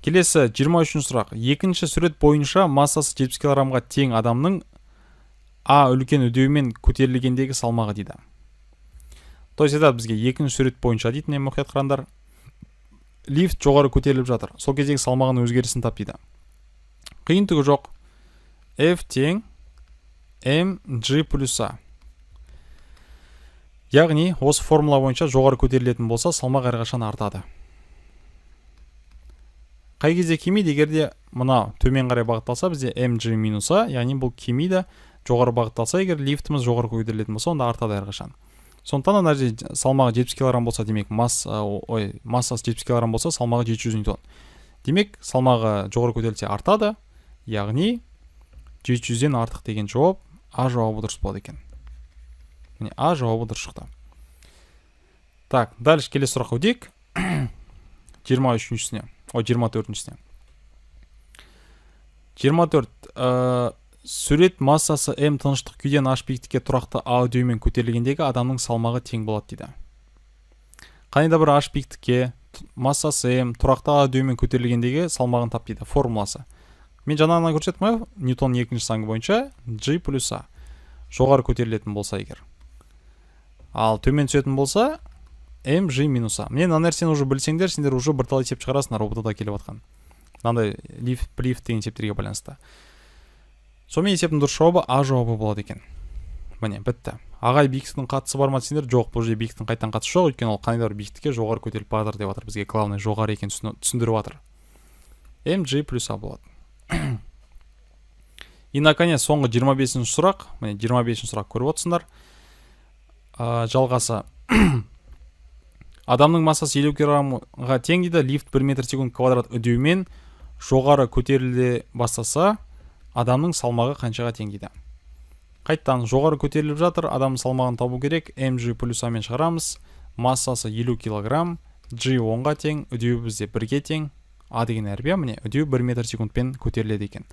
Келесі 23 сұрақ. Екінші сурет бойынша массасы 70 килограммға тең адамның А үлкен үдеумен көтерілгендегі салмағы дейді. То есть айтады бізге, екінші сурет бойынша дейді, міне, мұқият қараңдар. Лифт жоғары көтеріліп жатыр. Сол кездегі салмағының өзгерісін тап дейді. Қиын түгі жоқ. F тең M G плюс A. Яғни осы формула бойынша жоғары көтерілетін болса, салмақ әрқашан артады. Қай кезде кемиді? Егер де мына төмен қарай бағытталса, бізде mg минус а, яғни бұл кемиді. Жоғары бағытталса, егер лифтіміз жоғары көтерілетін болса, онда артады әрқашан. Сондықтан ана жерде салмағы 70 килограмм болса, демек ой, массасы 70 килограмм болса, салмағы 700 ньютон. Демек, салмағы жоғары көтерілсе, артады, яғни 700-ден артық деген жауап А жауабы дұрыс болады екен. Міне, А жауабы дұрыс шықты. Так, дальше келесі сұраққа өтейік. 23-шісіне, ой, 24-шісіне. 24. Сурет массасы М тыныштық күйден H биіктікке тұрақты А үдеуімен көтерілгендегі адамның салмағы тең болады дейді. Қандай да бір H биіктікке массасы М тұрақты А үдеуімен көтерілгендегі салмағын тап дейді, формуласы. Мен жаңа ғана көрсеттім ғой, Ньютон екінші заңы бойынша G плюс А. Жоғары көтерілетін болса егер. Ал төмен түсетін болса, mg минус А. Міне, мына нәрсені уже білсеңдер, сендер уже бірталай есеп шығарасыңдар ҰБТ да келіп жатқан. Мынандай лифт, лифт деген есептерге байланысты. Сонымен, есептің дұрыс жауабы А жауабы болады екен. Міне, бітті. Ағай, биіктіктің қатысы бар ма десеңдер, жоқ, бұл жерде биіктіктің қайтадан қатысы жоқ, өйткені ол қандай да бір биіктікке жоғары көтеріліп бара жатыр деп жатыр бізге, главное жоғары екенін түсіндіріп жатыр. Mg плюс А болады. И наконец соңғы 25 сұрақ. Міне, 25 сұрақ, көріп отырсыңдар. Жалғасы. Адамның массасы 50 килограммға тең дейді. Лифт 1 метр секунд квадрат үдеумен жоғары көтеріле бастаса, адамның салмағы қаншаға тең дейді. Қайттан жоғары көтеріліп жатыр, адамның салмағын табу керек. Mg плюс А мен шығарамыз. Массасы 50 килограмм, G 10-ға тең, үдеуі бізде 1-ге тең. А деген әріп, міне, үдеу 1 метр секундпен көтеріледі екен.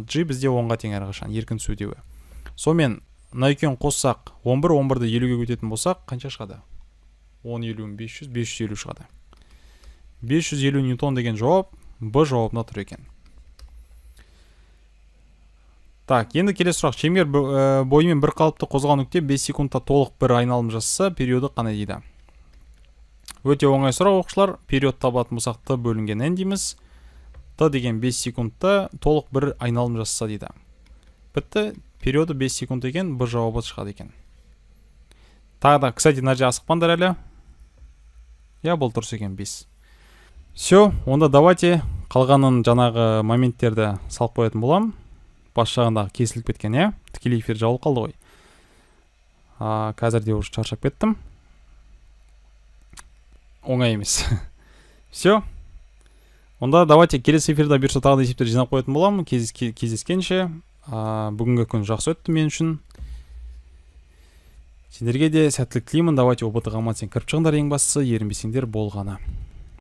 G бізде 10-ға тең әрқашан, еркін түсу үдеуі. Сонымен, мына екеуін қоссақ, 11, 11-ді 50-ге көтеретін болсақ, қанша шығады? 10 елу 500, 550 шығады. 550 ньютон деген жауап Б жауабында тұр екен. Так, енді келесі сұрақ. Шеңбер бойымен бір қалыпты қозғалған нүкте 5 секундта толық бір айналым жасаса, периоды қандай дейді? Өте оңай сұрақ, оқушылар. Период табатын болсақ, Т бөлінген N дейміз. Т деген 5 секундта толық бір айналым жасаса дейді. Бітті, периоды 5 секунд екен, Б жауабы шығады екен. Тағы да, кстати, мына жерде асықпаңдар әлі. Иә, бұл дұрыс екен, 5. Все, онда давайте қалғанын жаңағы моменттерді салып қоятын боламын. Бас жағындағы кесіліп кеткен, иә, тікелей эфир жабылып қалды ғой. Қазір де уже шаршап кеттім. Оңай емес. Все. Онда давайте келесі эфирде бұйырса тағы да есептер жинап қоятын боламын. Кездескенше, бүгінгі күн жақсы өтті мен үшін. Сендерге де сәттілік тілеймін. Давайте ҰБТ-ға аман есен кіріп шығыңдар, ең бастысы ерінбесеңдер болғаны.